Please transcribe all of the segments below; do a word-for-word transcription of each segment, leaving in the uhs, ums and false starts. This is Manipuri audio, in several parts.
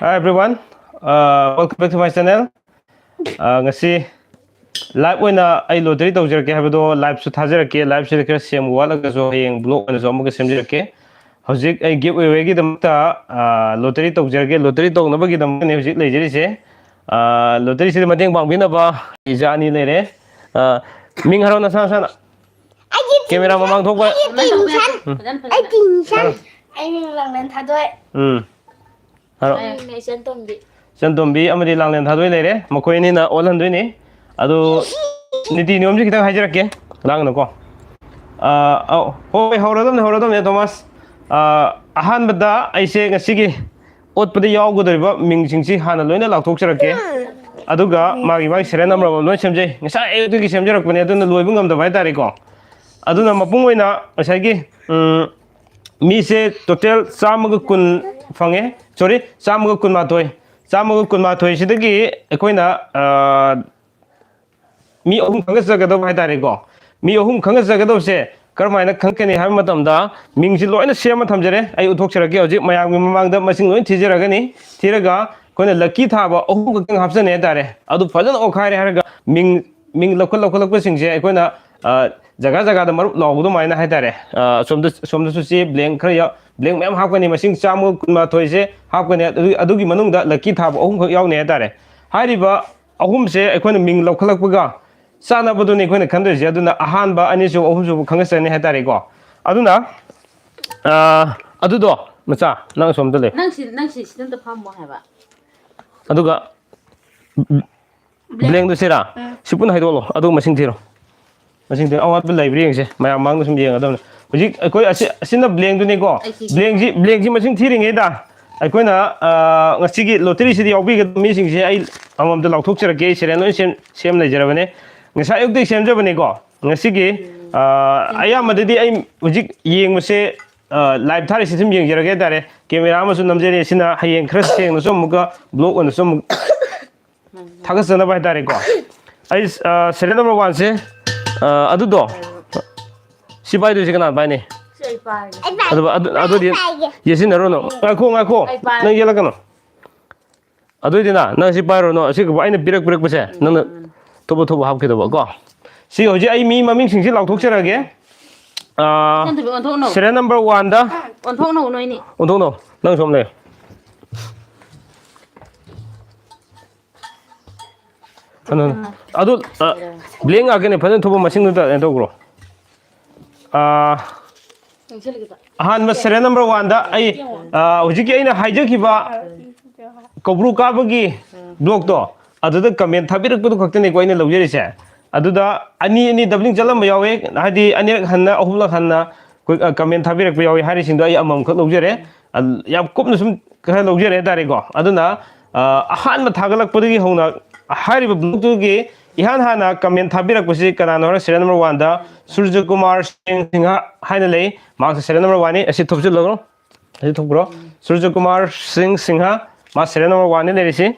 Hi everyone, uh, welcome back to my channel. Uh, ꯉꯁꯤ live ꯑꯣꯏꯅ ꯑꯩ lottery ꯇꯧꯖꯔꯛꯀꯦ ꯍꯥꯏꯕꯗꯣ live ꯁꯨ ꯊꯥꯖꯔꯛꯀꯦ꯫ Live ꯁꯤꯗ ꯈꯔ ꯁꯦꯝꯕ ꯋꯥꯠꯂꯒꯁꯨ ꯍꯌꯦꯡ vlog ꯑꯣꯏꯅꯁꯨ ꯑꯃꯨꯛꯀ ꯁꯦꯝꯖꯔꯛꯀꯦ꯫ ꯍꯧꯖꯤꯛ ꯑꯩ giveaway ꯒꯤꯗꯃꯛꯇ, ꯑ, lottery ꯇꯧꯖꯔꯒꯦ꯫ Lottery ꯇꯧꯅꯕꯒꯤꯗꯃꯛꯇꯅꯦ ꯍꯧꯖꯤꯛ ꯂꯩꯖꯔꯤꯁꯦ꯫ ꯑ, lottery ꯁꯤꯗ ꯃꯇꯦꯡ ꯄꯥꯡꯕꯤꯅꯕ ꯏꯆꯥ ꯑꯅꯤ ꯂꯩꯔꯦ꯫ ꯑ, ꯃꯤꯡ ꯍꯥꯏꯔꯣ ꯅꯁꯥ ꯅꯁꯥꯅ꯫ ꯑꯩꯒꯤ ꯀꯦꯃꯦꯔꯥ ꯃꯃꯥꯡ ꯊꯣꯛꯄ꯫ ꯐꯖꯅ ꯇꯧꯕ ꯌꯥꯗꯦ꯫ ꯎꯝ꯫ ꯐꯖꯅ, ꯐꯖꯅ꯫ ꯑꯩ ꯇꯤꯟ ꯁꯟ꯫ ꯍꯥꯏꯔꯣ꯫ ꯑꯩ ꯃꯤꯡ ꯂꯥꯡꯂꯦꯟ ꯊꯥꯗꯣꯏ꯫ ꯎꯝ꯫ ꯍꯥꯏꯔꯣ꯫ ꯑꯩ ꯃꯤꯡ ꯏꯆꯟ ꯇꯣꯝꯕꯤ꯫ ꯏꯆꯟ ꯇꯣꯝꯕꯤ ꯑꯃꯗꯤ ꯂꯥꯡꯂꯦꯟ ꯊꯥꯗꯣꯏ ꯂꯩꯔꯦ꯫ ꯃꯈꯣꯏ ꯑꯅꯤꯅ ꯑꯣꯜꯍꯟꯗꯣꯏꯅꯤ꯫ ꯑꯗꯨ ꯅꯤꯇꯤ ꯅꯤꯌꯣꯝꯁꯤ ꯈꯤꯇꯪ ꯍꯥꯏꯖꯔꯛꯀꯦ꯫ ꯂꯥꯡꯒꯅꯨꯀꯣ꯫ ꯑ, ꯑꯧ, ꯍꯣꯏ, ꯍꯧꯔꯗꯝꯅꯦ, ꯍꯧꯔꯗꯝꯅꯦ, ꯊꯣꯃꯥꯁ꯫ ꯑ, ꯑꯍꯥꯟꯕꯗ ꯑꯩꯁꯦ ꯉꯁꯤꯒꯤ ꯑꯣꯠꯄꯗ ꯌꯥꯎꯒꯗꯧꯔꯤꯕ ꯃꯤꯡꯁꯤꯡꯁꯤ ꯍꯥꯟꯅ ꯂꯣꯏꯅ ꯂꯥꯎꯊꯣꯛꯆꯔꯛꯀꯦ꯫ ꯑꯗꯨꯒ ꯃꯥꯒꯤ, ꯃꯥꯒꯤ serial number ꯑꯃꯃꯝ ꯂꯣꯏ ꯁꯦꯝꯖꯩ꯫ ꯉꯁꯥꯏ ꯑꯌꯨꯛꯇꯒꯤ ꯁꯦꯝꯖꯔꯛꯄꯅꯦ, ꯑꯗꯨꯅ ꯂꯣꯏꯕ ꯉꯝꯗꯕ ꯍꯥꯏꯇꯥꯔꯦꯀꯣ꯫ ꯑꯗꯨꯅ ꯃꯄꯨꯡ ꯑꯣꯏꯅ ꯉꯁꯥꯏꯒꯤ, ꯎꯝ, ꯃꯤꯁꯦ total ꯆꯥꯝꯃꯒ ꯀꯨꯟ ꯐꯪꯉꯦ꯫ Sorry, ꯆꯥꯝꯃꯒ ꯀꯨꯟꯃꯥꯊꯣꯏ꯫ ꯆꯥꯝꯃꯒ ꯀꯨꯟꯃꯥꯊꯣꯏꯁꯤꯗꯒꯤ ꯑꯩꯈꯣꯏꯅ, ꯑ, ꯃꯤ ꯑꯍꯨꯝ ꯈꯪꯒꯠꯆꯒꯗꯧꯕ ꯍꯥꯏꯇꯥꯔꯦꯀꯣ꯫ ꯃꯤ ꯑꯍꯨꯝ ꯈꯪꯒꯠꯆꯒꯗꯧꯕꯁꯦ ꯀꯔꯝꯍꯥꯏꯅ ꯈꯪꯒꯅꯤ ꯍꯥꯏꯕ ꯃꯇꯝꯗ, ꯃꯤꯡꯁꯤ ꯂꯣꯏꯅ ꯁꯦꯝꯃ ꯊꯝꯖꯔꯦ꯫ ꯑꯩ ꯎꯠꯊꯣꯛꯆꯔꯛꯀꯦ ꯍꯧꯖꯤꯛ ꯃꯌꯥꯝꯒꯤ ꯃꯃꯥꯡꯗ, ꯃꯁꯤꯡ ꯂꯣꯏ ꯊꯤꯖꯔꯒꯅꯤ꯫ ꯊꯤꯔꯒ ꯑꯩꯈꯣꯏꯅ lucky ꯊꯥꯕ ꯑꯍꯨꯝ ꯈꯛꯇꯪ ꯍꯥꯞꯆꯅꯤ ꯍꯥꯏꯇꯥꯔꯦ꯫ ꯑꯗꯨ ꯐꯖꯅ ꯑꯣꯠꯈꯥꯏꯔꯦ ꯍꯥꯏꯔꯒ ꯃꯤꯡ, ꯃꯤꯡ ꯂꯧꯈꯠ, ꯂꯧꯈꯠꯂꯛꯄꯁꯤꯡꯁꯦ ꯑꯩꯈꯣꯏꯅ, ꯑ, ꯖꯒꯥ ꯖꯒꯥꯗ ꯃꯔꯨꯞ ꯂꯥꯎꯕ ꯑꯗꯨꯃꯥꯏꯅ ꯍꯥꯏꯇꯥꯔꯦ꯫ ꯑ, ꯁꯣꯝꯗ, ꯁꯣꯝꯗꯁꯨ ꯆꯦ blank ꯈꯔ ꯌꯥꯎ-, blank ꯃꯌꯥꯝ ꯍꯥꯞꯀꯅꯤ꯫ ꯃꯁꯤꯡ ꯆꯥꯝꯃꯒ ꯀꯨꯟꯃꯥꯊꯣꯏꯁꯦ ꯍꯥꯞꯀꯅꯤ꯫ ꯑꯗꯨ, ꯑꯗꯨꯒꯤ ꯃꯅꯨꯡꯗ lucky ꯊꯥꯕ ꯑꯍꯨꯝꯈꯛ ꯌꯥꯎꯅꯤ ꯍꯥꯏꯇꯥꯔꯦ꯫ ꯍꯥꯏꯔꯤꯕ ꯑꯍꯨꯝꯁꯦ ꯑꯩꯈꯣꯏꯅ ꯃꯤꯡ ꯂꯧꯈꯠꯂꯛꯄꯒ ꯆꯥꯟꯅꯕꯗꯨꯅꯤ ꯑꯩꯈꯣꯏꯅ ꯈꯟꯗꯣꯏꯁꯦ꯫ ꯑꯗꯨꯅ ꯑꯍꯥꯟꯕ, ꯑꯅꯤꯁꯨꯕ, ꯑꯍꯨꯝꯁꯨꯕ ꯈꯪꯒꯠꯆꯅꯤ ꯍꯥꯏꯇꯥꯔꯦꯀꯣ꯫ ꯑꯗꯨꯅ, ꯑ, ꯑꯗꯨꯗꯣ, ꯃꯆꯥ, ꯅꯪ ꯑꯁꯣꯝꯗ ꯂꯩ꯫ ꯅꯪ ꯁꯤ, ꯅꯪ ꯁꯤ, ꯁꯤꯗ ꯑꯝꯇ ꯐꯝꯃꯣ ꯍꯥꯏꯕ꯫ ꯑꯗꯨꯒ blank ꯗꯨ ꯁꯤꯔꯥ? ꯎꯝ꯫ ꯁꯤ ꯄꯨꯟꯅ ꯍꯥꯏꯗꯣꯛꯍꯜꯂꯣ, ꯑꯗꯨꯒ ꯃꯁꯤꯡ ꯊꯤꯔꯣ꯫ ꯃꯁꯤꯡ ꯊꯤꯔꯣ, ꯑꯋꯥꯠꯄ ꯂꯩꯕ꯭ꯔꯥ ꯌꯦꯡꯁꯦ, ꯃꯌꯥꯝ ꯃꯥꯡꯗ ꯁꯨꯝ ꯌꯦꯡꯒꯗꯕꯅꯤ꯫ ꯍꯧꯖꯤꯛ ꯑꯩꯈꯣꯏ ꯑꯁꯤ, ꯑꯁꯤꯅ blank ꯗꯨꯅꯤꯀꯣ꯫ ꯑꯩ ꯁꯤ blank ꯁꯤ, blank ꯁꯤ ꯃꯁꯤꯡ ꯊꯤꯔꯤꯉꯩꯗ ꯑꯩꯈꯣꯏꯅ, ꯑ, ꯉꯁꯤꯒꯤ lottery ꯁꯤꯗ ꯌꯥꯎꯕꯤꯒꯗꯕ ꯃꯤꯁꯤꯡꯁꯦ ꯑꯩ ꯑꯃꯃꯝꯇ ꯂꯥꯎꯊꯣꯛꯆꯔꯛꯀꯦ꯫ ꯑꯩ serial ꯂꯣꯏ ꯁꯦꯝ, ꯁꯦꯝ ꯂꯩꯖꯔꯕꯅꯦ꯫ ꯉꯁꯥꯏ ꯑꯌꯨꯛꯇꯒꯤ ꯁꯦꯝꯖꯕꯅꯤꯀꯣ꯫ ꯉꯁꯤꯒꯤ, ꯑ, ꯑꯌꯥꯝꯕꯗꯗꯤ ꯑꯩ ꯍꯧꯖꯤꯛ ꯌꯦꯡꯕꯁꯦ, ꯑ, live ꯊꯥꯔꯤꯁꯤ ꯁꯨꯝ ꯌꯦꯡꯖꯔꯒꯦ ꯍꯥꯏꯇꯥꯔꯦ꯫ Camera ꯑꯃꯁꯨ ꯅꯝꯖꯔꯤ꯫ ꯁꯤꯅ ꯍꯌꯦꯡ ꯈꯔ ꯁꯦꯡꯅꯁꯨ ꯑꯃꯨꯛꯀ vlog ꯑꯣꯏꯅꯁꯨ ꯑꯃꯨꯛ ꯊꯥꯒꯠꯆꯅꯕ ꯍꯥꯏꯇꯥꯔꯦꯀꯣ꯫ ꯑꯩ, ꯑ, serial number one ꯁꯦ, ꯑ, ꯑꯗꯨꯗꯣ, ꯁꯤ ꯄꯥꯏꯗꯣꯏꯁꯦ ꯀꯅꯥ ꯄꯥꯏꯅꯤ? ꯁꯤ ꯑꯩ ꯑꯗꯨ ꯑꯗꯨ- ꯑꯗꯨꯗꯤ ꯌꯦꯠꯁꯤꯟꯅꯔꯨꯅꯨ꯫ ꯉꯥꯏꯈꯣ, ꯉꯥꯏꯈꯣ꯫ ꯑꯩ ꯄꯥꯏ- ꯅꯪ ꯌꯦꯜꯂꯛꯀꯅꯨ꯫ ꯑꯗꯨꯏꯗꯤꯅ ꯅꯪ ꯁꯤ ꯄꯥꯏꯔꯨꯅꯨ, ꯑꯁꯤꯒꯨꯝꯕ ꯑꯩꯅ ꯄꯤꯔꯛ ꯄꯤꯔꯛꯄꯁꯦ ꯅꯪꯅ ꯊꯨꯕ ꯊꯨꯕ ꯍꯥꯞꯈꯤꯗꯧꯕ ꯀꯣ꯫ ꯁꯤ ꯍꯧꯖꯤꯛ ꯑꯩ ꯃꯤ ꯃꯃꯤꯡꯁꯤꯡꯁꯤ ꯂꯥꯎꯊꯣꯛꯆꯔꯒꯦ꯫ ꯑꯥ, ꯏꯆꯟ ꯊꯣꯏꯕꯤ, ꯑꯣꯟꯊꯣꯛꯅꯧ꯫ Serial number one ꯗ ꯑꯣꯟꯊꯣꯛꯅꯧ ꯅꯣꯏꯅꯤ꯫ ꯑꯣꯟꯊꯣꯛꯅꯧ꯫ ꯅꯪ ꯁꯣꯝ ꯂꯩꯌꯨ꯫ ꯀꯩꯅꯣ, ꯑꯗꯨ, ꯑ, blank ꯉꯥꯛꯇꯅꯦ, ꯐꯖꯅ ꯊꯨꯕ ꯃꯁꯤꯡꯗꯨꯗ ꯀꯩꯅꯣ ꯇꯧꯈ꯭ꯔꯣ꯫ ꯑꯥ, ꯑꯍꯥꯟꯕ serial number one ꯗ ꯑꯩ, ꯑꯥ, ꯍꯧꯖꯤꯛꯀꯤ ꯑꯩꯅ ꯍꯥꯏꯖꯈꯤꯕ ꯀꯧꯕ꯭ꯔꯨ ꯀꯥꯕꯒꯤ vlog ꯇꯣ, ꯑꯗꯨꯗ comment ꯊꯥꯕꯤꯔꯛꯄꯗꯨ ꯈꯛꯇꯅꯤꯀꯣ ꯑꯩꯅ ꯂꯧꯖꯔꯤꯁꯦ꯫ ꯑꯗꯨꯗ ꯑꯅꯤ ꯑꯅꯤ doubling ꯆꯠꯂꯝꯕ ꯌꯥꯎꯋꯦ, ꯍꯥꯏꯗꯤ ꯑꯅꯤꯔꯛ ꯍꯟꯅ, ꯑꯍꯨꯝꯂꯛ ꯍꯟꯅ ꯑꯩꯈꯣꯏ, ꯑ, comment ꯊꯥꯕꯤꯔꯛꯄ ꯌꯥꯎꯋꯦ ꯍꯥꯏꯔꯤꯁꯤꯡꯗꯣ ꯑꯩ ꯑꯃꯃꯝꯈꯛ ꯂꯧꯖꯔꯦ꯫ ꯑ, ꯌꯥꯝ ꯀꯨꯞꯅ ꯁꯨꯝ ꯈꯔ ꯂꯧꯖꯔꯦ ꯍꯥꯏꯇꯥꯔꯦꯀꯣ꯫ ꯑꯗꯨꯅ, ꯑ, ꯑꯍꯥꯟꯕ ꯊꯥꯒꯠꯂꯛꯄꯗꯒꯤ ꯍꯧꯅ ꯍꯥꯏꯔꯤꯕ vlog ꯇꯨꯒꯤ ꯏꯍꯥꯟ ꯍꯥꯟꯅ comment ꯊꯥꯕꯤꯔꯛꯄꯁꯤ ꯀꯅꯥꯅꯣ ꯍꯥꯏꯔ serial number one ꯗ ꯁꯨꯔꯖ ꯀꯨꯃꯥꯔ ꯁꯤꯡ ꯁꯤꯡꯍ ꯍꯥꯏꯅ ꯂꯩ꯫ ꯃꯍꯥꯛꯁꯦ serial number one ꯅꯤ꯫ ꯑꯁꯤ ꯊꯨꯞꯆꯤꯜꯂꯒ ꯑꯁꯤ ꯊꯣꯛꯄ꯭ꯔꯣ? ꯁꯨꯔꯖ ꯀꯨꯃꯥꯔ ꯁꯤꯡ ꯁꯤꯡꯍ, ꯃꯥ serial number one ꯅꯤ ꯂꯩꯔꯤꯁꯤ꯫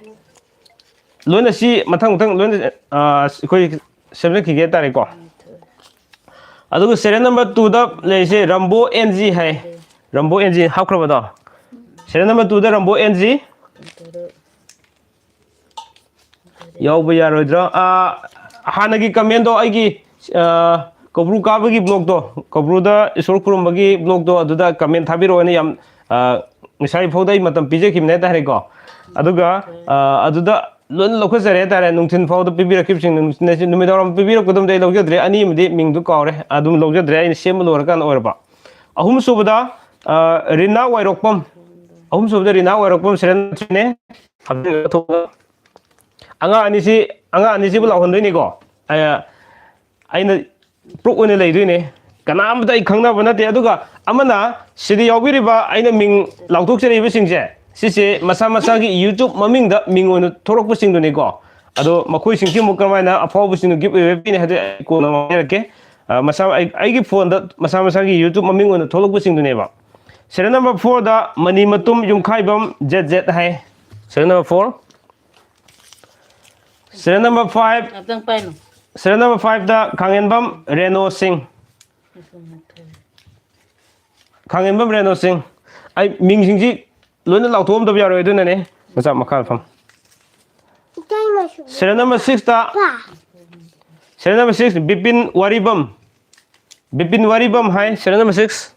ꯂꯣꯏꯅ ꯁꯤ ꯃꯊꯪ ꯃꯊꯪ ꯂꯣꯏꯅ, ꯑ, ꯑꯩꯈꯣꯏ ꯁꯦꯝꯖꯈꯤꯒꯦ ꯍꯥꯏꯇꯥꯔꯦꯀꯣ꯫ ꯑꯗꯨꯒ serial number two ꯗ ꯂꯩꯔꯤꯁꯦ ꯔꯝꯕꯣ ꯑꯦꯟ ꯖꯤ ꯍꯥꯏ꯫ ꯔꯝꯕꯣ ꯑꯦꯟ ꯖꯤ ꯍꯥꯞꯈ꯭ꯔꯕꯗꯣ? Serial number two ꯗ ꯔꯝꯕꯣ ꯑꯦꯟ ꯖꯤ꯫ ꯌꯥꯎꯕ ꯌꯥꯔꯣꯏꯗ꯭ꯔꯥ? ꯑꯥ, ꯍꯥꯟꯅꯒꯤ comment ꯗꯣ ꯑꯩꯒꯤ, ꯑꯥ, ꯀꯧꯕ꯭ꯔꯨ ꯀꯥꯕꯒꯤ vlog ꯇꯣ, ꯀꯧꯕ꯭ꯔꯨꯗ ꯏꯁꯣꯔ ꯈꯨꯔꯨꯝꯕꯒꯤ vlog ꯇꯣ, ꯑꯗꯨꯗ comment ꯊꯥꯕꯤꯔꯛꯑꯣꯅ ꯌꯥꯝ, ꯑꯥ, ꯉꯁꯥꯏ ꯐꯥꯎꯗ ꯑꯩ ꯃꯇꯝ ꯄꯤꯖꯈꯤꯕꯅꯦ ꯍꯥꯏꯇꯥꯔꯦꯀꯣ꯫ ꯑꯗꯨꯒ, ꯑꯥ, ꯑꯗꯨꯗ ꯂꯣꯏꯅ ꯂꯧꯈꯠꯆꯔꯦ ꯍꯥꯏꯇꯥꯔꯦ꯫ ꯅꯨꯡꯊꯤꯜ ꯐꯥꯎꯗ ꯄꯤꯕꯤꯔꯛꯈꯤꯕꯁꯤꯡꯗꯣ, ꯅꯨꯡꯊꯤꯜ, ꯅꯨꯃꯤꯗꯥꯡ ꯋꯥꯏꯔꯝ ꯄꯤꯕꯤꯔꯛꯄꯗꯨꯝꯗꯤ ꯑꯩ ꯂꯧꯖꯗ꯭ꯔꯦ꯫ ꯑꯅꯤ ꯑꯃꯗꯤ ꯃꯤꯡꯗꯨ ꯀꯥꯎꯔꯦ, ꯑꯗꯨꯝ ꯂꯧꯖꯗ꯭ꯔꯦ, ꯑꯩꯅ ꯁꯦꯝꯕ ꯂꯣꯏꯔꯀꯥꯟꯗ ꯑꯣꯏꯔꯕ꯫ ꯑꯍꯨꯝꯁꯨꯕꯗ, ꯑ, ꯔꯤꯅꯥ ꯋꯥꯏꯔꯣꯛꯄꯝ꯫ ꯑꯍꯨꯝꯁꯨꯕꯗ ꯔꯤꯅꯥ ꯋꯥꯏꯔꯣꯛꯄꯝ serial number three ꯅꯦ꯫ ꯍꯥꯞꯆꯤꯟꯈ꯭ꯔꯒ ꯊꯣꯛꯑꯒ ꯑꯉꯥꯡ ꯑꯅꯤꯁꯤ, ꯑꯉꯥꯡ ꯑꯅꯤꯁꯤꯕꯨ ꯂꯥꯎꯍꯟꯗꯣꯏꯅꯤꯀꯣ꯫ ꯑ, ꯑꯩꯅ proof ꯑꯣꯏꯅ ꯂꯩꯗꯣꯏꯅꯦ꯫ ꯀꯅꯥꯝꯇ ꯑꯩ ꯈꯪꯅꯕ ꯅꯠꯇꯦ꯫ ꯑꯗꯨꯒ ꯑꯃꯅ ꯁꯤꯗ ꯌꯥꯎꯕꯤꯔꯤꯕ ꯑꯩꯅ ꯃꯤꯡ ꯂꯥꯎꯊꯣꯛꯆꯔꯤꯕꯁꯤꯡꯁꯦ, ꯁꯤꯁꯦ ꯃꯁꯥ ꯃꯁꯥꯒꯤ YouTube ꯃꯃꯤꯡꯗ ꯃꯤꯡ ꯑꯣꯏꯅ ꯊꯣꯛꯂꯛꯄꯁꯤꯡꯗꯨꯅꯤꯀꯣ꯫ ꯑꯗꯣ ꯃꯈꯣꯏꯁꯤꯡꯁꯤ ꯑꯃꯨꯛ ꯀꯔꯝꯍꯥꯏꯅ ꯑꯐꯥꯎꯕꯁꯤꯡꯗꯨ gift ꯑꯣꯏꯕ ꯄꯤꯅꯤ ꯍꯥꯏꯕꯗꯨ ꯑꯩ ꯀꯣꯟꯅ ꯍꯥꯏꯔꯛꯀꯦ꯫ ꯑ, ꯃꯁꯥ-, ꯑꯩ-, ꯑꯩꯒꯤ phone ꯗ ꯃꯁꯥ ꯃꯁꯥꯒꯤ YouTube ꯃꯃꯤꯡ ꯑꯣꯏꯅ ꯊꯣꯛꯂꯛꯄꯁꯤꯡꯗꯨꯅꯦꯕ꯫ Serial number four ꯗ ꯃꯅꯤꯃꯇꯨꯝ ꯌꯨꯝꯈꯥꯏꯕꯝ ꯖꯦꯠ ꯖꯦꯠ ꯍꯥꯏ꯫ Serial number four꯫ Serial number five꯫ ꯉꯥꯛꯇꯪ ꯄꯥꯏꯅꯨ꯫ Serial number five ꯗ ꯈꯥꯡꯉꯦꯟꯕꯝ ꯔꯦꯅꯣ ꯁꯤꯡ꯫ ꯈꯥꯡꯉꯦꯝꯕꯝ ꯔꯦꯅꯣ ꯁꯤꯡ꯫ ꯑꯩ ꯃꯤꯡꯁꯤꯡꯁꯤ ꯂꯣꯏꯅ ꯂꯥꯎꯊꯣꯛꯑꯝꯗꯕ ꯌꯥꯔꯣꯏ, ꯑꯗꯨꯅꯅꯦ꯫ ꯃꯆꯥ ꯃꯈꯥ ꯐꯝ꯫ ꯏꯇꯩꯃꯁꯨ꯫ Serial number six ꯇ, serial number six, Bipin ꯋꯥꯔꯤꯕꯝ꯫ Bipin ꯋꯥꯔꯤꯕꯝ ꯍꯥꯏ, serial number six꯫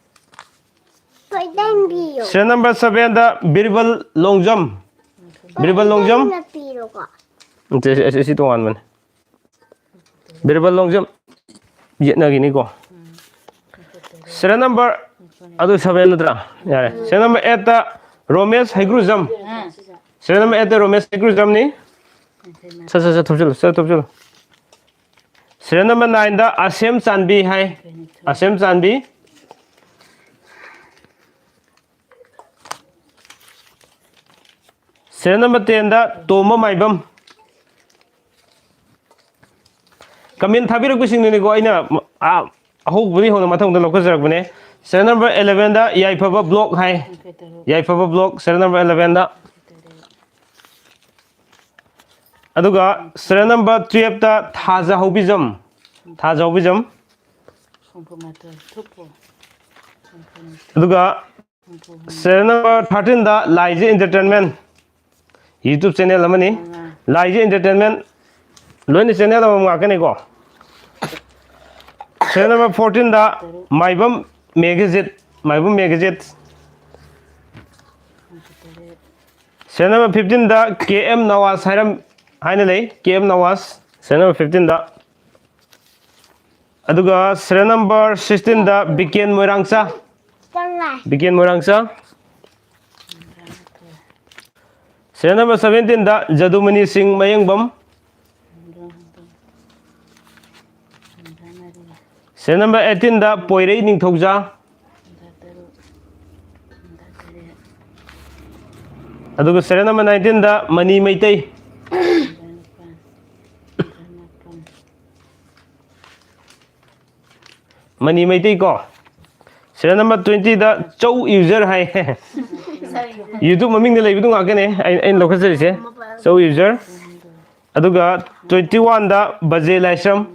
ꯄꯣꯏꯗꯟꯕꯤꯌꯨ꯫ Serial number seven ꯗ ꯕꯤꯔꯕꯜ ꯂꯣꯡꯖꯝ꯫ ꯕꯤꯔꯕꯜ ꯂꯣꯡꯖꯝ꯫ ꯄꯣꯏꯗꯟꯅ ꯄꯤꯔꯣꯀꯣ꯫ ꯅꯠꯇꯦ, ꯑꯁꯤ, ꯑꯁꯤ ꯇꯣꯉꯥꯟꯕꯅꯦ꯫ ꯕꯤꯔꯕꯜ ꯂꯣꯡꯖꯝ ꯌꯦꯠꯅꯈꯤꯅꯤꯀꯣ꯫ Serial number, ꯑꯗꯨ seven ꯅꯠꯇ꯭ꯔꯥ? ꯌꯥꯔꯦ꯫ Serial number eight ꯇ ꯔꯣꯃꯦꯁ ꯍꯩꯒ꯭ꯔꯨꯖꯝ꯫ Serial number eight ꯇ ꯔꯣꯃꯦꯁ ꯍꯩꯒ꯭ꯔꯨꯖꯝꯅꯤ꯫ ꯁꯠ, ꯁꯠ, ꯁꯠ, ꯊꯨꯞꯆꯜꯂꯨ, ꯁꯠ, ꯊꯨꯞꯆꯜꯂꯨ꯫ Serial number nine ꯗ ꯑꯁꯦꯝ ꯆꯥꯟꯕꯤ ꯍꯥꯏ꯫ ꯑꯁꯦꯝ ꯆꯥꯟꯕꯤ꯫ Serial number ten ꯗ ꯇꯣꯝꯕ ꯃꯥꯏꯕꯝ꯫ Comment ꯊꯥꯕꯤꯔꯛꯄꯁꯤꯡꯗꯨꯅꯤꯀꯣ ꯑꯩꯅ, ꯑ, ꯑꯍꯧꯕꯗꯒꯤ ꯍꯧꯅ ꯃꯊꯪꯗ ꯂꯧꯈꯠꯆꯔꯛꯄꯅꯦ꯫ Serial number eleven ꯗ ꯌꯥꯏꯐꯕ block ꯍꯥꯏ꯫ ꯌꯥꯏꯐꯕ block, serial number eleven ꯗ꯫ ꯑꯗꯨꯒ serial number twelve ꯇ ꯊꯥꯖ ꯍꯧꯕꯤꯖꯝ꯫ ꯊꯥꯖ ꯍꯧꯕꯤꯖꯝ꯫ ꯍꯨꯝꯐꯨ ꯃꯥꯊꯣꯏ, ꯊꯨꯞꯄꯣ꯫ ꯑꯗꯨꯒ serial number thirteen ꯗ ꯂꯥꯏꯖ Entertainment, YouTube channel ꯑꯃꯅꯤ꯫ ꯂꯥꯏꯖ Entertainment ꯂꯣꯏꯅ channel ꯑꯃꯃꯝ ꯉꯥꯛꯇꯅꯤꯀꯣ꯫ Serial number fourteen ꯗ ꯃꯥꯏꯕꯝ Magazine, ꯃꯥꯏꯕꯝ Magazine꯫ Serial number fifteen ꯗ ꯀꯦ ꯑꯦꯝ ꯅꯋꯥꯖ ꯍꯥꯏꯔꯝ-, ꯍꯥꯏꯅ ꯂꯩ, ꯀꯦ M Nawaz, serial number fifteen ꯗ꯫ ꯑꯗꯨꯒ serial number sixteen ꯗ ꯕꯤꯀꯦꯟ ꯃꯣꯏꯔꯥꯡꯆꯥ꯫ ꯆꯪꯉꯦ꯫ ꯕꯤꯀꯦꯟ ꯃꯣꯏꯔꯥꯡꯆꯥ꯫ Serial number seventeen ꯗ ꯖꯗꯨꯃꯅꯤ ꯁꯤꯡ ꯃꯌꯦꯡꯕꯝ꯫ Serial number eighteen ꯗ ꯄꯣꯏꯔꯩ ꯅꯤꯡꯊꯧꯖꯥ꯫ ꯑꯗꯨꯒ serial number nineteen ꯗ ꯃꯅꯤ ꯃꯩꯇꯩ꯫ ꯃꯅꯤ ꯃꯩꯇꯩ ꯀꯣ꯫ Serial number twenty ꯗ ꯆꯧ user ꯍꯥꯏ꯫ YouTube ꯃꯃꯤꯡꯗ ꯂꯩꯕꯗꯨ ꯉꯥꯛꯇꯅꯦ ꯑꯩ-, ꯑꯩꯅ ꯂꯧꯈꯠꯆꯔꯤꯁꯦ꯫ ꯆꯧ user꯫ ꯑꯗꯨꯒ twenty one ꯗ ꯕꯖꯦ ꯂꯥꯏꯁ꯭ꯔꯝ꯫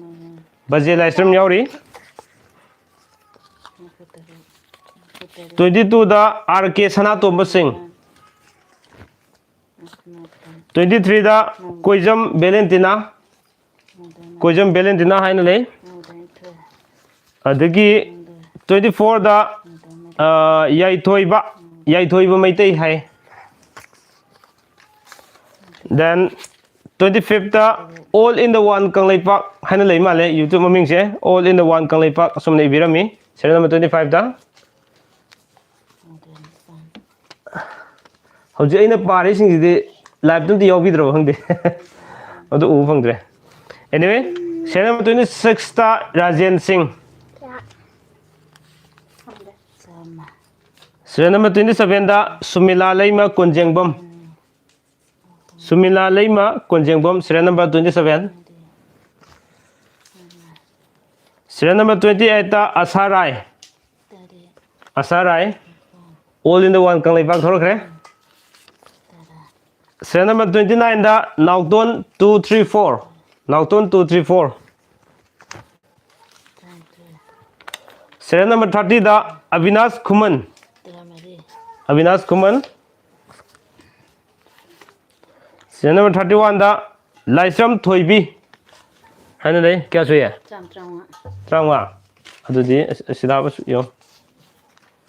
ꯕꯖꯦ ꯂꯥꯏꯁ꯭ꯔꯝ ꯌꯥꯎꯔꯤ꯫ ꯇ꯭ꯋꯦꯟꯇꯤ ꯇꯨꯗ ꯑꯥꯔ ꯀꯦ ꯁꯅꯥꯇꯣꯝꯕ ꯁꯤꯡ, ꯇ꯭ꯋꯦꯟꯇꯤ ꯊ꯭ꯔꯤꯗ ꯀꯣꯏꯖꯝ ꯚꯦꯂꯦꯟꯇꯤꯅꯥ, ꯀꯣꯏꯖꯝ ꯚꯦꯂꯦꯟꯇꯤꯅꯥ ꯍꯥꯏꯅ ꯂꯩ꯫ ꯑꯗꯒꯤ ꯇ꯭ꯋꯦꯟꯇꯤ ꯐꯣꯔꯗ ꯌꯥꯏꯊꯣꯏꯕ, ꯌꯥꯏꯊꯣꯏꯕ ꯃꯩꯇꯩ ꯍꯥꯏ꯫ Then twenty fifthꯇ All in the One Kangleipak ꯍꯥꯏꯅ ꯂꯩ ꯃꯥꯜꯂꯦ, YouTube ꯃꯃꯤꯡꯁꯦ꯫ All in the One Kangleipak ꯑꯁꯨꯝꯅ ꯏꯕꯤꯔꯝꯃꯤ, serial number twenty fiveꯇ꯫ ꯍꯧꯖꯤꯛ ꯑꯩꯅ ꯄꯥꯔꯤꯁꯤꯡꯁꯤꯗꯤ liveꯇ ꯑꯝꯇ ꯌꯥꯎꯕꯤꯗ꯭ꯔꯕ ꯈꯪꯗꯦ꯫ ꯑꯗꯨ ꯎꯕ ꯐꯪꯗ꯭ꯔꯦ꯫ Anyway, serial number twenty sixꯇ Rajen ꯁꯤꯡ꯫ ꯆꯥꯝꯃ꯫ Serial number twenty sevenꯗ ꯁꯨꯃꯤꯂꯥ ꯂꯩꯃ ꯀꯣꯟꯖꯦꯡꯕꯝ꯫ ꯁꯨꯃꯤꯂꯥ ꯂꯩꯃ ꯀꯣꯟꯖꯦꯡꯕꯝ, serial number twenty seven꯫ Serial number twenty eightꯇ ꯑꯁꯥ ꯔꯥꯏ꯫ ꯇꯔꯦꯠ꯫ ꯑꯁꯥ ꯔꯥꯏ꯫ All in the One Kangleipak ꯊꯣꯛꯂꯛꯈ꯭ꯔꯦ꯫ ꯇꯔꯥ꯫ Serial number twenty nineꯗ ꯅꯥꯎꯇꯣꯟ two three four꯫ ꯅꯥꯎꯇꯣꯟ two three four꯫ ꯇꯔꯥꯅꯤꯊꯣꯏ꯫ Serial number thirtyꯗ ꯑꯕꯤꯅꯥꯁ ꯈꯨꯃꯟ꯫ ꯇꯔꯥꯃꯔꯤ꯫ ꯑꯕꯤꯅꯥꯁ ꯈꯨꯃꯟ꯫ Serial number thirty oneꯗ ꯂꯥꯏꯁ꯭ꯔꯝ ꯊꯣꯏꯕꯤ ꯍꯥꯏꯅ ꯂꯩ꯫ ꯀꯌꯥ ꯁꯨꯏ? ꯆꯥꯝ ꯇꯔꯥꯃꯉꯥ꯫ ꯇꯔꯥꯃꯉꯥ꯫ ꯑꯗꯨꯗꯤ ꯑꯁ-, ꯑꯁꯤꯗ ꯍꯥꯞꯄꯁꯨ ꯌꯦꯡꯉꯣ꯫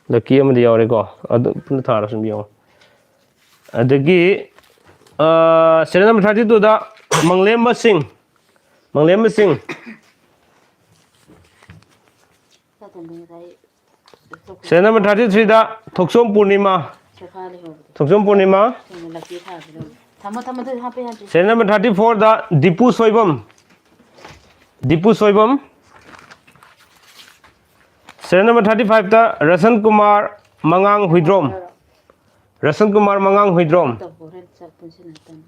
Lucky ꯑꯃꯗꯤ ꯌꯥꯎꯔꯦꯀꯣ꯫ ꯑꯗꯨ ꯄꯨꯟꯅ ꯊꯥꯔ ꯁꯨꯝ ꯌꯦꯡꯉꯣ꯫ ꯑꯗꯒꯤ, ꯑ, serial number thirty twoꯗ ꯃꯪꯂꯦꯝꯕ ꯁꯤꯡ꯫ ꯃꯪꯂꯦꯝꯕ ꯁꯤꯡ꯫ ꯆꯥꯇꯣꯝꯕꯤ ꯉꯁꯥꯏ Serial number thirty threeꯗ ꯊꯣꯛꯆꯣꯝ ꯄꯨꯔꯅꯤꯃꯥ꯫ ꯁꯣꯐꯥ ꯂꯩꯍꯧꯕꯗꯣ꯫ ꯊꯣꯛꯆꯣꯝ ꯄꯨꯔꯅꯤꯃꯥ꯫ ꯆꯨꯝꯅ lucky ꯊꯥꯕꯗꯣ꯫ ꯊꯝꯃꯣ, ꯊꯝꯃꯣ, ꯑꯗꯨ ꯍꯥꯞꯄ ꯌꯥꯗ꯭ꯔꯤ꯫ Serial number thirty fourꯗ Dipu Soibam. Dipu Soibam. Serial number thirty fiveꯇ ꯔꯁꯟ Kumar ꯃꯉꯥꯡ Huidrom. ꯔꯁꯟ Kumar ꯃꯉꯥꯡ Huidrom. ꯇꯧꯕ ꯍꯣꯔꯦꯟ ꯆꯥꯛ ꯄꯨꯟꯁꯤꯟꯅ ꯇꯧꯅꯤ꯫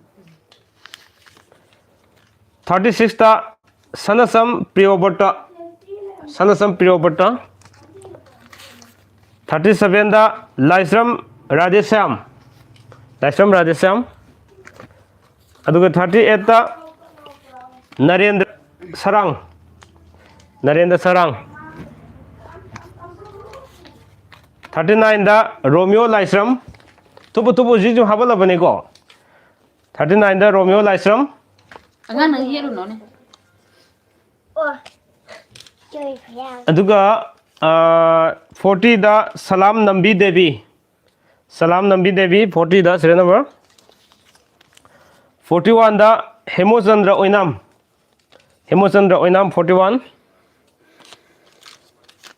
Thirty sixꯇ ꯁꯅꯁꯝ ꯄ꯭ꯔꯤꯌꯣꯕ꯭ꯔꯇ꯫ ꯁꯅꯁꯝ ꯄ꯭ꯔꯤꯌꯣꯕ꯭ꯔꯇ꯫ Thirty sevenꯗ ꯂꯥꯏꯁ꯭ꯔꯝ ꯔꯥꯙꯦꯁ꯭ꯌꯥꯝ꯫ ꯂꯥꯏꯁ꯭ꯔꯝ ꯔꯥꯙꯦꯁ꯭ꯌꯥꯝ꯫ ꯑꯗꯨꯒ thirty eightꯇ ꯅꯔꯦꯟꯗ꯭ꯔ ꯁꯔꯥꯡ꯫ ꯅꯔꯦꯟꯗ꯭ꯔ ꯁꯔꯥꯡ꯫ ꯊꯥꯔꯇꯤ ꯅꯥꯏꯟꯗ ꯔꯣꯃꯤꯌꯣ ꯂꯥꯏꯁ꯭ꯔꯝ꯫ ꯊꯨꯞꯄ ꯊꯨꯞꯄ ꯍꯧꯖꯤꯛ ꯍꯧꯖꯤꯛ ꯍꯥꯞꯄꯠꯂꯕꯅꯤꯀꯣ꯫ ꯊꯥꯔꯇꯤ ꯅꯥꯏꯟꯗ ꯔꯣꯃꯤꯌꯣ ꯂꯥꯏꯁ꯭ꯔꯝ꯫ ꯑꯉꯥꯡꯅ ꯌꯦꯛꯂꯨꯅꯣꯅꯦ꯫ ꯑꯗꯨꯒ ꯐꯣꯔꯇꯤꯗ ꯁꯂꯥꯝ ꯅꯝꯕꯤ ꯗꯦꯕꯤ꯫ ꯁꯂꯥꯝ ꯅꯝꯕꯤ ꯗꯦꯕꯤ ꯐꯣꯔꯇꯤꯗ ꯁꯤꯔꯤꯌꯦꯜ ꯅꯝꯕꯔ꯫ ꯐꯣꯔꯇꯤ ꯋꯥꯟꯗ ꯍꯦꯃꯣꯆꯟꯗ꯭ꯔ ꯑꯣꯏꯅꯥꯝ꯫ ꯍꯦꯃꯣꯆꯟꯗ꯭ꯔ ꯑꯣꯏꯅꯥꯝ ꯐꯣꯔꯇꯤ ꯋꯥꯟ꯫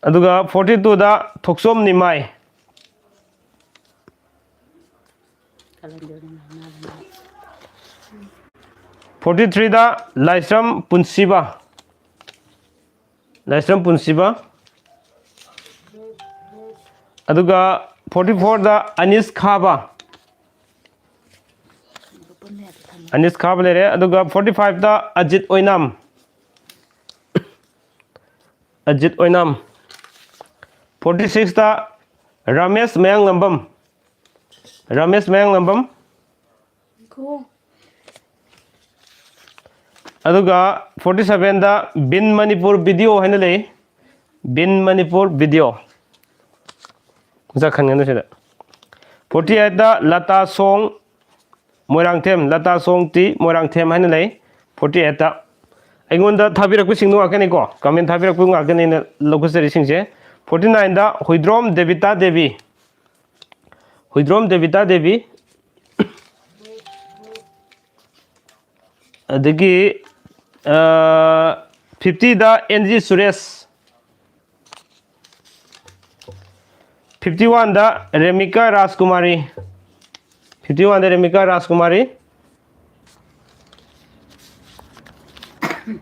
ꯑꯗꯨꯒ ꯐꯣꯔꯇꯤ ꯇꯨꯗ ꯊꯣꯛꯆꯣꯝ ꯅꯤꯃꯥꯏ꯫ ꯐꯣꯔꯇꯤ ꯊ꯭ꯔꯤꯗ ꯂꯥꯏꯁ꯭ꯔꯝ ꯄꯨꯟꯁꯤꯕ꯫ ꯂꯥꯏꯁ꯭ꯔꯝ ꯄꯨꯟꯁꯤꯕ꯫ ꯑꯗꯨꯒ ꯐꯣꯔꯇꯤ ꯐꯣꯔꯗ ꯑꯅꯤꯁ ꯈꯥꯕ꯫ ꯑꯅꯤꯁ ꯈꯥꯕ ꯂꯩꯔꯦ꯫ ꯑꯗꯨꯒ ꯐꯣꯔꯇꯤ ꯐꯥꯏꯚꯇ ꯑꯖꯤꯠ ꯑꯣꯏꯅꯥꯝ꯫ ꯑꯖꯤꯠ ꯑꯣꯏꯅꯥꯝ꯫ ꯐꯣꯔꯇꯤ ꯁꯤꯛꯁꯇ ꯔꯥꯃꯦꯁ ꯃꯌꯥꯡꯂꯝꯕꯝ꯫ ꯔꯥꯃꯦꯁ ꯃꯌꯥꯡꯂꯝꯕꯝ꯫ ꯑꯗꯨꯒ ꯐꯣꯔꯇꯤ ꯁꯚꯦꯟꯗ ꯕꯤꯟ ꯃꯅꯤꯄꯨꯔ ꯕꯤꯗꯤꯑꯣ ꯍꯥꯏꯅ ꯂꯩ꯫ ꯕꯤꯟ ꯃꯅꯤꯄꯨꯔ ꯕꯤꯗꯤꯑꯣ꯫ ꯃꯁꯛ ꯈꯟꯒꯅꯨ ꯁꯤꯗ꯫ ꯐꯣꯔꯇꯤ ꯑꯩꯠꯇ ꯂꯇꯥ ꯁꯣꯡ ꯃꯣꯏꯔꯥꯡꯊꯦꯝ, ꯂꯇꯥ ꯁꯣꯡ ꯇꯤ ꯃꯣꯏꯔꯥꯡꯊꯦꯝ ꯍꯥꯏꯅ ꯂꯩ꯫ ꯐꯣꯔꯇꯤ ꯑꯩꯠꯇ ꯑꯩꯉꯣꯟꯗ ꯊꯥꯕꯤꯔꯛꯄꯁꯤꯡꯗꯣ ꯉꯥꯛꯇꯅꯤꯀꯣ, ꯀꯃꯦꯟ ꯊꯥꯕꯤꯔꯛꯄ ꯉꯥꯛꯇꯅꯤ ꯑꯩꯅ ꯂꯧꯈꯠꯆꯔꯤꯁꯤꯡꯁꯦ꯫ ꯐꯣꯔꯇꯤ ꯅꯥꯏꯟꯗ ꯍꯨꯏꯗ꯭ꯔꯣꯝ ꯗꯦꯕꯤꯇꯥ ꯗꯦꯕꯤ꯫ ꯍꯨꯏꯗ꯭ꯔꯣꯝ ꯗꯦꯕꯤꯇꯥ ꯗꯦꯕꯤ꯫ ꯑꯗꯒꯤ ꯐꯤꯐꯇꯤꯗ ꯑꯦꯟ ꯖꯤ ꯁꯨꯔꯦꯁ꯫ ꯐꯤꯐꯇꯤ ꯋꯥꯟꯗ ꯔꯦꯃꯤꯀꯥ ꯔꯥꯖꯀꯨꯃꯥꯔꯤ꯫ ꯐꯤꯐꯇꯤ ꯋꯥꯟꯗ ꯔꯦꯃꯤꯀꯥ ꯔꯥꯖꯀꯨꯃꯥꯔꯤ꯫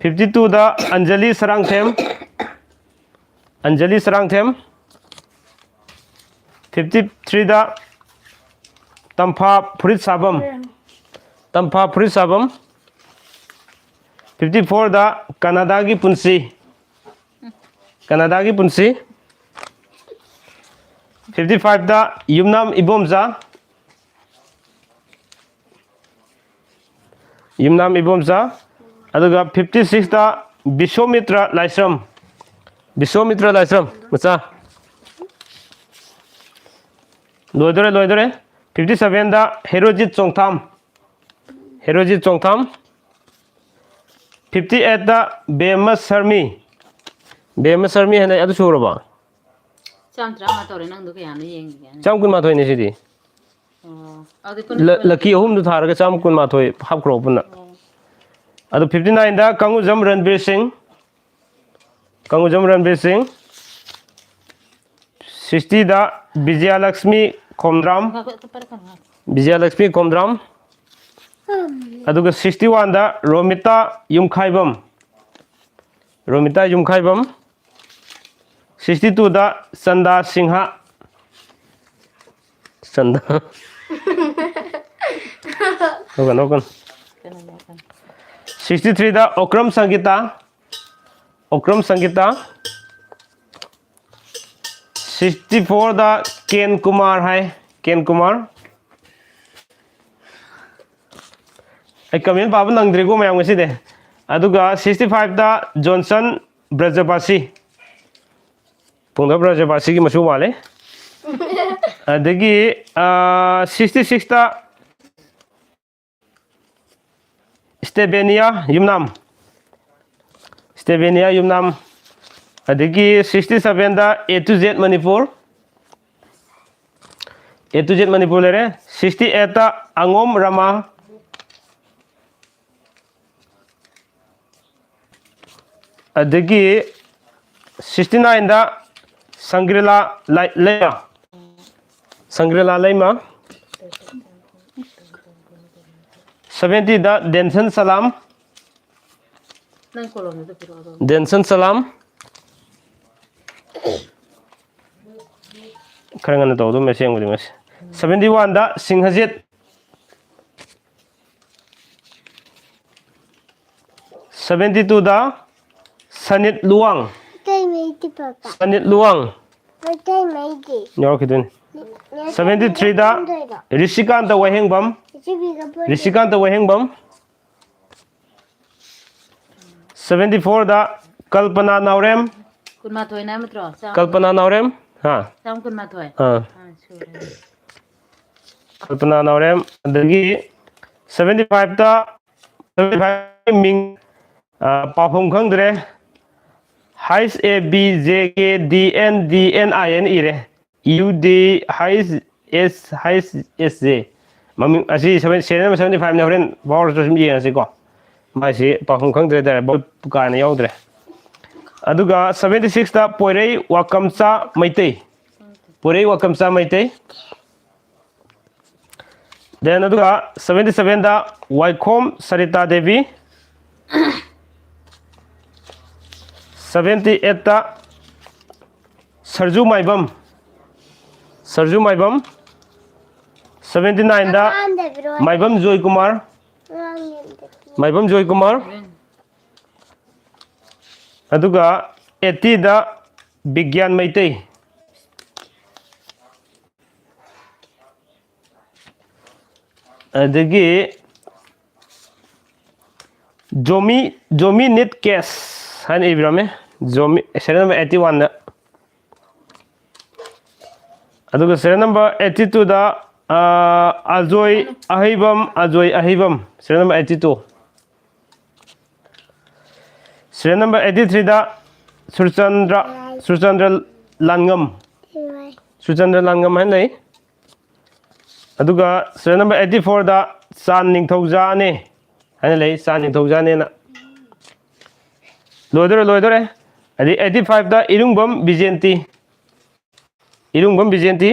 ꯐꯤꯐꯇꯤ ꯇꯨꯗ ꯑꯟꯖꯂꯤ ꯁꯔꯥꯡꯊꯦꯝ꯫ ꯑꯟꯖꯂꯤ ꯁꯔꯥꯡꯊꯦꯝ꯫ ꯐꯤꯐꯇꯤ ꯊ꯭ꯔꯤꯗ ꯇꯝꯐꯥ ꯐꯨꯔꯤꯠ ꯁꯥꯕꯝ꯫ ꯇꯝꯐꯥ ꯐꯨꯔꯤꯠ ꯁꯥꯕꯝ꯫ ꯐꯤꯐꯇꯤ ꯐꯣꯔꯗ ꯀꯅꯥꯗꯥꯒꯤ ꯄꯨꯟꯁꯤ꯫ ꯀꯅꯥꯗꯥꯒꯤ ꯄꯨꯟꯁꯤ꯫ ꯐꯤꯐꯇꯤ ꯐꯥꯏꯚꯇ ꯌꯨꯝꯅꯥꯝ ꯏꯕꯣꯝꯆꯥ꯫ ꯌꯨꯝꯅꯥꯝ ꯏꯕꯣꯝꯆꯥ꯫ ꯑꯗꯨꯒ ꯐꯤꯐꯇꯤ ꯁꯤꯛꯁꯇ ꯕꯤꯁ꯭ꯋꯥꯃꯤꯇ꯭ꯔ ꯂꯥꯏꯁ꯭ꯔꯝ꯫ ꯕꯤꯁ꯭ꯋꯥꯃꯤꯇ꯭ꯔ ꯂꯥꯏꯁ꯭ꯔꯝ ꯃꯆꯥ꯫ ꯂꯣꯏꯗꯣꯔꯦ, ꯂꯣꯏꯗꯣꯔꯦ꯫ ꯐꯤꯐꯇꯤ ꯁꯚꯦꯟꯗ ꯍꯦꯔꯣꯖꯤꯠ ꯆꯣꯡꯊꯥꯝ, ꯍꯦꯔꯣꯖꯤꯠ ꯆꯣꯡꯊꯥꯝ꯫ ꯐꯤꯐꯇꯤ ꯑꯩꯠꯇ ꯕꯦꯃ ꯁꯔꯃꯤ, ꯕꯦꯃ ꯁꯔꯃꯤ ꯍꯥꯏꯅ ꯑꯗꯨ ꯁꯨꯔꯕꯣ? ꯆꯥꯝ ꯇꯔꯥꯃꯉꯥ ꯇꯧꯔꯦ, ꯅꯪꯗꯣ ꯀꯌꯥꯅꯣ ꯌꯦꯡꯒꯦ꯫ ꯆꯥꯝ ꯀꯨꯟꯃꯥꯊꯣꯏꯅꯦ ꯁꯤꯗꯤ꯫ ꯑꯣ, ꯑꯗꯨꯗꯤ ꯄꯨꯟꯅ ꯂ-, ꯂꯛꯀꯤ ꯑꯍꯨꯝꯗꯨ ꯊꯥꯔꯒ ꯆꯥꯝ ꯀꯨꯟꯃꯥꯊꯣꯏ ꯍꯥꯞꯈ꯭ꯔꯣ ꯄꯨꯟꯅ꯫ ꯑꯣ꯫ ꯑꯗꯣ ꯐꯤꯐꯇꯤ ꯅꯥꯏꯟꯗ ꯀꯪꯒꯨꯖꯝ ꯔꯟꯕꯤꯔ ꯁꯤꯡ, ꯀꯪꯒꯨꯖꯝ ꯔꯟꯕꯤꯔ ꯁꯤꯡ꯫ ꯁꯤꯛꯁꯇꯤꯗ ꯕꯤꯖꯌꯂꯛꯁꯃꯤ ꯈꯣꯝꯗ꯭ꯔꯥꯝ, ꯉꯥꯏꯈꯣ, ꯑꯗꯨ ꯄꯥꯏꯔꯛꯀꯅꯨ, ꯉꯥꯏꯈꯣ꯫ ꯕꯤꯖꯌꯂꯛꯁꯃꯤ ꯈꯣꯝꯗ꯭ꯔꯥꯝ꯫ ꯑꯗꯨꯒ ꯁꯤꯛꯁꯇꯤ ꯋꯥꯟꯗ ꯔꯣꯃꯤꯇꯥ ꯌꯨꯝꯈꯥꯏꯕꯝ, ꯔꯣꯃꯤꯇꯥ ꯌꯨꯝꯈꯥꯏꯕꯝ꯫ ꯁꯤꯛꯁꯇꯤ ꯇꯨꯗ ꯆꯟꯗꯥ ꯁꯤꯡꯍ, ꯆꯟꯗꯥ꯫ ꯅꯣꯛꯀꯅꯨ, ꯅꯣꯛꯀꯅꯨ꯫ ꯀꯩꯅꯣ ꯅꯣꯛꯀꯅꯨ? ꯁꯤꯛꯁꯇꯤ ꯊ꯭ꯔꯤꯗ ꯑꯣꯀ꯭ꯔꯝ ꯁꯪꯒꯤꯇꯥ, ꯑꯣꯀ꯭ꯔꯝ ꯁꯪꯒꯤꯇꯥ꯫ ꯁꯤꯛꯁꯇꯤ ꯐꯣꯔꯗ ꯀꯦꯟ ꯀꯨꯃꯥꯔ ꯍꯥꯏ, ꯀꯦꯟ ꯀꯨꯃꯥꯔ꯫ ꯑꯩ comment ꯄꯥꯕ ꯅꯪꯗ꯭ꯔꯤꯀꯣ ꯃꯌꯥꯝ ꯉꯁꯤꯗꯤ꯫ ꯑꯗꯨꯒ ꯁꯤꯛꯁꯇꯤ ꯐꯥꯏꯚꯇ ꯖꯣꯟꯁꯟ ꯕ꯭ꯔꯖꯕꯥꯁꯤ, ꯄꯨꯡꯗ ꯕ꯭ꯔꯖꯕꯥꯁꯤꯒꯤ ꯃꯆꯨ ꯃꯥꯜꯂꯦ꯫ ꯑꯗꯒꯤ, ꯑꯥ, ꯁꯤꯛꯁꯇꯤ ꯁꯤꯛꯁꯇ ꯁ꯭ꯇꯦꯕꯦꯅꯤꯌꯥ ꯌꯨꯝꯅꯥꯝ, ꯁ꯭ꯇꯦꯕꯦꯅꯤꯌꯥ ꯌꯨꯝꯅꯥꯝ꯫ ꯑꯗꯒꯤ ꯁꯤꯛꯁꯇꯤ ꯁꯚꯦꯟꯗ A to Z Manipur, A to Z Manipur ꯂꯩꯔꯦ꯫ ꯁꯤꯛꯁꯇꯤ ꯑꯩꯠꯇ ꯑꯉꯣꯝ ꯔꯃꯥ, ꯑꯗꯒꯤ ꯁꯤꯛꯁꯇꯤ ꯅꯥꯏꯟꯗ ꯁꯪꯒ꯭ꯔꯤꯂꯥ ꯂꯩ-, ꯂꯩꯃ, ꯁꯪꯒ꯭ꯔꯤꯂꯥ ꯂꯩꯃ꯫ ꯁꯚꯦꯟꯇꯤꯗ ꯗꯦꯟꯁꯟ ꯁꯂꯥꯝ, ꯅꯪ ꯀꯣꯂꯣꯝꯗꯨꯗ ꯄꯤꯔꯛꯑꯣ, ꯑꯗꯣ꯫ ꯗꯦꯟꯁꯟ ꯁꯂꯥꯝ꯫ ꯈꯔ ꯉꯟꯅ ꯇꯧꯗꯧꯃꯦ ꯑꯁꯦꯡꯕꯗꯤ ꯉꯁꯤ꯫ ꯁꯚꯦꯟꯇꯤ ꯋꯥꯟꯗ ꯁꯤꯡꯍꯖꯤꯠ, ꯁꯚꯦꯟꯇꯤ ꯇꯨꯗ ꯁꯅꯤꯠ ꯂꯨꯋꯥꯡ, ꯃꯩꯇꯩ ꯃꯩꯇꯩ ꯄꯥꯄꯥ꯫ ꯁꯅꯤꯠ ꯂꯨꯋꯥꯡ꯫ ꯃꯩꯇꯩ ꯃꯩꯇꯩ꯫ ꯌꯥꯎꯔꯛꯈꯤꯗꯣꯏꯅꯤ꯫ ꯃꯩꯇꯩ ꯁꯚꯦꯟꯇꯤ ꯊ꯭ꯔꯤꯗ ꯃꯩꯇꯩ ꯄꯥꯄꯥ꯫ ꯔꯤꯁꯤꯀꯥꯟꯇ ꯋꯥꯍꯦꯡꯕꯝ, ꯏꯆꯦꯕꯤꯒ ꯄꯨꯟꯅ꯫ ꯔꯤꯁꯤꯀꯥꯟꯇ ꯋꯥꯍꯦꯡꯕꯝ꯫ ꯁꯚꯦꯟꯇꯤ ꯐꯣꯔꯗ ꯀꯜꯄꯅꯥ ꯅꯥꯎꯔꯦꯝ꯫ ꯀꯨꯟꯃꯥꯊꯣꯏꯅ ꯅꯠꯇ꯭ꯔꯣ? ꯆꯥꯝ-, ꯀꯜꯄꯅꯥ ꯅꯥꯎꯔꯦꯝ꯫ ꯍꯥ? ꯆꯥꯝ ꯀꯨꯟꯃꯥꯊꯣꯏ꯫ ꯑꯥ꯫ ꯑꯥ, ꯀꯜꯄꯅꯥ ꯅꯥꯎꯔꯦꯝ꯫ ꯑꯗꯒꯤ ꯁꯚꯦꯟꯇꯤ ꯐꯥꯏꯚꯇ, ꯁꯚꯦꯟꯇꯤ ꯐꯥꯏꯚ ꯃꯤꯡ, ꯑ, ꯄꯥꯐꯝ ꯈꯪꯗ꯭ꯔꯦ꯫ ꯍꯩꯁ A B J K D N D N I N ꯏꯔꯦ꯫ ꯌꯨ ꯗꯤ ꯍꯩꯁ ꯑꯦꯁ ꯍꯩꯁ ꯑꯦꯁ ꯖꯦ꯫ ꯃꯃꯤꯡ ꯑꯁꯤ ꯁꯚꯦꯟ, ꯁꯦꯔꯤꯌꯦꯜ ꯅꯝꯕꯔ ꯁꯚꯦꯟꯇꯤ ꯐꯥꯏꯚꯅꯦ, ꯍꯣꯔꯦꯟ ꯐꯥꯎꯔꯁꯨ ꯁꯨꯝ ꯌꯦꯡꯉꯁꯤꯀꯣ꯫ ꯃꯥꯏꯁꯤ ꯄꯥꯐꯝ ꯈꯪꯗ꯭ꯔꯦ ꯍꯥꯏꯇꯥꯔꯦ, ꯕꯣꯜ ꯀꯥꯏꯅ ꯌꯥꯎꯗ꯭ꯔꯦ꯫ ꯑꯗꯨꯒ ꯁꯚꯦꯟꯇꯤ ꯁꯤꯛꯁꯇ ꯄꯣꯏꯔꯩ ꯋꯥꯀꯝꯆꯥ ꯃꯩꯇꯩ꯫ ꯄꯣꯏꯔꯩ ꯋꯥꯀꯝꯆꯥ ꯃꯩꯇꯩ꯫ Then ꯑꯗꯨꯒ ꯁꯚꯦꯟꯇꯤ ꯁꯚꯦꯟꯗ ꯋꯥꯏꯈꯣꯝ ꯁꯔꯤꯇꯥ ꯗꯦꯕꯤ꯫ ꯁꯚꯦꯟꯇꯤ ꯑꯩꯠꯇ ꯁꯔꯖꯨ ꯃꯥꯏꯕꯝ꯫ ꯁꯔꯖꯨ ꯃꯥꯏꯕꯝ꯫ ꯁꯚꯦꯟꯇꯤ ꯅꯥꯏꯟꯗ ꯃꯥꯏꯕꯝ ꯖꯣꯏꯀꯨꯃꯥꯔ꯫ ꯃꯥꯏꯕꯝ ꯖꯣꯏꯀꯨꯃꯥꯔ꯫ ꯑꯗꯨꯒ ꯑꯩꯠꯇꯤꯗ ꯕꯤꯒ꯭ꯌꯥꯟ ꯃꯩꯇꯩ꯫ ꯑꯗꯒꯤ ꯖꯣꯃꯤ, ꯖꯣꯃꯤ ꯅꯤꯠ ꯀꯦꯁ ꯍꯥꯏꯅ ꯏꯕꯤꯔꯝꯃꯦ꯫ ꯖꯣꯃꯤ, ꯁꯦꯔꯤꯌꯦꯜ ꯅꯝꯕꯔ ꯑꯩꯠꯇꯤ ꯋꯥꯟꯗ꯫ ꯑꯗꯨꯒ ꯁꯦꯔꯤꯌꯦꯜ ꯅꯝꯕꯔ ꯑꯩꯠꯇꯤ ꯇꯨꯗ, ꯑ, Ajoy Aheibam, Ajoy Aheibam, serial number eighty two. Serial number eighty ꯊ꯭ꯔꯤꯗ ꯁꯨꯔꯆꯟꯗ꯭ꯔ, ꯁꯨꯔꯆꯟꯗ꯭ꯔ ꯂꯥꯟꯉꯝ, ꯁꯨꯔꯆꯟꯗ꯭ꯔ ꯂꯥꯟꯉꯝ ꯍꯥꯏꯅ ꯂꯩ꯫ ꯑꯗꯨꯒ ꯁꯦꯔꯤꯌꯦꯜ ꯅꯝꯕꯔ ꯑꯩꯠꯇꯤ ꯐꯣꯔꯗ ꯆꯥꯟ ꯅꯤꯡꯊꯧꯖꯥꯅꯦ ꯍꯥꯏꯅ ꯂꯩ, ꯆꯥꯟ ꯅꯤꯡꯊꯧꯖꯥꯅꯦꯅ꯫ ꯂꯣꯏꯗꯣꯔꯦ, ꯂꯣꯏꯗꯣꯔꯦ꯫ ꯑꯗꯩ ꯑꯩꯠꯇꯤ ꯐꯥꯏꯚꯇ ꯏꯔꯨꯡꯕꯝ ꯕꯤꯖꯦꯟꯇꯤ, ꯏꯔꯨꯡꯕꯝ ꯕꯤꯖꯦꯟꯇꯤ꯫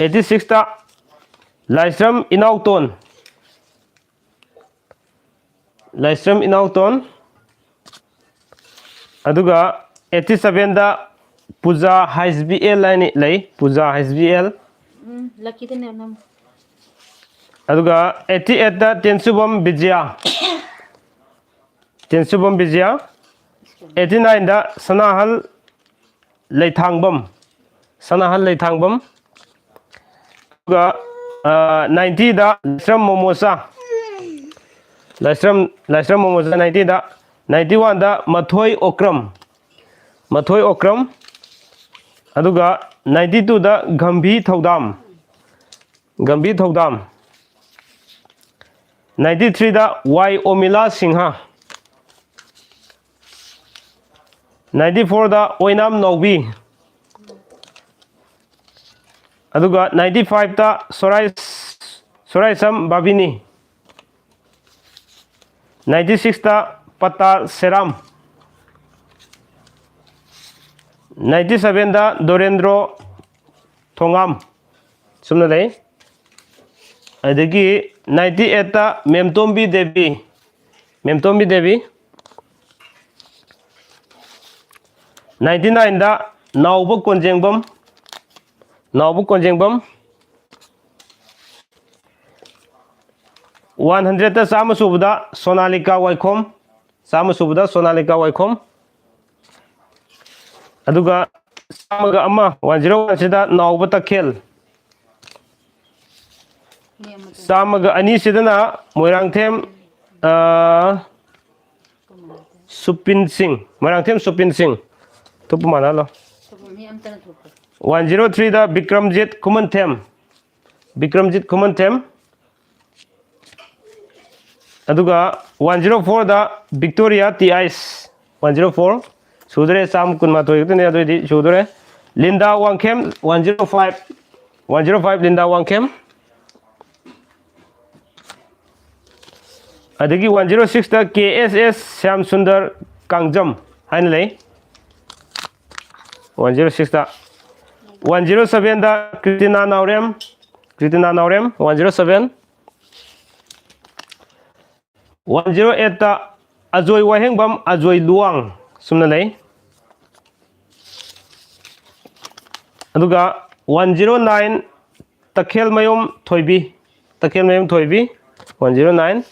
ꯑꯩꯠꯇꯤ ꯁꯤꯛꯁꯇ ꯂꯥꯏꯁ꯭ꯔꯝ ꯏꯅꯥꯎꯇꯣꯟ, ꯂꯥꯏꯁ꯭ꯔꯝ ꯏꯅꯥꯎꯇꯣꯟ꯫ ꯑꯗꯨꯒ ꯑꯩꯠꯇꯤ ꯁꯚꯦꯟꯗ ꯄꯨꯖꯥ ꯍꯩꯁ ꯕꯤ ꯑꯦꯜ ꯍꯥꯏꯅ ꯂꯩ, ꯄꯨꯖꯥ ꯍꯩꯁ ꯕꯤ ꯑꯦꯜ꯫ ꯎꯝ, ꯂꯛꯀꯤꯗꯅꯦ ꯅꯝꯃꯨ꯫ ꯑꯗꯨꯒ ꯑꯩꯠꯇꯤ ꯑꯩꯠꯇ ꯇꯦꯟꯁꯨꯕꯝ ꯕꯤꯖꯌꯥ, ꯇꯦꯟꯁꯨꯕꯝ ꯕꯤꯖꯌꯥ꯫ ꯑꯩꯠꯇꯤ ꯅꯥꯏꯟꯗ ꯁꯅꯥꯍꯜ ꯂꯩꯊꯥꯡꯕꯝ, ꯁꯅꯥꯍꯜ ꯂꯩꯊꯥꯡꯕꯝ꯫ ꯑꯗꯨꯒ, ꯑ, ꯅꯥꯏꯟꯇꯤꯗ ꯂꯥꯏꯁ꯭ꯔꯝ ꯃꯣꯃꯣꯆꯥ, ꯂꯥꯏꯁ꯭ꯔꯝ, ꯂꯥꯏꯁ꯭ꯔꯝ ꯃꯣꯃꯣꯆꯥ ꯅꯥꯏꯟꯇꯤꯗ꯫ ꯅꯥꯏꯟꯇꯤ ꯋꯥꯟꯗ ꯃꯊꯣꯏ ꯑꯣꯀ꯭ꯔꯝ, ꯃꯊꯣꯏ ꯑꯣꯀ꯭ꯔꯝ꯫ ꯑꯗꯨꯒ ninety twoꯗ ꯒꯝꯚꯤ ꯊꯧꯗꯥꯝ, ꯒꯝꯚꯤ ꯊꯧꯗꯥꯝ꯫ Ninety threeꯗ ꯋꯥꯏ ꯑꯣꯃꯤꯂꯥ ꯁꯤꯡꯍ꯫ Ninety fourꯗ ꯑꯣꯏꯅꯥꯝ ꯅꯥꯎꯕꯤ꯫ ꯑꯗꯨꯒ ninety fiveꯇ ꯁꯣꯔꯥꯏ, ꯁꯣꯔꯥꯏꯁꯝ ꯕꯥꯕꯤꯅꯤ꯫ Ninety sixꯇ ꯄꯇꯥ ꯁꯦꯔꯥꯝ꯫ Ninety sevenꯗ ꯗꯣꯔꯦꯟꯗ꯭ꯔꯣ ꯊꯣꯉꯥꯝ꯫ ꯁꯨꯝꯅ ꯂꯩ꯫ ꯑꯗꯒꯤ ninety eightꯇ ꯃꯦꯝꯇꯣꯝꯕꯤ Devi, ꯃꯦꯝꯇꯣꯝꯕꯤ Devi. Ninety nineꯗ ꯅꯥꯎꯕ ꯀꯣꯟꯖꯦꯡꯕꯝ, ꯅꯥꯎꯕ ꯀꯣꯟꯖꯦꯡꯕꯝ꯫ One hundredꯇ, ꯆꯥꯝꯃ ꯁꯨꯕꯗ ꯁꯣꯅꯥꯂꯤꯀꯥ ꯋꯥꯏꯈꯣꯝ, ꯆꯥꯝꯃ ꯁꯨꯕꯗ ꯁꯣꯅꯥꯂꯤꯀꯥ ꯋꯥꯏꯈꯣꯝ꯫ ꯑꯗꯨꯒ ꯆꯥꯝꯃꯒ ꯑꯃ, one zero oneꯁꯤꯗ ꯅꯥꯎꯕ ꯇꯈꯦꯜ꯫ ꯆꯥꯝꯃꯒ ꯑꯅꯤꯁꯤꯗꯅ ꯃꯣꯏꯔꯥꯡꯊꯦꯝ, ꯑ, ꯁꯨꯄꯤꯟ ꯁꯤꯡ, ꯃꯣꯏꯔꯥꯡꯊꯦꯝ ꯁꯨꯄꯤꯟ ꯁꯤꯡ꯫ ꯊꯨꯞꯄ ꯃꯥꯟꯅꯍꯜꯂꯣ꯫ One zero threeꯗ ꯕꯤꯀ꯭ꯔꯝꯖꯤꯠ ꯈꯨꯃꯟꯊꯦꯝ, ꯕꯤꯀ꯭ꯔꯝꯖꯤꯠ ꯈꯨꯃꯟꯊꯦꯝ꯫ ꯑꯗꯨꯒ one zero fourꯗ ꯕꯤꯛꯇꯣꯔꯤꯌꯥ ꯇꯤ ꯑꯥꯏꯁ, one zero four꯫ ꯁꯨꯗꯣꯔꯦ, ꯆꯥꯝꯃ ꯀꯨꯟꯃꯥꯊꯣꯏ ꯈꯛꯇꯅꯦ, ꯑꯗꯨꯑꯣꯏꯗꯤ ꯁꯨꯗꯣꯔꯦ꯫ Linda Wangkhem, one zero five, one zero five, Linda Wangkhem. ꯑꯗꯒꯤ one zero sixꯇ ꯀꯦ ꯑꯦꯁ ꯑꯦꯁ ꯁ꯭ꯌꯥꯝ ꯁꯨꯟꯗꯔ ꯀꯥꯡꯖꯝ ꯍꯥꯏꯅ ꯂꯩ꯫ One zero sixꯇ꯫ One zero sevenꯗ ꯀ꯭ꯔꯤꯇꯤꯅꯥ ꯅꯥꯎꯔꯦꯝ, ꯀ꯭ꯔꯤꯇꯤꯅꯥ ꯅꯥꯎꯔꯦꯝ, one zero seven꯫ One zero eightꯇ Ajoy ꯋꯥꯍꯦꯡꯕꯝ, ꯑꯖꯣꯏ ꯂꯨꯋꯥꯡ ꯁꯨꯝꯅ ꯂꯩ꯫ ꯑꯗꯨꯒ one zero nine ꯇꯈꯦꯜꯃꯌꯨꯝ ꯊꯣꯏꯕꯤ, ꯇꯈꯦꯜꯃꯌꯨꯝ ꯊꯣꯏꯕꯤ, one zero nine꯫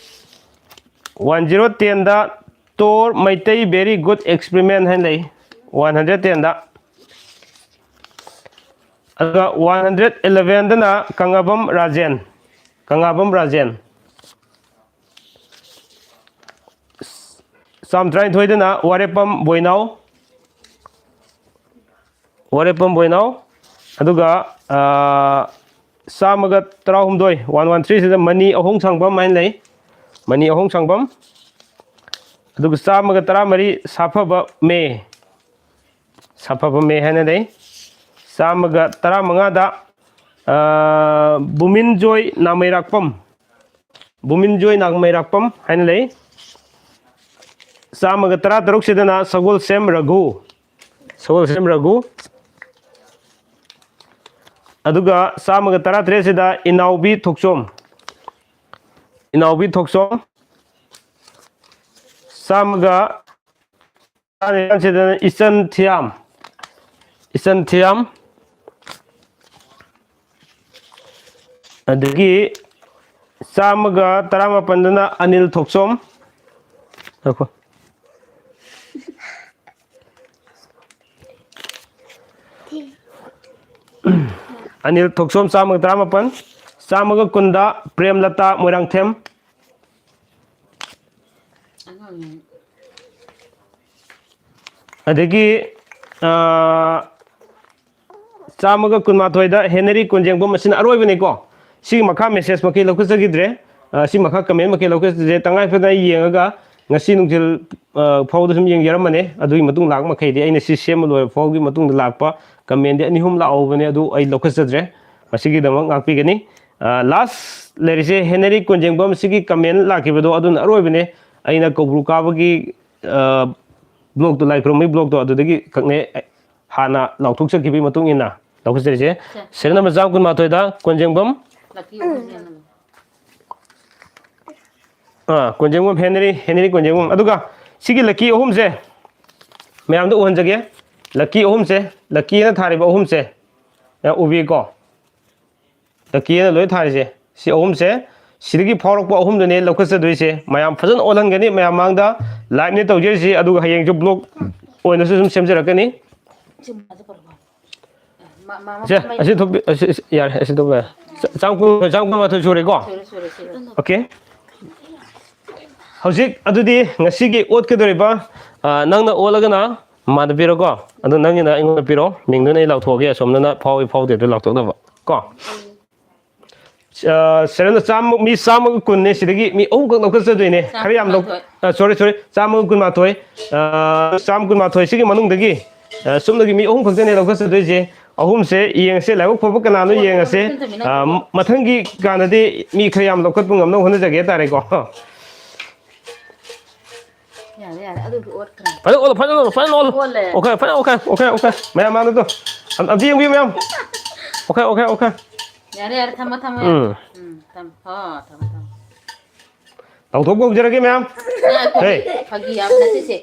One zero tenꯗ ꯇꯣꯔ Meitei very good experiment ꯍꯥꯏꯅ ꯂꯩ, one hundred tenꯗ꯫ ꯑꯗꯨꯒ one hundred elevenꯗꯅ ꯀꯪꯂꯥꯕꯝ ꯔꯥꯖꯦꯟ, ꯀꯪꯂꯥꯕꯝ ꯔꯥꯖꯦꯟ꯫ ꯆꯥꯝ ꯇꯔꯥꯅꯤꯊꯣꯏꯗꯅ ꯋꯥꯔꯦꯞꯄꯝ ꯕꯣꯏꯅꯥꯎ, ꯋꯥꯔꯦꯞꯄꯝ ꯕꯣꯏꯅꯥꯎ꯫ ꯑꯗꯨꯒ ꯆꯥꯝꯃꯒ ꯇꯔꯥꯍꯨꯝꯗꯣꯏ, ꯋꯥꯟ ꯋꯥꯟ ꯊ꯭ꯔꯤꯁꯤꯗ ꯃꯅꯤ ꯑꯍꯣꯡ ꯁꯥꯡꯕꯝ ꯍꯥꯏꯅ ꯂꯩ꯫ ꯃꯅꯤ ꯑꯍꯣꯡ ꯁꯥꯡꯕꯝ꯫ ꯑꯗꯨꯒ ꯆꯥꯝꯃꯒ ꯇꯔꯥꯃꯔꯤ ꯁꯥꯐꯕ ꯃꯦ꯫ ꯁꯥꯐꯕ ꯃꯦ ꯍꯥꯏꯅ ꯂꯩ꯫ ꯆꯥꯝꯃꯒ ꯇꯔꯥꯃꯉꯥꯗ ꯕꯨꯃꯤꯟꯖꯣꯏ ꯅꯥꯃꯩꯔꯥꯛꯄꯝ꯫ ꯕꯨꯃꯤꯟꯖꯣꯏ ꯅꯥꯃꯩꯔꯥꯛꯄꯝ ꯍꯥꯏꯅ ꯂꯩ꯫ ꯆꯥꯝꯃꯒ ꯇꯔꯥꯇꯔꯨꯛꯁꯤꯗꯅ ꯁꯒꯣꯜꯁꯦꯝ ꯔꯘꯨ꯫ ꯁꯒꯣꯜꯁꯦꯝ ꯔꯘꯨ꯫ ꯑꯗꯨꯒ ꯆꯥꯝꯃꯒ ꯇꯔꯥꯇꯔꯦꯠꯁꯤꯗ ꯏꯅꯥꯎꯕꯤ ꯊꯣꯛꯆꯣꯝ꯫ ꯏꯅꯥꯎꯕꯤ ꯊꯣꯛꯆꯣꯝ꯫ ꯆꯥꯝꯃꯒ ꯇꯔꯥꯅꯤꯄꯥꯟꯁꯤꯗꯅ ꯏꯆꯟ ꯊꯤꯌꯥꯝ꯫ ꯏꯆꯟ ꯊꯤꯌꯥꯝ꯫ ꯑꯗꯒꯤ ꯆꯥꯝꯃꯒ ꯇꯔꯥꯃꯥꯄꯟꯗꯅ ꯑꯅꯤꯜ ꯊꯣꯛꯆꯣꯝ꯫ ꯉꯥꯏꯈꯣ꯫ ꯑꯅꯤꯜ ꯊꯣꯛꯆꯣꯝ ꯆꯥꯝꯃꯒ ꯇꯔꯥꯃꯥꯄꯟ꯫ ꯆꯥꯝꯃꯒ ꯀꯨꯟꯗ ꯄ꯭ꯔꯦꯝꯂꯇꯥ ꯃꯣꯏꯔꯥꯡꯊꯦꯝ꯫ ꯑꯗꯒꯤ ꯆꯥꯝꯃꯒ ꯀꯨꯟꯃꯥꯊꯣꯏꯗ ꯍꯦꯅꯔꯤ ꯀꯣꯟꯖꯦꯡꯕꯝ, ꯑꯁꯤꯅ ꯑꯔꯣꯏꯕꯅꯤꯀꯣ꯫ ꯁꯤꯒꯤ ꯃꯈꯥ ꯃꯦꯁꯦꯖ ꯃꯈꯩ ꯂꯧꯈꯠꯆꯈꯤꯗ꯭ꯔꯦ꯫ ꯁꯤ ꯃꯈꯥ ꯀꯃꯦꯟ ꯃꯈꯩ ꯂꯧꯈꯠꯆꯗ꯭ꯔꯦ꯫ ꯇꯉꯥꯏ ꯐꯗꯅ ꯑꯩ ꯌꯦꯡꯉꯒ ꯉꯁꯤ ꯅꯨꯡꯊꯤꯜ ꯐꯥꯎꯗ ꯁꯨꯝ ꯌꯦꯡꯖꯔꯝꯕꯅꯦ꯫ ꯑꯗꯨꯒꯤ ꯃꯇꯨꯡ ꯂꯥꯛꯄ ꯃꯈꯩꯗꯤ ꯑꯩꯅ ꯁꯤ ꯁꯦꯝꯕ ꯂꯣꯏꯕ ꯐꯥꯎꯒꯤ ꯃꯇꯨꯡꯗ ꯂꯥꯛꯄ ꯀꯃꯦꯟꯗꯤ ꯑꯅꯤ ꯑꯍꯨꯝ ꯂꯥꯛꯍꯧꯕꯅꯦ, ꯑꯗꯨ ꯑꯩ ꯂꯧꯈꯠꯆꯗ꯭ꯔꯦ꯫ ꯃꯁꯤꯒꯤꯗꯃꯛ ꯉꯥꯛꯄꯤꯒꯅꯤ꯫ ꯂꯥꯁ ꯂꯩꯔꯤꯁꯦ ꯍꯦꯅꯔꯤ ꯀꯣꯟꯖꯦꯡꯕꯝ, ꯁꯤꯒꯤ ꯀꯃꯦꯟ ꯂꯥꯛꯈꯤꯕꯗꯣ ꯑꯗꯨꯅ ꯑꯔꯣꯏꯕꯅꯦ꯫ ꯑꯩꯅ ꯀꯧꯕ꯭ꯔꯨ ꯀꯥꯕꯒꯤ ꯕ꯭ꯂꯣꯛꯇꯣ, ꯂꯥꯏ ꯈꯨꯔꯨꯝꯕꯒꯤ ꯕ꯭ꯂꯣꯛꯇꯣ, ꯑꯗꯨꯗꯒꯤ ꯈꯛꯅꯦ ꯍꯥꯟꯅ ꯂꯥꯎꯊꯣꯛꯆꯈꯤꯕꯒꯤ ꯃꯇꯨꯡ ꯏꯟꯅ ꯂꯧꯈꯠꯆꯔꯤꯁꯦ꯫ ꯁꯦ꯫ ꯁꯦꯔꯦꯜ ꯅꯝꯕꯔ ꯆꯥꯝ ꯀꯨꯟꯃꯥꯊꯣꯏꯗ ꯀꯣꯟꯖꯦꯡꯕꯝ꯫ ꯂꯛꯀꯤ ꯑꯍꯨꯝꯅꯦ꯫ ꯑꯥ, ꯀꯣꯟꯖꯦꯡꯕꯝ ꯍꯦꯅꯔꯤ, ꯍꯦꯅꯔꯤ ꯀꯣꯟꯖꯦꯡꯕꯝ꯫ ꯑꯗꯨꯒ ꯁꯤꯒꯤ ꯂꯛꯀꯤ ꯑꯍꯨꯝꯁꯦ ꯃꯌꯥꯝꯗ ꯎꯍꯟꯖꯒꯦ꯫ ꯂꯛꯀꯤ ꯑꯍꯨꯝꯁꯦ, ꯂꯛꯀꯤꯅ ꯊꯥꯔꯤꯕ ꯑꯍꯨꯝꯁꯦ, ꯌꯥꯝ ꯎꯕꯤꯀꯣ? ꯂꯛꯀꯤꯅ ꯂꯣꯏ ꯊꯥꯔꯤꯁꯦ, ꯁꯤ ꯑꯍꯨꯝꯁꯦ, ꯁꯤꯗꯒꯤ ꯐꯥꯎꯔꯛꯄ ꯑꯍꯨꯝꯗꯨꯅꯦ ꯂꯧꯈꯠꯆꯗꯣꯏꯁꯦ꯫ ꯃꯌꯥꯝ ꯐꯖꯅ ꯑꯣꯜꯍꯟꯒꯅꯤ꯫ ꯃꯌꯥꯝ ꯃꯥꯡꯗ ꯂꯥꯏꯚꯅꯦ ꯇꯧꯖꯔꯤꯁꯤ, ꯑꯗꯨꯒ ꯍꯌꯦꯡꯁꯨ ꯕ꯭ꯂꯣꯛ ꯑꯣꯏꯅꯁꯨ ꯁꯨꯝ ꯁꯦꯝꯖꯔꯛꯀꯅꯤ꯫ ꯁꯦ, ꯑꯁꯤ ꯊꯣꯛꯄꯤ-, ꯑꯁꯤ, ꯑꯁꯤ, ꯌꯥꯔꯦ, ꯑꯁꯤ ꯊꯣꯛꯄ ꯌꯥꯔꯦ꯫ ꯆꯥꯝ ꯀꯨꯟ, ꯆꯥꯝ ꯀꯨꯟꯃꯥꯊꯣꯏ ꯁꯨꯔꯦꯀꯣ? ꯁꯨꯔꯦ, ꯁꯨꯔꯦ, ꯁꯨꯔꯦ꯫ ꯑꯣꯀꯦ꯫ ꯍꯧꯖꯤꯛ ꯑꯗꯨꯗꯤ ꯉꯁꯤꯒꯤ ꯑꯣꯠꯀꯗꯧꯔꯤꯕ, ꯑ, ꯅꯪꯅ ꯑꯣꯠꯂꯒꯅ ꯃꯃꯥꯗ ꯄꯤꯔꯣꯀꯣ꯫ ꯑꯗꯨ ꯅꯪꯒꯤꯅ ꯑꯩꯉꯣꯟꯗ ꯄꯤꯔꯣ, ꯃꯤꯡꯗꯨꯅ ꯑꯩ ꯂꯥꯎꯊꯣꯛꯑꯒꯦ, ꯑꯁꯣꯝꯗꯅ ꯐꯥꯎꯏ ꯐꯥꯎꯗꯦꯗꯨ ꯂꯥꯎꯊꯣꯛꯅꯕ ꯀꯣ꯫ ꯁꯔꯦꯟꯗ ꯆꯥꯝꯃ, ꯃꯤ ꯆꯥꯝꯃꯒ ꯀꯨꯟꯅꯦ, ꯁꯤꯗꯒꯤ ꯃꯤ ꯑꯍꯨꯝꯈꯛ ꯂꯧꯈꯠꯆꯗꯣꯏꯅꯦ꯫ ꯈꯔ ꯌꯥꯝ ꯂꯧ-, ꯆꯥꯝꯃ ꯀꯨꯟꯃꯥꯊꯣꯏ꯫ ꯑ, sorry, sorry, ꯆꯥꯝꯃꯒ ꯀꯨꯟꯃꯥꯊꯣꯏ꯫ ꯑ, ꯆꯥꯝꯃ ꯀꯨꯟꯃꯥꯊꯣꯏ ꯁꯤꯒꯤ ꯃꯅꯨꯡꯗꯒꯤ, ꯑ, ꯆꯨꯝꯅꯒꯤ ꯃꯤ ꯑꯍꯨꯝ ꯈꯛꯇꯅꯦ ꯂꯧꯈꯠꯆꯗꯣꯏꯁꯦ꯫ ꯑꯍꯨꯝꯁꯦ ꯌꯦꯡꯁꯦ, ꯂꯥꯏꯕꯛ ꯐꯕ ꯀꯅꯥꯅꯣ ꯌꯦꯡꯉꯁꯦ꯫ ꯑ, ꯃꯊꯪꯒꯤ ꯀꯥꯟꯗꯗꯤ ꯃꯤ ꯈꯔ ꯌꯥꯝ ꯂꯧꯈꯠꯄ ꯉꯝꯅꯕ ꯍꯣꯠꯅꯖꯒꯦ ꯍꯥꯏꯇꯥꯔꯦꯀꯣ꯫ ꯌꯥꯔꯦ, ꯌꯥꯔꯦ, ꯑꯗꯨꯗꯤ ꯑꯣꯠꯈ꯭ꯔꯦ꯫ ꯐꯖꯅ ꯑꯣꯜꯂꯣ, ꯐꯖꯅ ꯑꯣꯜꯂꯣ, ꯐꯖꯅ ꯑꯣꯜꯂꯣ꯫ ꯑꯣꯜꯂꯦ꯫ ꯑꯣꯀꯦ, ꯐꯖꯅ ꯑꯣꯀꯦ, ꯑꯣꯀꯦ, ꯑꯣꯀꯦ꯫ ꯃꯌꯥꯝ ꯃꯥꯡꯗꯣ꯫ ꯑꯝ-, ꯑꯝꯇ ꯌꯦꯡꯕꯤꯌꯨ, ꯃꯌꯥꯝ꯫ Okay, okay, okay. ꯌꯥꯔꯦ, ꯌꯥꯔꯦ, ꯊꯝꯃꯣ, ꯊꯝꯃꯣ, ꯌꯥꯔꯦ꯫ ꯎꯝ꯫ ꯎꯝ, ꯊꯝꯃꯣ꯫ ꯍꯣ, ꯊꯝꯃꯣ, ꯊꯝꯃꯣ꯫ ꯇꯧꯊꯣꯛꯄ ꯍꯧꯖꯔꯒꯦ, ꯃꯌꯥꯝ꯫ ꯉꯥꯏꯈꯣ, ꯍꯦ꯫ ꯐꯥꯒꯤ ꯌꯥꯕ ꯅꯠꯇꯦ ꯁꯦ꯫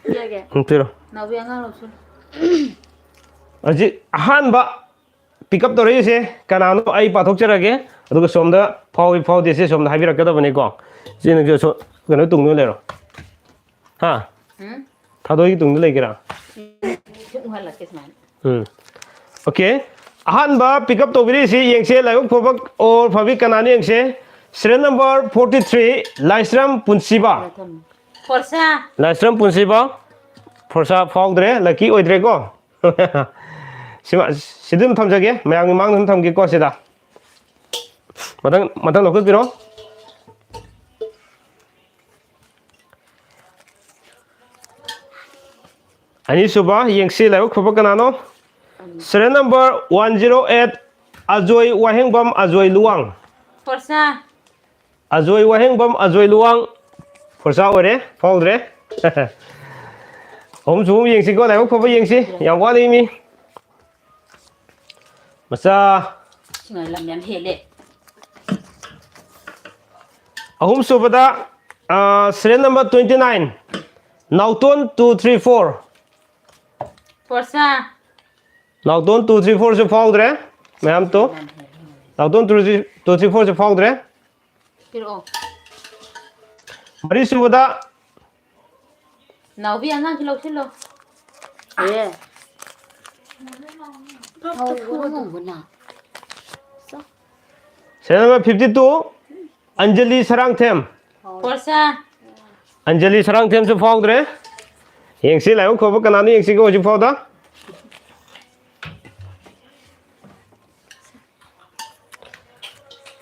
ꯄꯤꯔꯒꯦ꯫ ꯎꯝ, ꯄꯤꯔꯣ꯫ ꯅꯥꯎꯕꯤ, ꯑꯉꯥꯡ ꯂꯧꯁꯤꯜꯂꯨ꯫ ꯍꯧꯖꯤꯛ ꯑꯍꯥꯟꯕ pick up ꯇꯧꯔꯛꯏꯁꯦ ꯀꯅꯥꯅꯣ? ꯑꯩ ꯄꯥꯊꯣꯛꯆꯔꯒꯦ꯫ ꯑꯗꯨꯒ ꯁꯣꯝꯗ ꯐꯥꯎꯏ ꯐꯥꯎꯗꯦ ꯁꯦ ꯁꯣꯝꯗ ꯍꯥꯏꯕꯤꯔꯛꯀꯗꯕꯅꯤꯀꯣ꯫ ꯏꯆꯦ ꯅꯪꯁꯨ ꯁꯣ-, ꯀꯩꯅꯣ ꯇꯨꯡꯗ ꯂꯩꯔꯣ꯫ ꯍꯥ? ꯎꯝ? ꯊꯥꯗꯣꯏꯒꯤ ꯇꯨꯡꯗ ꯂꯩꯒꯦꯔꯥ? ꯁꯤ ꯎꯍꯜꯂꯛꯀꯦ ꯁꯨꯃꯥꯏꯅ꯫ ꯎꯝ꯫ ꯑꯣꯀꯦ꯫ ꯑꯍꯥꯟꯕ pick up ꯇꯧꯕꯤꯔꯛꯏꯁꯤ ꯌꯦꯡꯁꯦ, ꯂꯥꯏꯕꯛ ꯐꯕ or ꯐꯕꯤ ꯀꯅꯥꯅꯣ ꯌꯦꯡꯁꯦ꯫ Serial number forty three, ꯂꯥꯏꯁ꯭ꯔꯝ ꯄꯨꯟꯁꯤꯕ꯫ ꯐꯣꯔꯁꯥ꯫ ꯂꯥꯏꯁ꯭ꯔꯝ ꯄꯨꯟꯁꯤꯕ꯫ ꯐꯣꯔꯁꯥ ꯐꯥꯎꯗ꯭ꯔꯦ, lucky ꯑꯣꯏꯗ꯭ꯔꯦꯀꯣ꯫ ꯁꯤꯃ, ꯁꯤꯗ ꯑꯗꯨꯝ ꯊꯝꯖꯒꯦ, ꯃꯌꯥꯝꯒꯤ ꯃꯥꯡꯗ ꯑꯗꯨꯝ ꯊꯝꯒꯦꯀꯣ ꯁꯤꯗ꯫ ꯃꯊꯪ, ꯃꯊꯪ ꯂꯧꯈꯠꯄꯤꯔꯣ꯫ ꯑꯅꯤꯁꯨꯕ, ꯌꯦꯡꯁꯤ, ꯂꯥꯏꯕꯛ ꯐꯕ ꯀꯅꯥꯅꯣ? Serial number one zero eight, Ajoy ꯋꯥꯍꯦꯡꯕꯝ, ꯑꯖꯣꯏ ꯂꯨꯋꯥꯡ꯫ ꯐꯣꯔꯁꯥ꯫ ꯑꯖꯣꯏ ꯋꯥꯍꯦꯡꯕꯝ, ꯑꯖꯣꯏ ꯂꯨꯋꯥꯡ꯫ ꯐꯣꯔꯁꯥ ꯑꯣꯏꯔꯦ, ꯐꯥꯎꯗ꯭ꯔꯦ꯫ ꯑꯍꯨꯝꯁꯨꯕ ꯑꯃꯨꯛ ꯌꯦꯡꯁꯤꯀꯣ, ꯂꯥꯏꯕꯛ ꯐꯕ ꯌꯦꯡꯁꯤ꯫ ꯌꯥꯝ ꯋꯥꯠꯂꯤ ꯃꯤ꯫ ꯃꯆꯥ꯫ ꯁꯤꯡꯉꯥꯏ ꯂꯝ ꯌꯥꯝ ꯍꯦꯜꯂꯦ꯫ ꯑꯍꯨꯝꯁꯨꯕꯗ, ꯑ, serial number twenty nine, ꯅꯥꯎꯇꯣꯟ two three four꯫ ꯐꯣꯔꯁꯥ꯫ ꯅꯥꯎꯇꯣꯟ two three four ꯁꯨ ꯐꯥꯎꯗ꯭ꯔꯦ, ꯃꯌꯥꯝ two. ꯅꯥꯎꯇꯣꯟ two three, two three four ꯁꯨ ꯐꯥꯎꯗ꯭ꯔꯦ꯫ ꯄꯤꯔꯛꯑꯣ꯫ ꯃꯔꯤꯁꯨꯕꯗ꯫ ꯅꯥꯎꯕꯤ, ꯑꯉꯥꯡꯁꯤ ꯂꯧꯁꯤꯜꯂꯣ꯫ ꯑꯦ꯫ Serial number fifty two, Anjali Sarangthem. ꯐꯣꯔꯁꯥ꯫ Anjali ꯁꯔꯥꯡꯊꯦꯝꯁꯨ ꯐꯥꯎꯗ꯭ꯔꯦ꯫ ꯌꯦꯡꯁꯤ, ꯂꯥꯏꯕꯛ ꯐꯕ ꯀꯅꯥꯅꯣ ꯌꯦꯡꯁꯤꯀꯣ ꯍꯧꯖꯤꯛ ꯐꯥꯎꯗ꯫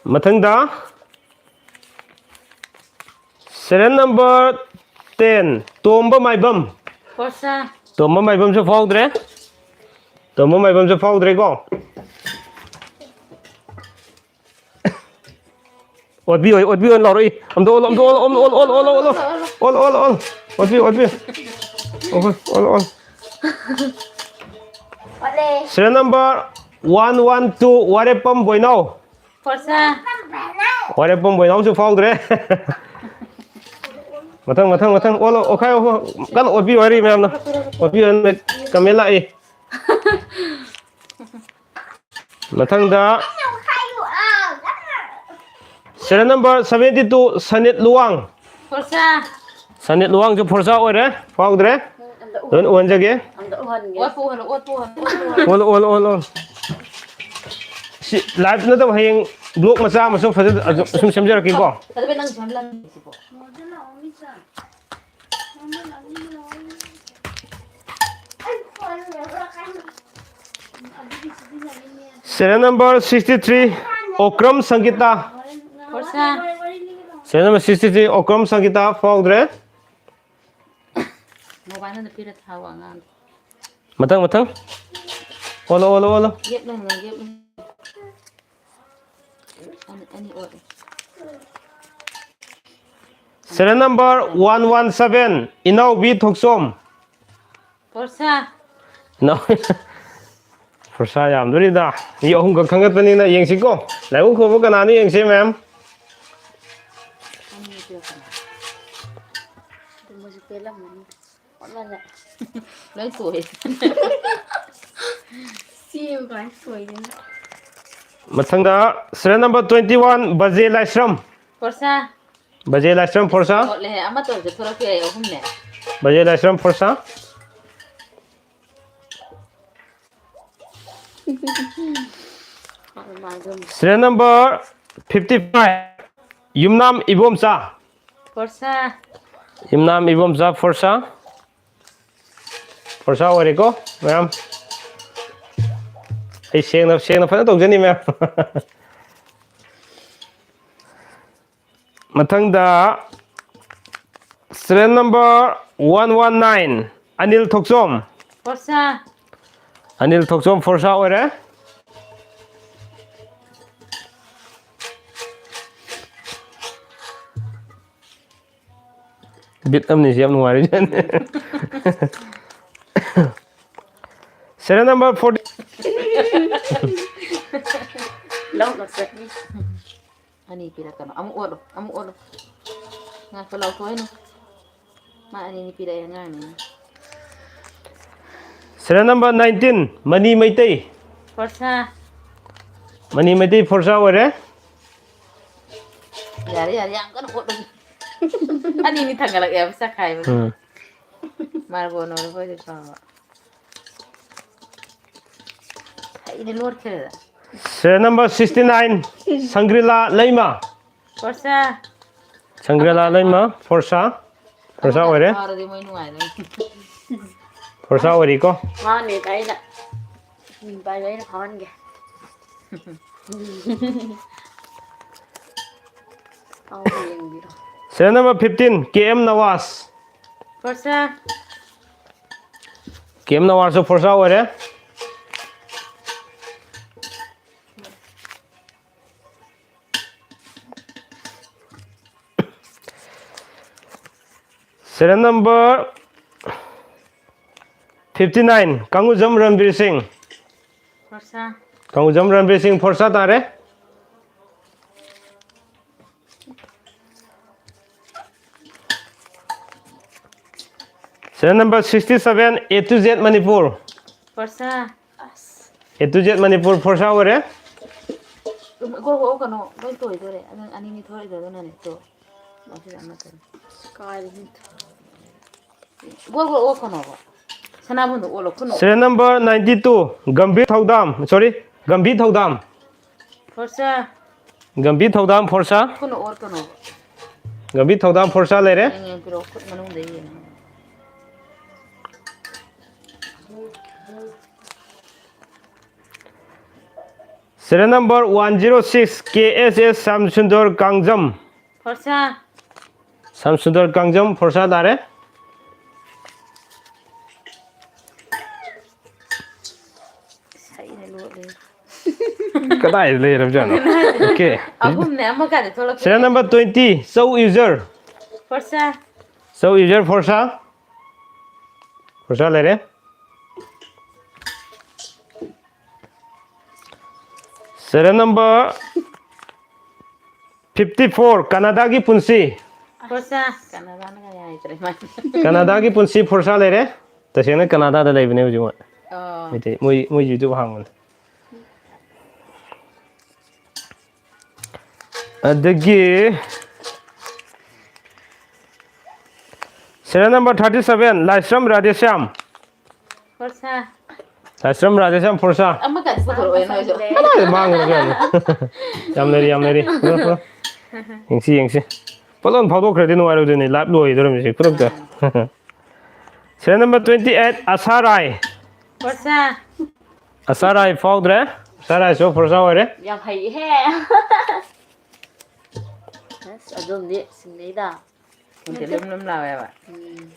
ꯃꯊꯪꯗ serial number ten, ꯇꯣꯝꯕ ꯃꯥꯏꯕꯝ꯫ ꯐꯣꯔꯁꯥ꯫ ꯇꯣꯝꯕ ꯃꯥꯏꯕꯝꯁꯨ ꯐꯥꯎꯗ꯭ꯔꯦ꯫ ꯇꯣꯝꯕ ꯃꯥꯏꯕꯝꯁꯨ ꯐꯥꯎꯗ꯭ꯔꯦꯀꯣ꯫ ꯑꯣꯠꯄꯤꯌꯣ, ꯑꯣꯠꯄꯤꯌꯣ, ꯂꯥꯎꯔꯛꯏ꯫ ꯑꯝꯇ ꯑꯣꯜꯂꯣ, ꯑꯝꯇ ꯑꯣꯜꯂꯣ, ꯑꯝꯇ ꯑꯣꯜꯂꯣ, ꯑꯣꯜꯂꯣ, ꯑꯣꯜꯂꯣ, ꯑꯣꯜꯂꯣ꯫ ꯑꯣꯜꯂꯣ, ꯑꯣꯜꯂꯣ, ꯑꯣꯜꯂꯣ꯫ ꯑꯣꯠꯄꯤꯌꯨ, ꯑꯣꯠꯄꯤꯌꯨ꯫ ꯑꯣꯍꯣꯏ, ꯑꯣꯜꯂꯣ, ꯑꯣꯜꯂꯣ꯫ ꯑꯣꯠꯂꯦ꯫ Serial number one one two, Warepam ꯕꯣꯏꯅꯥꯎ꯫ ꯐꯣꯔꯁꯥ꯫ ꯋꯥꯔꯦꯄꯝ ꯕꯣꯏꯅꯥꯎꯁꯨ ꯐꯥꯎꯗ꯭ꯔꯦ꯫ ꯃꯊꯪ, ꯃꯊꯪ, ꯃꯊꯪ꯫ ꯑꯣꯜꯂꯣ, ꯑꯣꯠꯈꯥꯏꯌꯣ, ꯑꯣꯠꯈꯥꯏꯌꯣ꯫ ꯀꯟꯅ ꯑꯣꯠꯄꯤꯌꯨ ꯍꯥꯏꯔꯤ ꯃꯌꯥꯝꯅ꯫ ꯑꯣꯠꯄꯤꯌꯨ ꯍꯥꯏꯅ comment ꯂꯥꯛꯏ꯫ ꯃꯊꯪꯗ serial number seventy two, ꯁꯅꯤꯠ Luwang. ꯐꯣꯔꯁꯥ꯫ ꯁꯅꯤꯠ ꯂꯨꯋꯥꯡꯁꯨ ꯐꯣꯔꯁꯥ ꯑꯣꯏꯔꯦ, ꯐꯥꯎꯗ꯭ꯔꯦ꯫ ꯎꯝ, ꯑꯝꯇ ꯎꯍꯟ-, ꯂꯣꯏꯅ ꯑꯣꯟꯖꯒꯦ꯫ ꯑꯝꯇ ꯎꯍꯟꯒꯦ꯫ ꯑꯣꯠꯄꯨ ꯑꯣꯠꯍꯜꯂꯣ, ꯑꯣꯠꯄꯨ ꯑꯣꯠꯍꯜꯂꯣ, ꯑꯣꯠꯄꯨ ꯑꯣꯠꯍꯜꯂꯣ꯫ ꯑꯣꯜꯂꯣ, ꯑꯣꯜꯂꯣ, ꯑꯣꯜꯂꯣ, ꯑꯣꯜꯂꯣ꯫ ꯁꯤ live ꯅꯠꯇꯕ, ꯍꯌꯦꯡ vlog ꯃꯆꯥ ꯑꯃꯁꯨ ꯐꯖꯅ ꯑꯗꯨꯝ ꯁꯨꯝ ꯁꯦꯝꯖꯔꯛꯀꯦꯀꯣ꯫ ꯑꯗꯨ ꯅꯪ ꯁꯨꯃꯥꯏꯅ ꯂꯪꯒꯦ ꯁꯤꯕꯣ꯫ Serial number sixty three, Okram ꯁꯪꯒꯤꯇꯥ꯫ ꯐꯣꯔꯁꯥ꯫ Serial number sixty three, Okram ꯁꯪꯒꯤꯇꯥ ꯐꯥꯎꯗ꯭ꯔꯦ꯫ Mobile ꯑꯝꯗ ꯄꯤꯔ ꯊꯥꯎ ꯑꯉꯥꯡꯗꯣ꯫ ꯃꯊꯪ, ꯃꯊꯪ꯫ ꯑꯣꯜꯂꯣ, ꯑꯣꯜꯂꯣ, ꯑꯣꯜꯂꯣ꯫ Gap ꯂꯩꯍꯜꯂꯣ, gap ꯂꯩꯍꯜꯂꯣ꯫ ꯑꯅꯤ, ꯑꯅꯤ ꯑꯣꯠꯂꯦ꯫ Serial number one one seven, ꯏꯅꯥꯎꯕꯤ ꯊꯣꯛꯆꯣꯝ꯫ ꯐꯣꯔꯁꯥ꯫ ꯏꯅꯥꯎ-, ꯐꯣꯔꯁꯥ ꯌꯥꯝꯗꯣꯔꯤꯗ꯫ ꯃꯤ ꯑꯍꯨꯝꯈꯛ ꯈꯟꯒꯠꯄꯅꯤꯅ ꯌꯦꯡꯁꯤꯀꯣ꯫ ꯂꯥꯏꯕꯛ ꯐꯕ ꯀꯅꯥꯅꯣ ꯌꯦꯡꯁꯤ, ꯃꯌꯥꯝ꯫ ꯑꯅꯤ ꯄꯤꯔꯛꯀꯅꯤ꯫ ꯑꯗꯨ ꯃꯣꯏꯁꯨ ꯄꯦꯜꯂꯝꯃꯅꯤ꯫ ꯂꯣꯏ ꯇꯣꯛꯑꯦ꯫ ꯁꯤꯕꯨ ꯀꯃꯥꯏꯅ ꯁꯣꯏꯗꯣꯏꯅꯣ? ꯃꯊꯪꯗ serial number twenty one, ꯕꯖꯦ ꯂꯥꯏꯁ꯭ꯔꯝ꯫ ꯐꯣꯔꯁꯥ꯫ ꯕꯖꯦ ꯂꯥꯏꯁ꯭ꯔꯝ ꯐꯣꯔꯁꯥ꯫ ꯍꯣꯠꯂꯦꯍꯦ, ꯑꯃꯠꯇ ꯑꯣꯏꯔꯁꯨ ꯊꯣꯔꯛꯄ ꯌꯥꯏ, ꯑꯍꯨꯝꯅꯦ꯫ ꯕꯖꯦ ꯂꯥꯏꯁ꯭ꯔꯝ ꯐꯣꯔꯁꯥ꯫ Serial number fifty five, ꯌꯨꯝꯅꯥꯝ ꯏꯕꯣꯝꯆꯥ꯫ ꯐꯣꯔꯁꯥ꯫ ꯏꯝꯅꯥꯝ ꯏꯕꯣꯝꯆꯥ ꯐꯣꯔꯁꯥ꯫ ꯐꯣꯔꯁꯥ ꯑꯣꯏꯔꯦꯀꯣ ꯃꯌꯥꯝ꯫ ꯑꯩ ꯁꯦꯡꯅ, ꯁꯦꯡꯅ ꯐꯖꯅ ꯇꯧꯖꯅꯤ ꯃꯌꯥꯝ꯫ ꯃꯊꯪꯗ serial number one one nine, Anil ꯊꯣꯛꯆꯣꯝ꯫ ꯐꯣꯔꯁꯥ꯫ ꯑꯅꯤꯜ ꯊꯣꯛꯆꯣꯝ ꯐꯣꯔꯁꯥ ꯑꯣꯏꯔꯦ꯫ ꯕꯤꯠ ꯑꯃꯅꯤ ꯁꯤ, ꯌꯥꯝ ꯅꯨꯡꯉꯥꯏꯔꯤ꯫ Serial number forty꯫ ꯂꯧ ꯂꯧꯆꯠꯅꯤ꯫ ꯑꯅꯤ ꯄꯤꯔꯛꯀꯅꯨ꯫ ꯑꯃꯨꯛ ꯑꯣꯠꯂꯨ, ꯑꯃꯨꯛ ꯑꯣꯠꯂꯨ꯫ ꯉꯥꯏꯈꯣ, ꯂꯥꯎꯊꯣꯛꯍꯜꯂꯨ꯫ ꯃꯥ ꯑꯅꯤꯅꯤ ꯄꯤꯔꯛꯑꯦ ꯑꯉꯥꯡꯅꯤꯅ꯫ Serial number nineteen, Mani Meitei. ꯐꯣꯔꯁꯥ꯫ ꯃꯅꯤ ꯃꯩꯇꯩ ꯐꯣꯔꯁꯥ ꯑꯣꯏꯔꯦ꯫ ꯌꯥꯔꯦ, ꯌꯥꯔꯦ, ꯌꯥꯝ ꯀꯟꯅ ꯑꯣꯠꯂꯨ꯫ ꯑꯅꯤꯅꯤ ꯊꯥꯡꯒꯠꯂꯛꯑꯦꯕ ꯆꯈꯥꯏꯕꯗ꯫ ꯎꯝ꯫ ꯃꯥꯔꯕꯣꯟ ꯑꯣꯏꯔꯕꯣꯏꯗꯤ ꯐꯕ꯫ ꯍꯩꯅ ꯂꯣꯠꯈ꯭ꯔꯦꯗ꯫ Serial number sixty nine, ꯁꯪꯒ꯭ꯔꯤꯂꯥ ꯂꯩꯃ꯫ ꯐꯣꯔꯁꯥ꯫ ꯁꯪꯒ꯭ꯔꯤꯂꯥ ꯂꯩꯃ, ꯐꯣꯔꯁꯥ꯫ ꯐꯣꯔꯁꯥ ꯑꯣꯏꯔꯦ꯫ ꯐꯥꯔꯗꯤ ꯃꯣꯏ ꯅꯨꯡꯉꯥꯏꯔꯅꯤ꯫ ꯐꯣꯔꯁꯥ ꯑꯣꯏꯔꯤꯀꯣ꯫ ꯃꯥꯅꯦ, ꯑꯩꯅ꯫ ꯎꯝ, ꯄꯥꯏꯌꯨ, ꯑꯩꯅ ꯐꯥꯍꯟꯒꯦ꯫ ꯑꯃꯨꯛ ꯌꯦꯡꯕꯤꯔꯣ꯫ Serial number fifteen, ꯀꯦ ꯑꯦꯝ ꯅꯋꯥꯖ꯫ ꯐꯣꯔꯁꯥ꯫ ꯀꯦ ꯑꯦꯝ ꯅꯋꯥꯖꯁꯨ ꯐꯣꯔꯁꯥ ꯑꯣꯏꯔꯦ꯫ Serial number fifty nine, ꯀꯥꯡꯉꯨꯖꯝ ꯔꯟꯕꯤꯔ ꯁꯤꯡ꯫ ꯐꯣꯔꯁꯥ꯫ ꯀꯥꯡꯉꯨꯖꯝ ꯔꯟꯕꯤꯔ ꯁꯤꯡ ꯐꯣꯔꯁꯥ ꯇꯥꯔꯦ꯫ Serial number sixty seven, A to Z Manipur. ꯐꯣꯔꯁꯥ꯫ ꯑꯁ꯫ A to Z ꯃꯅꯤꯄꯨꯔ ꯐꯣꯔꯁꯥ ꯑꯣꯏꯔꯦ꯫ ꯒꯣꯜ ꯒꯣꯜ ꯑꯣꯛꯀꯅꯣ, ꯂꯣꯏ ꯇꯣꯏꯗꯣꯔꯦ꯫ ꯑꯗꯨ ꯑꯅꯤꯅꯤ ꯊꯣꯛꯏꯗꯣ ꯑꯗꯨꯅꯅꯦ꯫ ꯇꯣ꯫ ꯃꯁꯤꯗ ꯑꯃꯠꯇꯅꯤ꯫ ꯀꯥꯏꯗꯒꯤ? Goal goal ꯑꯣꯛꯀꯅꯣꯕ꯫ ꯁꯅꯥꯕꯨꯟꯗꯣ ꯑꯣꯜꯂꯣ, ꯈꯨꯠꯅ ꯑꯣꯜꯂꯣ꯫ Serial number ninety two, Gambhir ꯊꯧꯗꯥꯝ, sorry, ꯒꯝꯚꯤꯔ ꯊꯧꯗꯥꯝ꯫ ꯐꯣꯔꯁꯥ꯫ ꯒꯝꯚꯤꯔ ꯊꯧꯗꯥꯝ ꯐꯣꯔꯁꯥ꯫ ꯈꯨꯠꯅ ꯑꯣꯠꯀꯅꯣꯕ꯫ ꯒꯝꯚꯤꯔ ꯊꯧꯗꯥꯝ ꯐꯣꯔꯁꯥ ꯂꯩꯔꯦ꯫ ꯌꯦꯡ, ꯌꯦꯡ, ꯄꯤꯔꯛꯑꯣ, ꯈꯨꯠ ꯃꯅꯨꯡꯗ ꯌꯦꯡꯉꯣ꯫ Serial number one zero six, K S S ꯁ꯭ꯌꯥꯝꯁꯨꯟꯗꯔ Kangjam. ꯐꯣꯔꯁꯥ꯫ ꯁ꯭ꯌꯥꯝꯁꯨꯟꯗꯔ Kangjam ꯐꯣꯔꯁꯥ ꯇꯥꯔꯦ꯫ ꯁꯩꯅ ꯂꯣꯠꯂꯦ꯫ ꯀꯗꯥꯏꯗ ꯂꯩꯔꯕꯖꯥꯠꯅꯣ? Okay꯫ ꯑꯍꯨꯝꯅꯦ, ꯑꯃ ꯀꯥꯏꯗ ꯊꯣꯛꯂꯛꯀꯦ? Serial number twenty, ꯆꯧ user꯫ ꯐꯣꯔꯁꯥ꯫ ꯆꯧ user ꯐꯣꯔꯁꯥ꯫ ꯐꯣꯔꯁꯥ ꯂꯩꯔꯦ꯫ Serial number fifty four, ꯀꯅꯥꯗꯥꯒꯤ ꯄꯨꯟꯁꯤ꯫ ꯐꯣꯔꯁꯥ꯫ ꯀꯅꯥꯗꯥꯅꯒ ꯌꯥꯏꯗ꯭ꯔꯦ ꯃꯥ꯫ ꯀꯅꯥꯗꯥꯒꯤ ꯄꯨꯟꯁꯤ ꯐꯣꯔꯁꯥ ꯂꯩꯔꯦ꯫ ꯇꯁꯦꯡꯅ ꯀꯅꯥꯗꯥꯗ ꯂꯩꯕꯅꯦ ꯍꯧꯖꯤꯛ ꯃꯣꯏ꯫ ꯑꯣ꯫ ꯃꯩꯇꯩ, ꯃꯣꯏ, ꯃꯣꯏ YouTube ꯍꯥꯡꯕꯅꯦ꯫ ꯑꯗꯒꯤ serial number thirty seven, ꯂꯥꯏꯁ꯭ꯔꯝ ꯔꯥꯙꯦꯁ꯭ꯌꯥꯝ꯫ ꯐꯣꯔꯁꯥ꯫ ꯂꯥꯏꯁ꯭ꯔꯝ ꯔꯥꯙꯦꯁ꯭ꯌꯥꯝ ꯐꯣꯔꯁꯥ꯫ ꯑꯃꯈꯛ ꯄꯨꯊꯣꯔꯛꯑꯣ ꯅꯣꯏꯁꯨ꯫ ꯀꯗꯥꯏꯗ ꯃꯥꯡꯈ꯭ꯔꯒꯦ? ꯌꯥꯝ ꯂꯩꯔꯤ, ꯌꯥꯝ ꯂꯩꯔꯤ꯫ ꯄꯨꯔꯣ, ꯄꯨꯔꯣ꯫ ꯌꯦꯡꯁꯤ, ꯌꯦꯡꯁꯤ꯫ ꯄꯠ ꯂꯥꯎꯅ ꯐꯥꯎꯗꯣꯛꯈ꯭ꯔꯗꯤ ꯅꯨꯡꯉꯥꯏꯔꯣꯏꯗꯣꯏꯅꯤ, live ꯂꯣꯏꯗꯣꯔꯝꯃꯤꯁꯦ ꯈꯨꯗꯛꯇ꯫ ꯑꯥ꯫ Serial number twenty eight, ꯑꯁꯥ ꯔꯥꯏ꯫ ꯐꯣꯔꯁꯥ꯫ ꯑꯁꯥ ꯔꯥꯏ ꯐꯥꯎꯗ꯭ꯔꯦ꯫ ꯑꯁꯥ ꯔꯥꯏꯁꯨ ꯐꯣꯔꯁꯥ ꯑꯣꯏꯔꯦ꯫ ꯌꯥꯝ ꯍꯩꯍꯦ꯫ ꯑꯁ, ꯑꯗꯣꯝꯗꯤ ꯁꯤꯡꯅꯩꯗ꯫ ꯈꯪꯗꯦ, ꯂꯨꯝ ꯂꯨꯝ ꯂꯥꯎꯋꯦꯕ꯫ ꯎꯝ꯫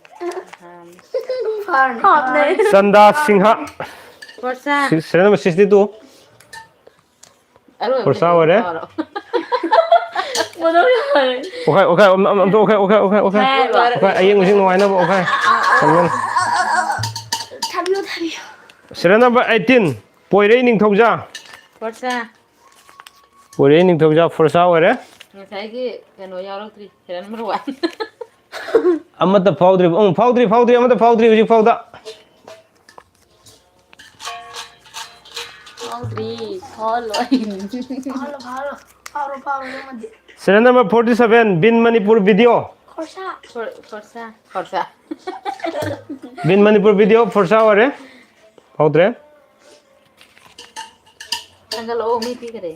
ꯆꯟꯗꯥ Singh. ꯐꯣꯔꯁꯥ꯫ Serial number sixty two꯫ ꯑꯔꯣꯏꯕ ꯐꯣꯔꯁꯥ ꯑꯣꯏꯔꯦ꯫ ꯐꯥꯎꯔꯣ꯫ ꯃꯗꯧ ꯌꯥꯔꯦ꯫ ꯑꯣꯈꯥꯏ, ꯑꯣꯈꯥꯏ, ꯑꯝ-, ꯑꯝ-, ꯑꯝꯇ ꯑꯣꯈꯥꯏ, ꯑꯣꯈꯥꯏ, ꯑꯣꯈꯥꯏ, ꯑꯣꯈꯥꯏ꯫ ꯍꯦ, ꯂꯣꯏꯔꯦ꯫ ꯑꯣꯈꯥꯏ, ꯑꯌꯦꯡꯕꯁꯤꯡ ꯅꯨꯡꯉꯥꯏꯅꯕ ꯑꯣꯈꯥꯏ꯫ ꯊꯝꯃꯦ꯫ ꯊꯥꯕꯤꯌꯨ, ꯊꯥꯕꯤꯌꯨ꯫ Serial number eighteen, ꯄꯣꯏꯔꯩ ꯅꯤꯡꯊꯧꯖꯥ꯫ ꯐꯣꯔꯁꯥ꯫ ꯄꯣꯏꯔꯩ ꯅꯤꯡꯊꯧꯖꯥ ꯐꯣꯔꯁꯥ ꯑꯣꯏꯔꯦ꯫ ꯉꯁꯥꯏꯒꯤ ꯀꯩꯅꯣ ꯌꯥꯎꯔꯛꯇ꯭ꯔꯤ, serial number one꯫ ꯑꯃꯠꯇ ꯐꯥꯎꯗ꯭ꯔꯤꯕ, ꯎꯝ, ꯐꯥꯎꯗ꯭ꯔꯤ, ꯐꯥꯎꯗ꯭ꯔꯤ, ꯑꯃꯠꯇ ꯐꯥꯎꯗ꯭ꯔꯤ ꯍꯧꯖꯤꯛ ꯐꯥꯎꯗ꯫ ꯐꯥꯎꯗ꯭ꯔꯤ, ꯐꯥꯎꯍꯜꯂꯣꯏ꯫ ꯐꯥꯎꯍꯜꯂꯣ, ꯐꯥꯎꯍꯜꯂꯣ, ꯐꯥꯎꯔꯣ, ꯐꯥꯎꯔꯣ, ꯅꯪꯉꯗꯤ꯫ Serial number forty seven, ꯕꯤꯟ ꯃꯅꯤꯄꯨꯔ video꯫ ꯈꯣꯔꯁꯥ꯫ ꯈꯣꯔ-, ꯈꯣꯔꯁꯥ, ꯈꯣꯔꯁꯥ꯫ ꯕꯤꯟ ꯃꯅꯤꯄꯨꯔ video ꯐꯣꯔꯁꯥ ꯑꯣꯏꯔꯦ꯫ ꯐꯥꯎꯗ꯭ꯔꯦ꯫ ꯊꯥꯡꯒꯠꯂꯛꯑꯣ, ꯃꯤ ꯄꯤꯈꯔꯦ꯫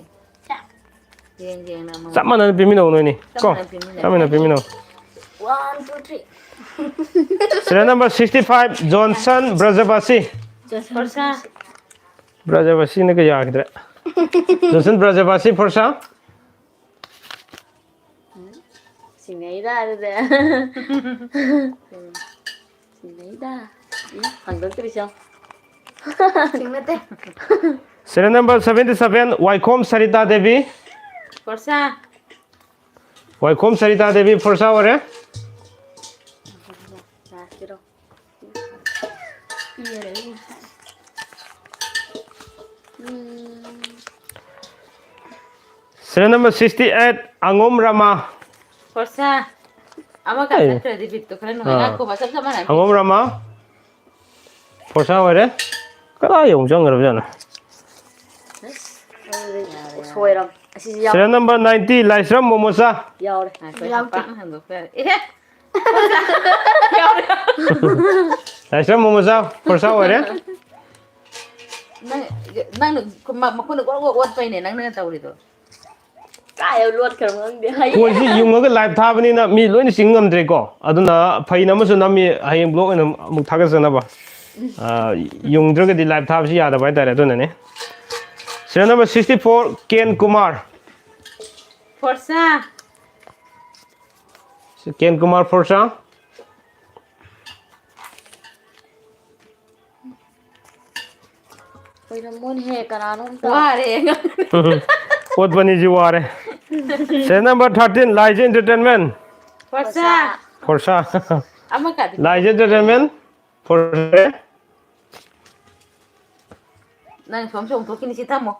ꯌꯦꯡ ꯌꯦꯡꯅ ꯑꯃꯃꯝ꯫ ꯆꯞ ꯃꯥꯟꯅꯅ ꯄꯤꯃꯤꯟꯅꯧ ꯅꯣꯏꯅꯤ꯫ ꯆꯞ ꯀꯣ? ꯃꯥꯟꯅꯅ ꯄꯤꯃꯤꯟꯅꯧ꯫ ꯆꯞ ꯃꯥꯟꯅꯅ ꯄꯤꯃꯤꯟꯅꯧ꯫ One, two, three. Serial number sixty-five, Johnson Brajabasi. ꯐꯣꯔꯁꯥ꯫ ꯕ꯭ꯔꯖꯕꯥꯁꯤꯅꯒ ꯌꯥꯈꯤꯗ꯭ꯔꯦ꯫ Johnson Brajabasi, ꯐꯣꯔꯁꯥ꯫ ꯁꯤꯡꯅꯩꯗ ꯑꯗꯨꯗꯤ꯫ ꯁꯤꯡꯅꯩꯗ꯫ ꯎꯝ, ꯐꯪꯗꯣꯛꯇ꯭ꯔꯤꯁꯤ ꯌꯦꯡꯉꯨ꯫ ꯁꯤꯡꯅꯠꯇꯦ꯫ Serial number seventy-seven, ꯋꯥꯏꯈꯣꯝ ꯁꯔꯤꯇꯥ ꯗꯦꯕꯤ꯫ ꯐꯣꯔꯁꯥ꯫ ꯋꯥꯏꯈꯣꯝ ꯁꯔꯤꯇꯥ ꯗꯦꯕꯤ, ꯐꯣꯔꯁꯥ ꯑꯣꯏꯔꯦ꯫ ꯂꯥꯁꯀꯤꯔꯣ? ꯎꯝ꯫ Serial number sixty-eight, ꯑꯉꯣꯝ Rama. ꯐꯣꯔꯁꯥ꯫ ꯑꯃꯈꯛ ꯑꯦ꯫ ꯆꯠꯈ꯭ꯔꯗꯤ ꯕꯤꯠꯇꯣ ꯈꯔ ꯅꯨꯡꯉꯥꯏ꯫ ꯑꯥ꯫ ꯉꯥꯏꯈꯣ, ꯃꯁꯝ ꯆꯞ ꯃꯥꯟꯅꯅ꯫ ꯑꯉꯣꯝ ꯔꯃꯥ꯫ ꯐꯣꯔꯁꯥ ꯑꯣꯏꯔꯦ꯫ ꯀꯗꯥꯏ ꯌꯧ ꯆꯪꯈ꯭ꯔꯕꯖꯥꯠꯅꯣ? ꯁꯣꯏꯔꯝ-, ꯑꯁꯤꯁꯨ ꯌꯥꯎ-, Serial number ninety, ꯂꯥꯏꯁ꯭ꯔꯝ ꯃꯣꯃꯣꯆꯥ꯫ ꯌꯥꯎꯔꯦ꯫ ꯉꯥꯏꯈꯣ, ꯌꯥꯎꯗꯦ꯫ ꯄꯥꯛꯅ ꯍꯟꯗꯣꯛꯄ ꯌꯥꯔꯦ꯫ ꯑꯦꯍꯦ! ꯌꯥꯎꯔꯦ꯫ ꯂꯥꯏꯁ꯭ꯔꯝ ꯃꯣꯃꯣꯆꯥ, ꯐꯣꯔꯁꯥ ꯑꯣꯏꯔꯦ꯫ ꯅꯪ, ꯅꯪꯅ ꯃ-, ꯃꯈꯨꯠꯅ ꯒꯣꯔ ꯒꯣꯔ ꯑꯣꯠꯄꯩꯅꯦ ꯅꯪꯅ ꯇꯧꯔꯤꯗꯣ꯫ ꯀꯥꯏꯗ ꯂꯣꯠꯈ꯭ꯔꯕ ꯈꯪꯗꯦ꯫ ꯍꯩ꯫ ꯀꯣꯜꯁꯤ ꯌꯨꯡꯉꯒ live ꯊꯥꯕꯅꯤꯅ ꯃꯤ ꯂꯣꯏꯅ ꯆꯤꯡ ꯉꯝꯗ꯭ꯔꯦꯀꯣ꯫ ꯑꯗꯨꯅ ꯐꯩꯅ ꯑꯃꯁꯨ ꯅꯝꯃꯤ, ꯍꯌꯦꯡ vlog ꯑꯣꯏꯅ ꯑꯃꯨꯛ ꯊꯥꯒꯠꯆꯅꯕ꯫ ꯑ, ꯌꯨꯡꯗ꯭ꯔꯒꯗꯤ live ꯊꯥꯕꯁꯤ ꯌꯥꯗꯕ ꯍꯥꯏꯇꯥꯔꯦ, ꯑꯗꯨꯅꯅꯦ꯫ Serial number sixty-four, ꯀꯦꯟ ꯀꯨꯃꯥꯔ꯫ ꯐꯣꯔꯁꯥ꯫ ꯀꯦꯟ ꯀꯨꯃꯥꯔ, ꯐꯣꯔꯁꯥ꯫ ꯑꯣꯏꯔꯝꯃꯣꯅꯦꯍꯦ, ꯀꯅꯥꯅꯣꯝꯇ꯫ ꯋꯥꯔꯦ꯫ ꯑꯣꯠꯄꯅꯤꯁꯤ ꯋꯥꯔꯦ꯫ Serial number thirteen, ꯂꯥꯏꯖ Entertainment꯫ ꯐꯣꯔꯁꯥ꯫ ꯐꯣꯔꯁꯥ꯫ ꯑꯃꯈꯛꯇꯤ꯫ ꯂꯥꯏꯖ Entertainment, ꯐꯣꯔꯁꯥ꯫ ꯅꯪ ꯁꯣꯝ ꯆꯣꯡꯊꯣꯛꯈꯤꯅꯤ꯫ ꯁꯤ ꯊꯝꯃꯣ꯫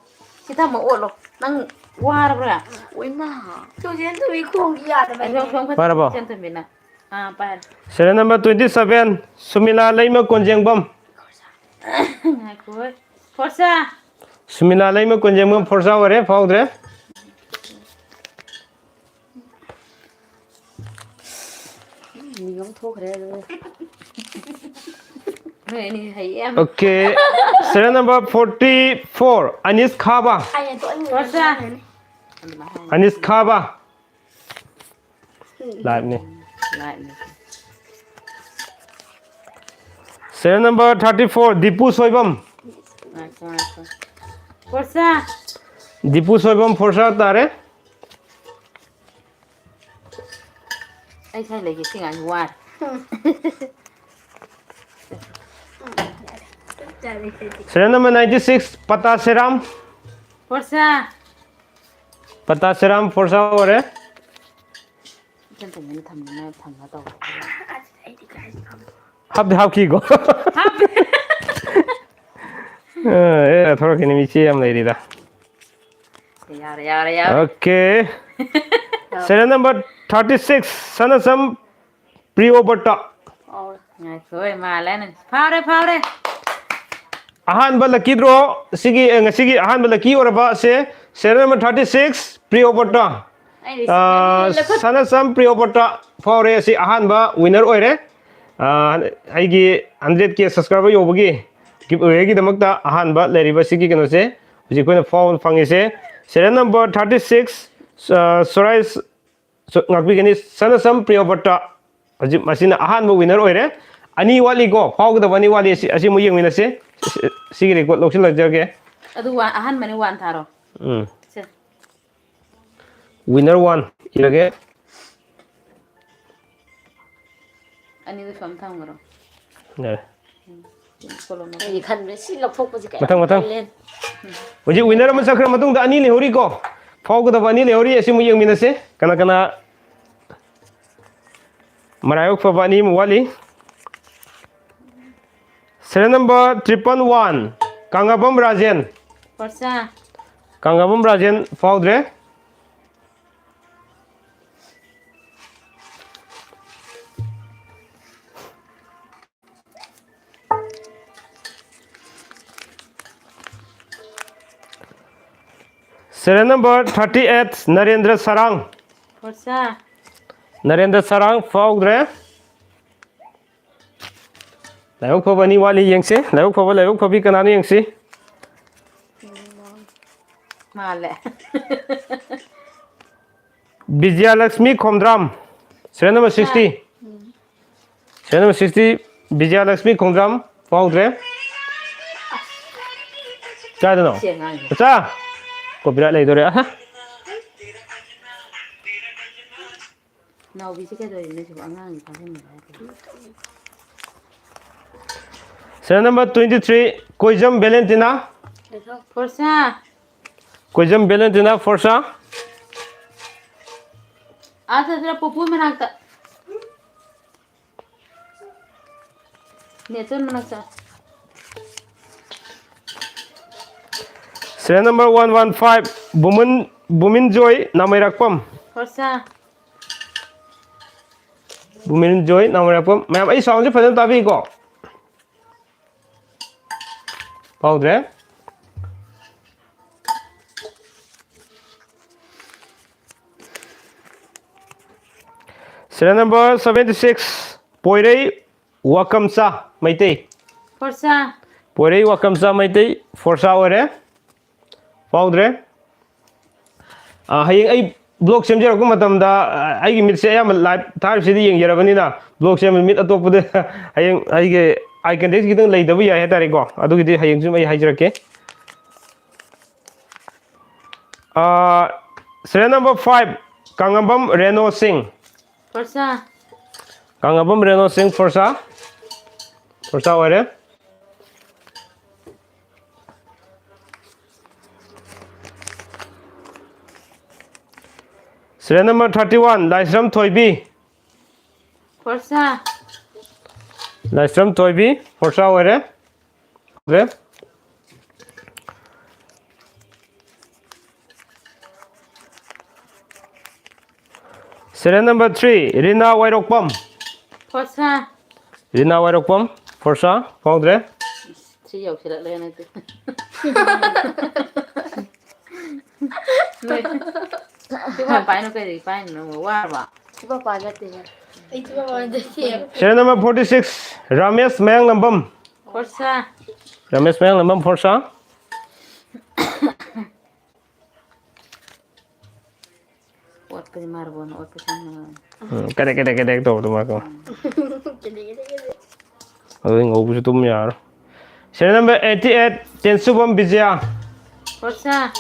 ꯁꯤ ꯊꯝꯃꯣ, ꯑꯣꯠꯂꯣ꯫ ꯅꯪ ꯋꯥꯔꯕ꯭ꯔꯥ? ꯑꯣꯏꯃꯥ꯫ ꯆꯨꯖꯦꯟ ꯊꯨꯕꯤ ꯈꯣꯡꯒꯤ ꯌꯥꯗꯕꯩꯅꯦ꯫ ꯑꯁꯣꯝ, ꯁꯣꯝ ꯈꯔ ꯄꯥꯏꯔꯕꯣ? ꯆꯦꯟꯊꯕꯤꯅ꯫ ꯑꯥ, ꯄꯥꯏꯔꯦ꯫ Serial number twenty-seven, ꯁꯨꯃꯤꯂꯥ ꯂꯩꯃ ꯀꯣꯟꯖꯦꯡꯕꯝ꯫ ꯉꯥꯏꯈꯣ ꯍꯣꯏ꯫ ꯐꯣꯔꯁꯥ꯫ ꯁꯨꯃꯤꯂꯥ ꯂꯩꯃ ꯀꯣꯟꯖꯦꯡꯕꯝ, ꯐꯣꯔꯁꯥ ꯑꯣꯏꯔꯦ, ꯐꯥꯎꯗ꯭ꯔꯦ꯫ ꯃꯤꯡ ꯑꯃ ꯊꯣꯛꯈ꯭ꯔꯦ ꯑꯗꯨꯒ꯫ ꯅꯣꯏ ꯑꯅꯤ ꯍꯩꯌꯦ ꯌꯥꯝ꯫ Okay. Serial number forty-four, ꯑꯅꯤꯁ ꯈꯥꯕ꯫ ꯐꯣꯔꯁꯥ꯫ ꯑꯅꯤꯁ ꯈꯥꯕ꯫ ꯂꯥꯏꯞꯅꯤ꯫ ꯂꯥꯏꯞꯅꯤ꯫ Serial number thirty four, Dipu Soibam. ꯉꯥꯏꯈꯣ, ꯉꯥꯏꯈꯣ꯫ ꯐꯣꯔꯁꯥ꯫ ꯗꯤꯄꯨ ꯁꯣꯏꯕꯝ ꯐꯣꯔꯁꯥ ꯇꯥꯔꯦ꯫ ꯑꯩ ꯁ꯭ꯋꯥꯏ ꯂꯩꯒꯦ, ꯁꯤ ꯉꯥꯏꯁꯤ ꯋꯥꯔꯦ꯫ Serial number ninety six, ꯄꯇꯥ ꯁꯦꯔꯥꯝ꯫ ꯐꯣꯔꯁꯥ꯫ ꯄꯇꯥ ꯁꯦꯔꯥꯝ ꯐꯣꯔꯁꯥ ꯑꯣꯏꯔꯦ꯫ ꯏꯆꯟ ꯇꯣꯝꯕꯤꯅ ꯊꯝꯅꯤꯡꯉꯥꯏ ꯊꯝꯅ ꯇꯧꯕ꯫ ꯍꯥꯞꯇꯤ ꯍꯥꯞꯈꯤꯀꯣ꯫ ꯍꯥꯞꯄꯦ꯫ ꯑ, ꯑꯦ, ꯊꯣꯔꯛꯈꯤꯅꯤ, ꯃꯤꯆꯦ ꯌꯥꯝ ꯂꯩꯔꯤꯗ꯫ ꯌꯥꯔꯦ, ꯌꯥꯔꯦ, ꯌꯥꯔꯦ꯫ Okay꯫ Serial number thirty six, ꯁꯅꯥꯁꯝ ꯄ꯭ꯔꯤꯌꯣꯕ꯭ꯔꯇ꯫ ꯉꯥꯏꯈꯣ, ꯃꯥꯜꯂꯦꯅꯦ꯫ ꯐꯥꯎꯔꯦ, ꯐꯥꯎꯔꯦ꯫ ꯑꯍꯥꯟꯕ lucky draw, ꯁꯤꯒꯤ, ꯑ, ꯉꯁꯤꯒꯤ ꯑꯍꯥꯟꯕ lucky ꯑꯣꯏꯔꯕ ꯑꯁꯦ serial number thirty six, ꯄ꯭ꯔꯤꯌꯣꯕ꯭ꯔꯇ꯫ ꯑꯩꯗꯤ ꯑ, ꯁꯤꯒꯤ ꯂꯧꯊꯣꯛ- ꯁꯅꯥꯁꯝ ꯄ꯭ꯔꯤꯌꯣꯕ꯭ꯔꯇ ꯐꯥꯎꯔꯦ꯫ ꯑꯁꯤ ꯑꯍꯥꯟꯕ winner ꯑꯣꯏꯔꯦ꯫ ꯑ, ꯑꯩꯒꯤ hundred K subscriber ꯌꯧꯕꯒꯤ giveaway ꯒꯤꯗꯃꯛꯇ ꯑꯍꯥꯟꯕ ꯂꯩꯔꯤꯕ ꯁꯤꯒꯤ ꯀꯩꯅꯣꯁꯦ ꯍꯧꯖꯤꯛ ꯑꯩꯈꯣꯏꯅ ꯐꯥꯎ ꯐꯪꯉꯤꯁꯦ꯫ Serial number thirty six, ꯑ, ꯁꯣꯔꯥꯏ ꯁꯨ-, ꯉꯥꯛꯄꯤꯒꯅꯤ꯫ ꯁꯅꯥꯁꯝ ꯄ꯭ꯔꯤꯌꯣꯕ꯭ꯔꯇ꯫ ꯍꯧꯖꯤꯛ ꯃꯁꯤꯅ ꯑꯍꯥꯟꯕ winner ꯑꯣꯏꯔꯦ꯫ ꯑꯅꯤ ꯋꯥꯠꯂꯤꯀꯣ, ꯐꯥꯎꯒꯗꯕ ꯑꯅꯤ ꯋꯥꯠꯂꯤ꯫ ꯑꯁꯤ, ꯑꯁꯤ ꯑꯃꯨꯛ ꯌꯦꯡꯃꯤꯟꯅꯁꯤ꯫ ꯁꯤ-, ꯁꯤꯒꯤ record ꯂꯧꯁꯤꯜꯂꯛꯆꯔꯒꯦ꯫ ꯑꯗꯨ ꯋꯥ-, ꯑꯍꯥꯟꯕꯅꯤ ꯋꯥꯟ ꯊꯥꯔꯣ꯫ ꯎꯝ꯫ ꯁꯦ꯫ Winner one ꯏꯔꯒꯦ꯫ ꯑꯅꯤꯗꯨ ꯁꯨꯝ ꯊꯝꯈ꯭ꯔꯣ꯫ ꯌꯥꯔꯦ꯫ ꯎꯝ꯫ ꯀꯣꯂꯣꯝ ꯑꯃ꯫ ꯑꯩꯗꯤ ꯈꯟꯕꯅꯦ ꯁꯤ ꯂꯧꯊꯣꯛꯄꯁꯤ ꯀꯌꯥꯝ ꯃꯊꯪ, ꯃꯊꯪ꯫ ꯇꯜꯂꯦ꯫ ꯍꯧꯖꯤꯛ winner ꯑꯃ ꯆꯠꯈ꯭ꯔ ꯃꯇꯨꯡꯗ ꯑꯅꯤ ꯂꯩꯍꯧꯔꯤꯀꯣ꯫ ꯐꯥꯎꯒꯗꯕ ꯑꯅꯤ ꯂꯩꯍꯧꯔꯤ꯫ ꯑꯁꯤ ꯑꯃꯨꯛ ꯌꯦꯡꯃꯤꯟꯅꯁꯤ꯫ ꯀꯅꯥ ꯀꯅꯥ ꯃꯔꯥꯏꯕꯛ ꯐꯕ ꯑꯅꯤ ꯑꯃ ꯋꯥꯠꯂꯤ꯫ Serial number triple one, ꯀꯪꯂꯥꯕꯝ Rajen. ꯐꯣꯔꯁꯥ꯫ ꯀꯪꯂꯥꯕꯝ Rajen ꯐꯥꯎꯗ꯭ꯔꯦ꯫ Serial number thirty eight, Narendra ꯁꯔꯥꯡ꯫ ꯐꯣꯔꯁꯥ꯫ Narendra ꯁꯔꯥꯡ ꯐꯥꯎꯗ꯭ꯔꯦ꯫ ꯂꯥꯏꯕꯛ ꯐꯕ ꯑꯅꯤ ꯋꯥꯠꯂꯤ, ꯌꯦꯡꯁꯤ꯫ ꯂꯥꯏꯕꯛ ꯐꯕ, ꯂꯥꯏꯕꯛ ꯐꯕꯤ ꯀꯅꯥꯅꯣ ꯌꯦꯡꯁꯤ꯫ ꯃꯥꯜꯂꯦ꯫ ꯕꯤꯖꯌꯂꯛꯁꯃꯤ Khomdram, serial number sixty꯫ Serial number sixty, ꯕꯤꯖꯌꯂꯛꯁꯃꯤ Khomdram. ꯐꯥꯎꯗ꯭ꯔꯦ꯫ ꯀꯥꯏꯗꯅꯣ? ꯁꯤ ꯑꯉꯥꯡꯁꯦ꯫ ꯃꯆꯥ! Copyright ꯂꯩꯗꯣꯔꯦ꯫ ꯑꯍ꯫ ꯅꯥꯎꯕꯤꯁꯦ ꯀꯩꯗꯧꯔꯤꯅꯣ ꯁꯤꯕꯨ? ꯑꯉꯥꯡꯁꯦ ꯐꯥꯖꯟꯕ ꯍꯥꯏꯗꯦ꯫ Serial number twenty-three, ꯀꯣꯏꯖꯝ ꯚꯦꯂꯦꯟꯇꯤꯅꯥ꯫ ꯐꯣꯔꯁꯥ꯫ ꯀꯣꯏꯖꯝ ꯚꯦꯂꯦꯟꯇꯤꯅꯥ, ꯐꯣꯔꯁꯥ꯫ ꯑꯥ, ꯆꯠ, ꯆꯠ, ꯄꯨꯄꯨ ꯃꯅꯥꯛꯇ꯫ ꯅꯦꯆꯟ ꯃꯅꯥꯛꯇ꯫ Serial number one one five, ꯕꯨꯃꯟ, ꯕꯨꯃꯤꯟꯖꯣꯏ ꯅꯥꯃꯩꯔꯥꯛꯄꯝ꯫ ꯐꯣꯔꯁꯥ꯫ ꯕꯨꯃꯤꯟꯖꯣꯏ ꯅꯥꯃꯩꯔꯥꯛꯄꯝ꯫ ꯃꯌꯥꯝ, ꯑꯩ soundꯁꯦ ꯐꯖꯅ ꯇꯥꯕꯤꯀꯣ? ꯐꯥꯎꯗ꯭ꯔꯦ꯫ Serial number seventy six, ꯄꯣꯏꯔꯩ ꯋꯥꯀꯝꯆꯥ Meitei. ꯐꯣꯔꯁꯥ꯫ ꯄꯣꯏꯔꯩ ꯋꯥꯀꯝꯆꯥ Meitei, ꯐꯣꯔꯁꯥ ꯑꯣꯏꯔꯦ꯫ ꯐꯥꯎꯗ꯭ꯔꯦ꯫ ꯑ, ꯍꯌꯦꯡ ꯑꯩ vlog ꯁꯦꯝꯖꯔꯛꯄ ꯃꯇꯝꯗ, ꯑ, ꯑꯩꯒꯤ ꯃꯤꯠꯁꯦ ꯑꯌꯥꯝꯕ live ꯊꯥꯔꯤꯕꯁꯤꯗ ꯌꯦꯡꯖꯔꯕꯅꯤꯅ, vlog ꯁꯦꯝꯕ ꯃꯤꯠ ꯑꯇꯣꯞꯄꯗ ꯍꯌꯦꯡ ꯑꯩꯒꯤ eye contact ꯈꯤꯇꯪ ꯂꯩꯇꯕ ꯌꯥꯏ ꯍꯥꯏꯇꯥꯔꯦꯀꯣ꯫ ꯑꯗꯨꯒꯤꯗꯤ ꯍꯌꯦꯡꯁꯨ ꯑꯩ ꯍꯥꯏꯖꯔꯛꯀꯦ꯫ ꯑ, serial number five, ꯀꯥꯡꯉꯝꯕꯝ ꯔꯦꯅꯣ ꯁꯤꯡ꯫ ꯐꯣꯔꯁꯥ꯫ ꯀꯥꯡꯉꯝꯕꯝ ꯔꯦꯅꯣ ꯁꯤꯡ, ꯐꯣꯔꯁꯥ꯫ ꯐꯣꯔꯁꯥ ꯑꯣꯏꯔꯦ꯫ Serial number thirty one, ꯂꯥꯏꯁ꯭ꯔꯝ ꯊꯣꯏꯕꯤ꯫ ꯐꯣꯔꯁꯥ꯫ ꯂꯥꯏꯁ꯭ꯔꯝ ꯊꯣꯏꯕꯤ, ꯐꯣꯔꯁꯥ ꯑꯣꯏꯔꯦ꯫ ꯑꯣꯏꯔꯦ꯫ Serial number three, ꯔꯤꯅꯥ ꯋꯥꯏꯔꯣꯛꯄꯝ꯫ ꯐꯣꯔꯁꯥ꯫ ꯔꯤꯅꯥ ꯋꯥꯏꯔꯣꯛꯄꯝ, ꯐꯣꯔꯁꯥ, ꯐꯥꯎꯗ꯭ꯔꯦ꯫ Three ꯌꯧꯁꯤꯜꯂꯛꯂꯦ ꯅꯠꯇꯦ꯫ ꯅꯣꯏ, ꯁꯤ ꯄꯥꯏꯅꯨ, ꯀꯩꯗꯧ ꯄꯥꯏꯅꯣ ꯅꯪꯕꯣ? ꯋꯥꯔꯕꯣ? ꯁꯤꯕ ꯄꯥꯏ ꯅꯠꯇꯦꯍꯦ꯫ ꯑꯩ ꯁꯤꯕ ꯄꯥꯏ ꯅꯠꯇꯦ꯫ Serial number forty six, Ramesh ꯃꯌꯥꯡꯂꯝꯕꯝ꯫ ꯐꯣꯔꯁꯥ꯫ ꯔꯥꯃꯦꯁ ꯃꯌꯥꯡꯂꯝꯕꯝ, ꯐꯣꯔꯁꯥ꯫ ꯎꯝ, ꯀꯦꯗꯦꯛ, ꯀꯦꯗꯦꯛ, ꯀꯦꯗꯦꯛ ꯇꯧꯕꯗꯣ ꯃꯥꯀꯣ꯫ ꯑꯗꯨꯗꯤ ꯉꯧꯕꯁꯨ ꯇꯨꯝ ꯌꯥꯔꯣꯏ꯫ Serial number eighty eight, ꯇꯦꯟꯁꯨꯕꯝ Bijay. ꯐꯣꯔꯁꯥ꯫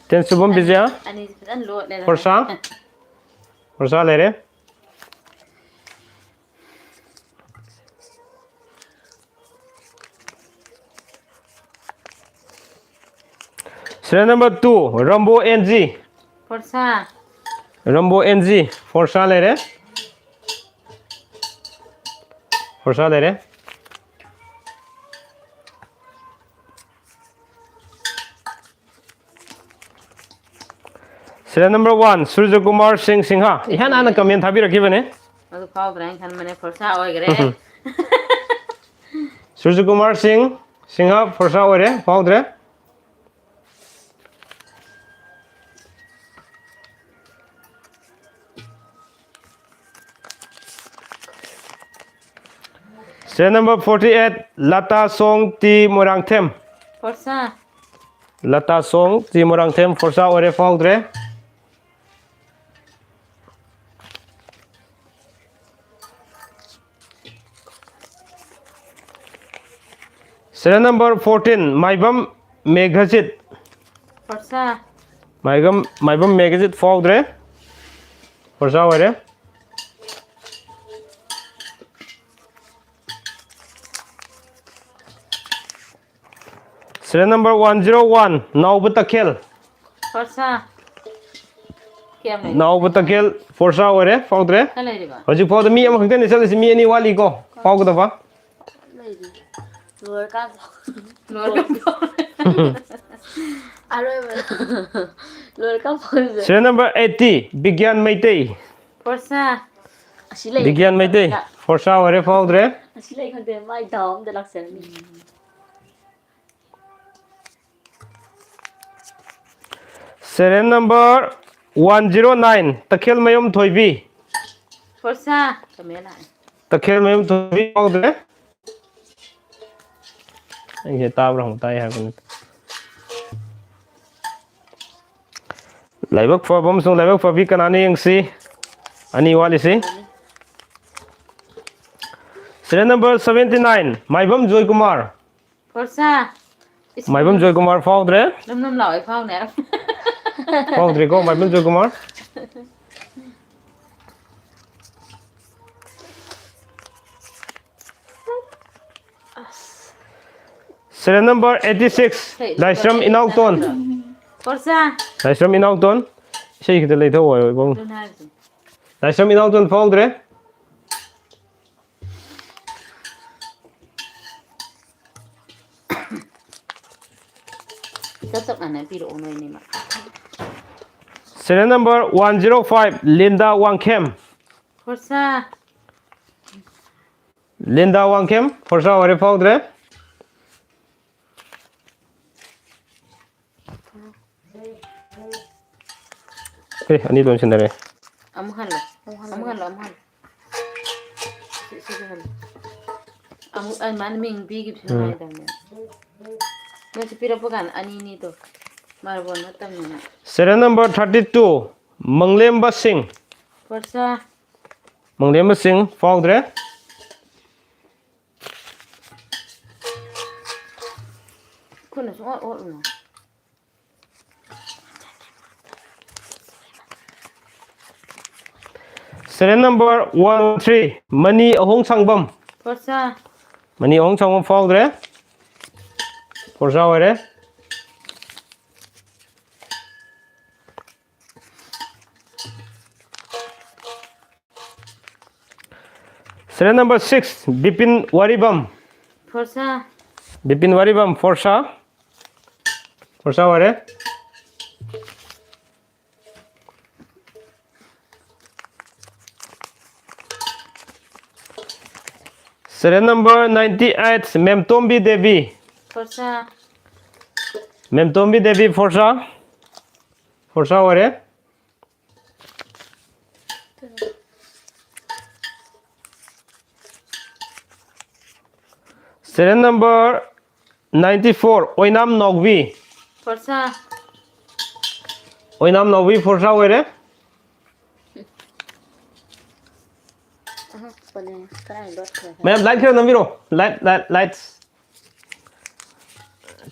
ꯇꯦꯟꯁꯨꯕꯝ Bijay. ꯑꯅꯤꯁꯤ ꯐꯖꯅ ꯂꯣꯠꯂꯦꯗꯅ꯫ ꯐꯣꯔꯁꯥ꯫ ꯐꯣꯔꯁꯥ ꯂꯩꯔꯦ꯫ Serial number two, Rambo N G. ꯐꯣꯔꯁꯥ꯫ ꯔꯝꯕꯣ ꯑꯦꯟ ꯖꯤ, ꯐꯣꯔꯁꯥ ꯂꯩꯔꯦ꯫ ꯐꯣꯔꯁꯥ ꯂꯩꯔꯦ꯫ Serial number one, ꯁꯨꯔꯖꯀꯨꯃꯥꯔ ꯁꯤꯡ ꯁꯤꯡꯍ꯫ ꯏꯍꯥꯟ ꯍꯥꯟꯅ comment ꯊꯥꯕꯤꯔꯛꯈꯤꯕꯅꯦ꯫ ꯑꯗꯨ ꯐꯥꯎꯗ꯭ꯔꯦ ꯍꯥꯏꯅ ꯈꯟꯕꯅꯦ, ꯐꯣꯔꯁꯥ ꯑꯣꯏꯈ꯭ꯔꯦ꯫ ꯁꯨꯔꯖꯀꯨꯃꯥꯔ ꯁꯤꯡ ꯁꯤꯡꯍ ꯐꯣꯔꯁꯥ ꯑꯣꯏꯔꯦ, ꯐꯥꯎꯗ꯭ꯔꯦ꯫ Serial number forty eight, Lata ꯁꯣꯡ ꯇꯤ ꯃꯣꯏꯔꯥꯡꯊꯦꯝ꯫ ꯐꯣꯔꯁꯥ꯫ ꯂꯇꯥ ꯁꯣꯡ ꯇꯤ ꯃꯣꯏꯔꯥꯡꯊꯦꯝ ꯐꯣꯔꯁꯥ ꯑꯣꯏꯔꯦ, ꯐꯥꯎꯗ꯭ꯔꯦ꯫ Serial number fourteen, ꯃꯥꯏꯕꯝ ꯃꯦꯘꯖꯤꯠ꯫ ꯐꯣꯔꯁꯥ꯫ ꯃꯥꯏꯕꯝ, ꯃꯥꯏꯕꯝ ꯃꯦꯘꯖꯤꯠ ꯐꯥꯎꯗ꯭ꯔꯦ꯫ ꯐꯣꯔꯁꯥ ꯑꯣꯏꯔꯦ꯫ Serial number one zero one, ꯅꯥꯎꯕ ꯇꯈꯦꯜ꯫ ꯐꯣꯔꯁꯥ꯫ ꯀꯌꯥꯝ ꯂꯩꯔꯤ? ꯅꯥꯎꯕ ꯇꯈꯦꯜ ꯐꯣꯔꯁꯥ ꯑꯣꯏꯔꯦ, ꯐꯥꯎꯗ꯭ꯔꯦ꯫ ꯈꯔ ꯂꯩꯔꯤꯕ? ꯍꯧꯖꯤꯛ ꯐꯥꯎꯗ ꯃꯤ ꯑꯃꯈꯛꯇꯅꯤ ꯆꯠꯂꯤꯁꯤ, ꯃꯤ ꯑꯅꯤ ꯋꯥꯠꯂꯤꯀꯣ ꯐꯥꯎꯒꯗꯕ꯫ ꯂꯩꯔꯤ꯫ ꯂꯣꯏꯔꯀꯥꯟꯗ꯫ ꯂꯣꯏꯔꯀꯥꯟꯗ꯫ ꯑꯔꯣꯏꯕ꯫ ꯂꯣꯏꯔꯀꯥꯟ ꯐꯥꯎꯒꯗꯕ꯫ Serial number eighty, ꯕꯤꯒ꯭ꯌꯥꯟ Meitei. ꯐꯣꯔꯁꯥ꯫ ꯑꯁꯤ ꯂꯩ꯫ ꯕꯤꯒ꯭ꯌꯥꯟ ꯃꯩꯇꯩ ꯐꯣꯔꯁꯥ ꯑꯣꯏꯔꯦ, ꯐꯥꯎꯗ꯭ꯔꯦ꯫ ꯑꯁꯤ ꯂꯩ ꯈꯪꯗꯦ, ꯃꯥꯏ ꯗꯥꯎ ꯑꯝꯗ ꯂꯥꯛꯆꯔꯅꯤ꯫ Serial number one zero nine, ꯇꯈꯦꯜꯃꯌꯨꯝ ꯊꯣꯏꯕꯤ꯫ ꯐꯣꯔꯁꯥ꯫ ꯀꯃꯦꯟ ꯂꯥꯛꯑꯦ꯫ ꯇꯈꯦꯜꯃꯌꯨꯝ ꯊꯣꯏꯕꯤ ꯐꯥꯎꯗ꯭ꯔꯦ꯫ ꯑꯩꯁꯦ ꯇꯥꯕ꯭ꯔꯥ ꯍꯪꯕ, ꯇꯥꯏ ꯍꯥꯏꯕꯅꯤ꯫ ꯂꯥꯏꯕꯛ ꯐꯕ ꯑꯃꯁꯨꯡ ꯂꯥꯏꯕꯛ ꯐꯕꯤ ꯀꯅꯥꯅ ꯌꯦꯡꯁꯤ? ꯑꯅꯤ ꯋꯥꯠꯂꯤꯁꯤ꯫ Serial number seventy nine, ꯃꯥꯏꯕꯝ ꯖꯣꯏꯀꯨꯃꯥꯔ꯫ ꯐꯣꯔꯁꯥ꯫ ꯃꯥꯏꯕꯝ ꯖꯣꯏꯀꯨꯃꯥꯔ ꯐꯥꯎꯗ꯭ꯔꯦ꯫ ꯅꯝ ꯅꯝ ꯂꯥꯎꯋꯦ, ꯐꯥꯎꯅꯦ꯫ ꯐꯥꯎꯗ꯭ꯔꯤꯀꯣ, ꯃꯥꯏꯕꯝ Joykumar. Serial number eighty six, ꯂꯥꯏꯁ꯭ꯔꯝ ꯏꯅꯥꯎꯇꯣꯟ꯫ ꯐꯣꯔꯁꯥ꯫ ꯂꯥꯏꯁ꯭ꯔꯝ ꯏꯅꯥꯎꯇꯣꯟ꯫ ꯏꯁꯩ ꯈꯤꯇ ꯂꯩꯊꯧ ꯍꯥꯏꯌꯣ, ꯏꯕꯨꯡ꯫ ꯑꯗꯨꯅ ꯍꯥꯏꯁꯦ꯫ ꯂꯥꯏꯁ꯭ꯔꯝ ꯏꯅꯥꯎꯇꯣꯟ ꯐꯥꯎꯗ꯭ꯔꯦ꯫ ꯆꯞ ꯆꯞ ꯃꯥꯟꯅ ꯄꯤꯔꯛꯑꯣ ꯅꯣꯏꯅꯤꯃꯛ꯫ Serial number one zero five, Linda Wangkhem. ꯐꯣꯔꯁꯥ꯫ Linda Wangkhem, ꯐꯣꯔꯁꯥ ꯑꯣꯏꯔꯦ, ꯐꯥꯎꯗ꯭ꯔꯦ꯫ ꯑꯦ, ꯑꯅꯤ ꯂꯣꯏ ꯁꯤꯟꯅꯔꯦ꯫ ꯑꯃꯨꯛ ꯍꯜꯂꯣ꯫ ꯑꯃꯨꯛ ꯍꯜꯂꯣ, ꯑꯃꯨꯛ ꯍꯜꯂꯣ꯫ ꯁꯤ, ꯁꯤꯁꯨ ꯍꯜꯂꯣ꯫ ꯑꯃꯨꯛ, ꯑ, ꯃꯥꯅ ꯃꯤꯡ ꯄꯤꯈꯤꯕꯁꯨ ꯎꯝ꯫ ꯅꯨꯡꯉꯥꯏꯇꯕꯅꯦ꯫ ꯃꯣꯏꯁꯨ ꯄꯤꯔꯛꯄ ꯀꯥꯟꯗ ꯑꯅꯤꯅꯤꯗꯣ꯫ ꯃꯥꯔꯕꯣꯜ ꯅꯠꯇꯕꯅꯤꯅ꯫ Serial number thirty two, ꯃꯪꯂꯦꯝꯕ ꯁꯤꯡ꯫ ꯐꯣꯔꯁꯥ꯫ ꯃꯪꯂꯦꯝꯕ ꯁꯤꯡ ꯐꯥꯎꯗ꯭ꯔꯦ꯫ ꯈꯨꯠꯅ ꯁꯨꯡꯑꯣꯠ ꯑꯣꯠꯂꯨꯅꯨ꯫ Serial number one oh three, Mani ꯑꯍꯣꯡ ꯁꯥꯡꯕꯝ꯫ ꯐꯣꯔꯁꯥ꯫ ꯃꯅꯤ ꯑꯍꯣꯡ ꯁꯥꯡꯕꯝ ꯐꯥꯎꯗ꯭ꯔꯦ꯫ ꯐꯣꯔꯁꯥ ꯑꯣꯏꯔꯦ꯫ Serial number six, Bipin ꯋꯥꯔꯤꯕꯝ꯫ ꯐꯣꯔꯁꯥ꯫ Bipin ꯋꯥꯔꯤꯕꯝ, ꯐꯣꯔꯁꯥ꯫ ꯐꯣꯔꯁꯥ ꯑꯣꯏꯔꯦ꯫ Serial number ninety eight, ꯃꯦꯝꯇꯣꯝꯕꯤ Devi. ꯐꯣꯔꯁꯥ꯫ ꯃꯦꯝꯇꯣꯝꯕꯤ Devi, ꯐꯣꯔꯁꯥ꯫ ꯐꯣꯔꯁꯥ ꯑꯣꯏꯔꯦ꯫ Serial number ninety four, ꯑꯣꯏꯅꯥꯝ ꯅꯥꯎꯕꯤ꯫ ꯐꯣꯔꯁꯥ꯫ ꯑꯣꯏꯅꯥꯝ ꯅꯥꯎꯕꯤ ꯐꯣꯔꯁꯥ ꯑꯣꯏꯔꯦ꯫ ꯑꯍ, ꯄꯅꯦ꯫ ꯀꯗꯥꯏ ꯂꯣꯠꯈ꯭ꯔꯦ? ꯃꯌꯥꯝ ꯂꯥꯏꯠ ꯈꯔ ꯅꯝꯕꯤꯔꯣ꯫ Light, light, light.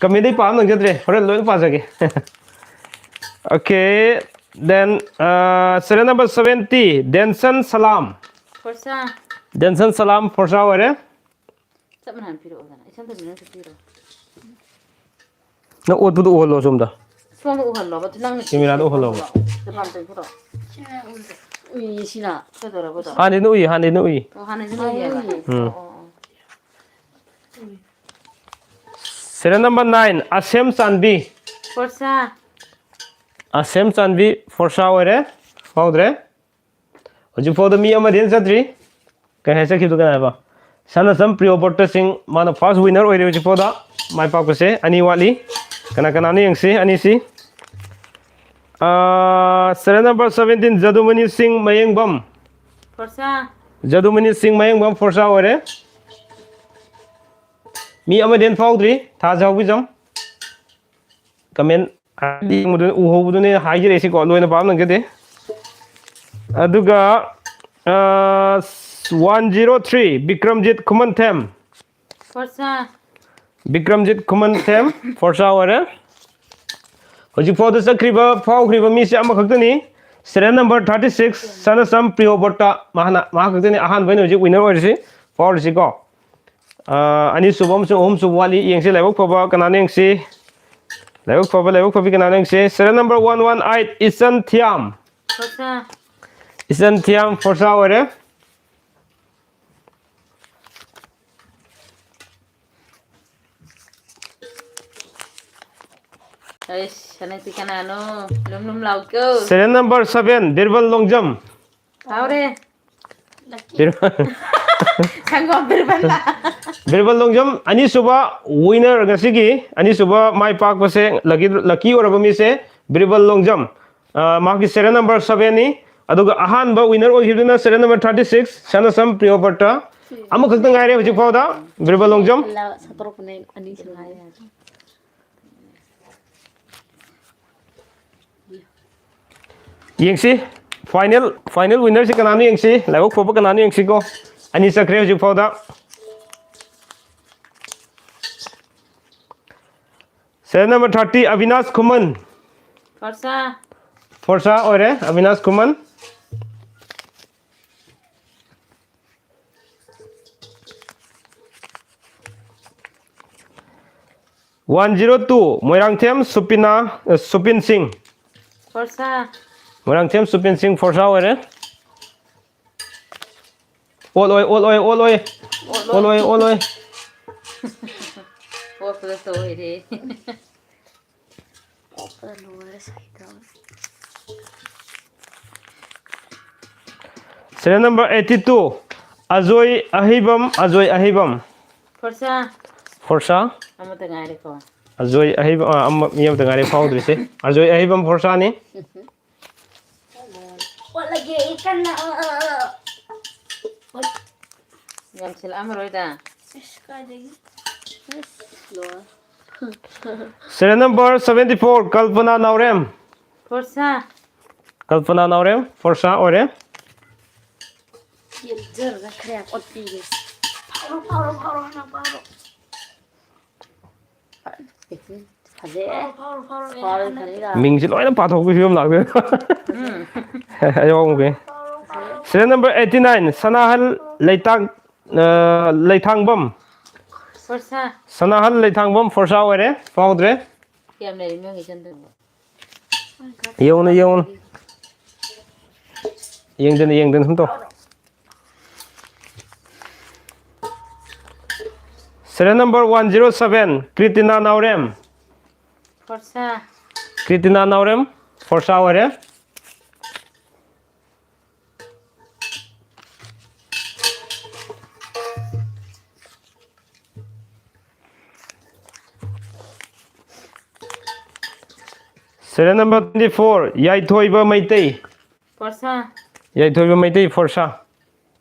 ꯀꯃꯦꯟꯗꯩ ꯄꯥꯕ ꯅꯪꯖꯗ꯭ꯔꯦ꯫ ꯍꯣꯔꯦꯟ ꯂꯣꯏꯅ ꯄꯥꯖꯒꯦ꯫ Okay, then, uh, serial number seventy, Denson Salam. ꯐꯣꯔꯁꯥ꯫ Denson Salam, ꯐꯣꯔꯁꯥ ꯑꯣꯏꯔꯦ꯫ ꯆꯞ ꯃꯥꯟꯅꯅ ꯄꯤꯔꯛꯑꯣꯗꯅ꯫ ꯏꯁꯝ ꯁꯝꯅ ꯅꯪꯁꯨ ꯄꯤꯔꯣ꯫ ꯅꯪ ꯑꯣꯠꯄꯗꯣ ꯎꯍꯜꯂꯣ ꯁꯣꯝꯗ꯫ ꯁꯣꯝꯗ ꯎꯍꯜꯂꯣꯕ꯫ ꯑꯗꯨ ꯅꯪꯅ ꯁꯤ ꯀꯦꯃꯦꯔꯥꯗ ꯎꯍꯜꯂꯣ꯫ ꯎꯍꯜꯂꯣꯕ꯫ ꯖꯄꯥꯟ ꯇꯧꯊꯣꯔꯛꯑꯣ꯫ ꯎꯏ, ꯁꯤꯅ ꯀꯩꯗꯧꯔꯕꯗꯣ? ꯍꯥꯟꯅꯗꯤ ꯅꯣꯏ ꯎꯏ, ꯍꯥꯟꯅꯗꯤ ꯅꯣꯏ ꯎꯏ꯫ ꯑꯣ, ꯍꯥꯟꯅꯗꯤ ꯅꯣꯏ ꯎꯏꯌꯦꯕ? ꯎꯝ꯫ ꯑꯣ, ꯑꯣ, ꯑꯣ꯫ Serial number nine, ꯑꯁꯦꯝ ꯆꯥꯟꯕꯤ꯫ ꯐꯣꯔꯁꯥ꯫ ꯑꯁꯦꯝ ꯆꯥꯟꯕꯤ ꯐꯣꯔꯁꯥ ꯑꯣꯏꯔꯦ, ꯐꯥꯎꯗ꯭ꯔꯦ꯫ ꯍꯧꯖꯤꯛꯐꯥꯎꯗ ꯃꯤ ꯑꯃꯗꯤ ꯍꯦꯟꯅ ꯆꯠꯇ꯭ꯔꯤ꯫ ꯀꯩ ꯍꯥꯏ ꯆꯠꯈꯤꯕꯗꯣ ꯀꯅꯥ ꯍꯥꯏꯕ? ꯁꯅꯁꯝ ꯄ꯭ꯔꯤꯌꯣꯕ꯭ꯔꯇ ꯁꯤꯡ, ꯃꯥꯅ first winner ꯑꯣꯏꯔꯦ ꯍꯧꯖꯤꯛꯐꯥꯎꯗ꯫ ꯃꯥꯏ ꯄꯥꯛꯄꯁꯦ ꯑꯅꯤ ꯋꯥꯠꯂꯤ꯫ ꯀꯅꯥ ꯀꯅꯥꯅꯣ ꯌꯦꯡꯁꯤ, ꯑꯅꯤꯁꯤ꯫ ꯑꯥ, serial number seventeen, ꯖꯗꯨꯃꯅꯤ ꯁꯤꯡ ꯃꯌꯦꯡꯕꯝ꯫ ꯐꯣꯔꯁꯥ꯫ ꯖꯗꯨꯃꯅꯤ ꯁꯤꯡ ꯃꯌꯦꯡꯕꯝ ꯐꯣꯔꯁꯥ ꯑꯣꯏꯔꯦ꯫ ꯃꯤ ꯑꯃꯗꯤ ꯍꯦꯟꯅ ꯐꯥꯎꯗ꯭ꯔꯤ, ꯊꯥꯖ ꯍꯧꯕꯤꯖꯝ꯫ ꯀꯃꯦꯟ ꯌꯦꯡꯕꯗꯨꯅ, ꯎꯍꯧꯕꯗꯨꯅ ꯍꯥꯏꯖꯔꯛꯏꯁꯤꯀꯣ, ꯂꯣꯏꯅ ꯄꯥꯕ ꯅꯪꯖꯗꯦ꯫ ꯑꯗꯨꯒ, ꯑꯥ, one zero three, ꯕꯤꯀ꯭ꯔꯝꯖꯤꯠ ꯈꯨꯃꯟꯊꯦꯝ꯫ ꯐꯣꯔꯁꯥ꯫ ꯕꯤꯀ꯭ꯔꯝꯖꯤꯠ ꯈꯨꯃꯟꯊꯦꯝ, ꯐꯣꯔꯁꯥ ꯑꯣꯏꯔꯦ꯫ ꯍꯧꯖꯤꯛꯐꯥꯎꯗ ꯆꯠꯈ꯭ꯔꯤꯕ, ꯐꯥꯎꯈ꯭ꯔꯤꯕ ꯃꯤꯁꯦ ꯑꯃꯈꯛꯇꯅꯤ꯫ Serial number thirty six, ꯁꯅꯁꯝ ꯄ꯭ꯔꯤꯌꯣꯕ꯭ꯔꯇ, ꯃꯍꯥꯛꯅ, ꯃꯍꯥꯛ ꯈꯛꯇꯅꯤ ꯑꯍꯥꯟꯕ ꯑꯣꯏꯅ ꯍꯧꯖꯤꯛ winner ꯑꯣꯏꯔꯤꯁꯤ, ꯐꯥꯎꯔꯤꯁꯤꯀꯣ꯫ ꯑꯥ, ꯑꯅꯤꯁꯨꯕ ꯑꯃꯁꯨꯡ ꯑꯍꯨꯝꯁꯨꯕ ꯋꯥꯠꯂꯤ꯫ ꯌꯦꯡꯁꯤ, ꯂꯥꯏꯕꯛ ꯐꯕ ꯀꯅꯥꯅꯣ ꯌꯦꯡꯁꯤ꯫ ꯂꯥꯏꯕꯛ ꯐꯕ, ꯂꯥꯏꯕꯛ ꯐꯕꯤ ꯀꯅꯥꯅꯣ ꯌꯦꯡꯁꯤ꯫ Serial number one one eight, ꯏꯆꯟ ꯊꯤꯌꯥꯝ꯫ ꯐꯣꯔꯁꯥ꯫ ꯏꯆꯟ ꯊꯤꯌꯥꯝ, ꯐꯣꯔꯁꯥ ꯑꯣꯏꯔꯦ꯫ ꯑꯩꯁ, ꯍꯟꯗꯛꯇꯤ ꯀꯅꯥꯅꯣ? ꯂꯨꯝ ꯂꯨꯝ ꯂꯥꯎꯀꯣ꯫ Serial number seven, ꯕꯤꯔꯕꯜ Longjam. ꯐꯥꯎꯔꯦ꯫ ꯕꯤꯔꯕꯜ ꯁꯪꯒꯣꯝ ꯕꯤꯔꯕꯜꯂ? ꯕꯤꯔꯕꯜ ꯂꯣꯡꯖꯝ, ꯑꯅꯤꯁꯨꯕ winner ꯉꯁꯤꯒꯤ, ꯑꯅꯤꯁꯨꯕ ꯃꯥꯏ ꯄꯥꯛꯄꯁꯦ, lucky, lucky ꯑꯣꯏꯔꯕ ꯃꯤꯁꯦ ꯕꯤꯔꯕꯜ ꯂꯣꯡꯖꯝ꯫ ꯑ, ꯃꯍꯥꯛꯀꯤ serial number seven ꯅꯤ꯫ ꯑꯗꯨꯒ ꯑꯍꯥꯟꯕ winner ꯑꯣꯏꯈꯤꯕꯗꯨꯅ serial number thirty six, ꯁꯅꯁꯝ ꯄ꯭ꯔꯤꯌꯣꯕ꯭ꯔꯇ꯫ ꯑꯃꯈꯛꯇ ꯉꯥꯏꯔꯦ ꯍꯧꯖꯤꯛ ꯐꯥꯎꯗ, ꯕꯤꯔꯕꯜ ꯂꯣꯡꯖꯝ꯫ ꯂ-, ꯁꯠꯇꯣꯔꯛꯄꯅꯦ, ꯑꯅꯤ ꯁꯨ ꯉꯥꯏꯔꯦ ꯍꯥꯏꯕ꯫ ꯌꯦꯡꯁꯤ, ꯐꯥꯏꯅꯦꯜ ꯐꯥꯏꯅꯦꯜ ꯋꯤꯟꯅꯔꯁꯤ ꯀꯅꯥꯅꯣ ꯌꯦꯡꯁꯤ, ꯂꯥꯏꯕꯛ ꯐꯕ ꯀꯅꯥꯅꯣ ꯌꯦꯡꯁꯤꯀꯣ꯫ ꯑꯅꯤ ꯆꯠꯈ꯭ꯔꯦ ꯍꯧꯖꯤꯛ ꯐꯥꯎꯗ꯫ ꯁꯦꯔꯤꯌꯦꯜ ꯅꯝꯕꯔ ꯊꯥꯔꯇꯤ, ꯑꯕꯤꯅꯥꯁ ꯈꯨꯃꯟ꯫ ꯐꯣꯔꯁꯥ꯫ ꯐꯣꯔꯁꯥ ꯑꯣꯏꯔꯦ, ꯑꯕꯤꯅꯥꯁ ꯈꯨꯃꯟ꯫ ꯋꯥꯟ ꯖꯤꯔꯣ ꯇꯨ, ꯃꯣꯏꯔꯥꯡꯊꯦꯝ ꯁꯨꯄꯤꯅꯥ, ꯑ, ꯁꯨꯄꯤꯟ ꯁꯤꯡ꯫ ꯐꯣꯔꯁꯥ꯫ ꯃꯣꯏꯔꯥꯡꯊꯦꯝ ꯁꯨꯄꯤꯟ ꯁꯤꯡ ꯐꯣꯔꯁꯥ ꯑꯣꯏꯔꯦ꯫ ꯑꯣꯠꯂꯣꯏ, ꯑꯣꯠꯂꯣꯏ, ꯑꯣꯠꯂꯣꯏ꯫ ꯑꯣꯠꯂꯣꯏ꯫ ꯑꯣꯠꯂꯣꯏ, ꯑꯣꯠꯂꯣꯏ꯫ ꯑꯣꯠꯄꯗ ꯇꯣꯏꯔꯦ꯫ ꯑꯣꯠꯄꯗ ꯂꯣꯏꯔꯦ ꯁꯥꯏꯗꯧꯔꯦ꯫ Serial number eighty two, Ajoy Aheibam, Ajoy Aheibam. ꯐꯣꯔꯁꯥ꯫ ꯐꯣꯔꯁꯥ꯫ ꯑꯃꯠꯇ ꯉꯥꯏꯔꯦꯀꯣ꯫ ꯑꯖꯣꯏ ꯑꯍꯩꯕꯝ, ꯑ, ꯑꯃ, ꯃꯤ ꯑꯃꯠꯇ ꯉꯥꯏꯔꯦ ꯐꯥꯎꯗ꯭ꯔꯤꯁꯦ꯫ ꯑꯖꯣꯏ ꯑꯍꯩꯕꯝ ꯐꯣꯔꯁꯥꯅꯤ꯫ ꯑꯣꯠꯂꯒꯦ ꯑꯩ ꯀꯟꯅ꯫ ꯑ, ꯑ, ꯑ꯫ ꯌꯥꯝꯁꯤꯜꯂꯛꯑꯝꯃꯔꯣꯏꯗ꯫ ꯑꯁ, ꯀꯥꯏꯗꯒꯤ? ꯑꯁ, ꯂꯣꯏꯔꯦ꯫ ꯁꯦꯔꯤꯌꯦꯜ ꯅꯝꯕꯔ ꯁꯚꯦꯟꯇꯤ ꯐꯣꯔ, ꯀꯜꯄꯅꯥ ꯅꯥꯎꯔꯦꯝ꯫ ꯐꯣꯔꯁꯥ꯫ ꯀꯜꯄꯅꯥ ꯅꯥꯎꯔꯦꯝ, ꯐꯣꯔꯁꯥ ꯑꯣꯏꯔꯦ꯫ ꯌꯦꯡꯖꯔꯒ ꯈꯔ ꯌꯥꯝ ꯑꯣꯠꯄꯤꯒꯦ꯫ ꯐꯥꯎꯔꯣ, ꯐꯥꯎꯔꯣ, ꯐꯥꯎꯔꯣ, ꯍꯥꯟꯅ ꯐꯥꯎꯔꯣ꯫ ꯐꯖꯩ꯫ ꯐꯥꯎꯔꯣ, ꯐꯥꯎꯔꯣ, ꯐꯥꯎꯔꯣ, ꯐꯥꯎꯔꯣ, ꯍꯥꯟꯅ꯫ ꯐꯥꯎꯔꯣ꯫ ꯃꯤꯡꯁꯦ ꯂꯣꯏꯅ ꯄꯥꯊꯣꯛꯄꯒꯤ ꯐꯤꯕꯝ ꯂꯥꯛꯇꯣꯏꯅꯦ꯫ ꯎꯝ꯫ ꯑꯩ ꯋꯥꯃꯨꯛꯀꯤ꯫ ꯐꯥꯎꯔꯣ, ꯐꯥꯎꯔꯣ꯫ ꯁꯦꯔꯤꯌꯦꯜ ꯅꯝꯕꯔ ꯑꯩꯠꯇꯤ ꯅꯥꯏꯟ, ꯁꯅꯥꯍꯜ ꯂꯩꯇꯥꯡ-, ꯑ, ꯂꯩꯊꯥꯡꯕꯝ꯫ ꯐꯣꯔꯁꯥ꯫ ꯁꯅꯥꯍꯜ ꯂꯩꯊꯥꯡꯕꯝ ꯐꯣꯔꯁꯥ ꯑꯣꯏꯔꯦ, ꯐꯥꯎꯗ꯭ꯔꯦ꯫ ꯀꯌꯥꯝ ꯂꯩꯔꯤ ꯃꯤꯑꯣꯏ ꯏꯆꯟꯗꯨꯕꯨ? ꯌꯦꯡꯉꯨꯅꯦ, ꯌꯦꯡꯉꯨꯅꯦ꯫ ꯌꯦꯡꯗꯅ, ꯌꯦꯡꯗꯅ ꯁꯨꯝ ꯇꯧ꯫ Serial number one zero seven, Kritina Naorem. ꯐꯣꯔꯁꯥ꯫ ꯀ꯭ꯔꯤꯇꯤꯅꯥ ꯅꯥꯎꯔꯦꯝ, ꯐꯣꯔꯁꯥ ꯑꯣꯏꯔꯦ꯫ Serial number twenty four, ꯌꯥꯏꯊꯣꯏꯕ Meitei. ꯐꯣꯔꯁꯥ꯫ ꯌꯥꯏꯊꯣꯏꯕ Meitei, ꯐꯣꯔꯁꯥ꯫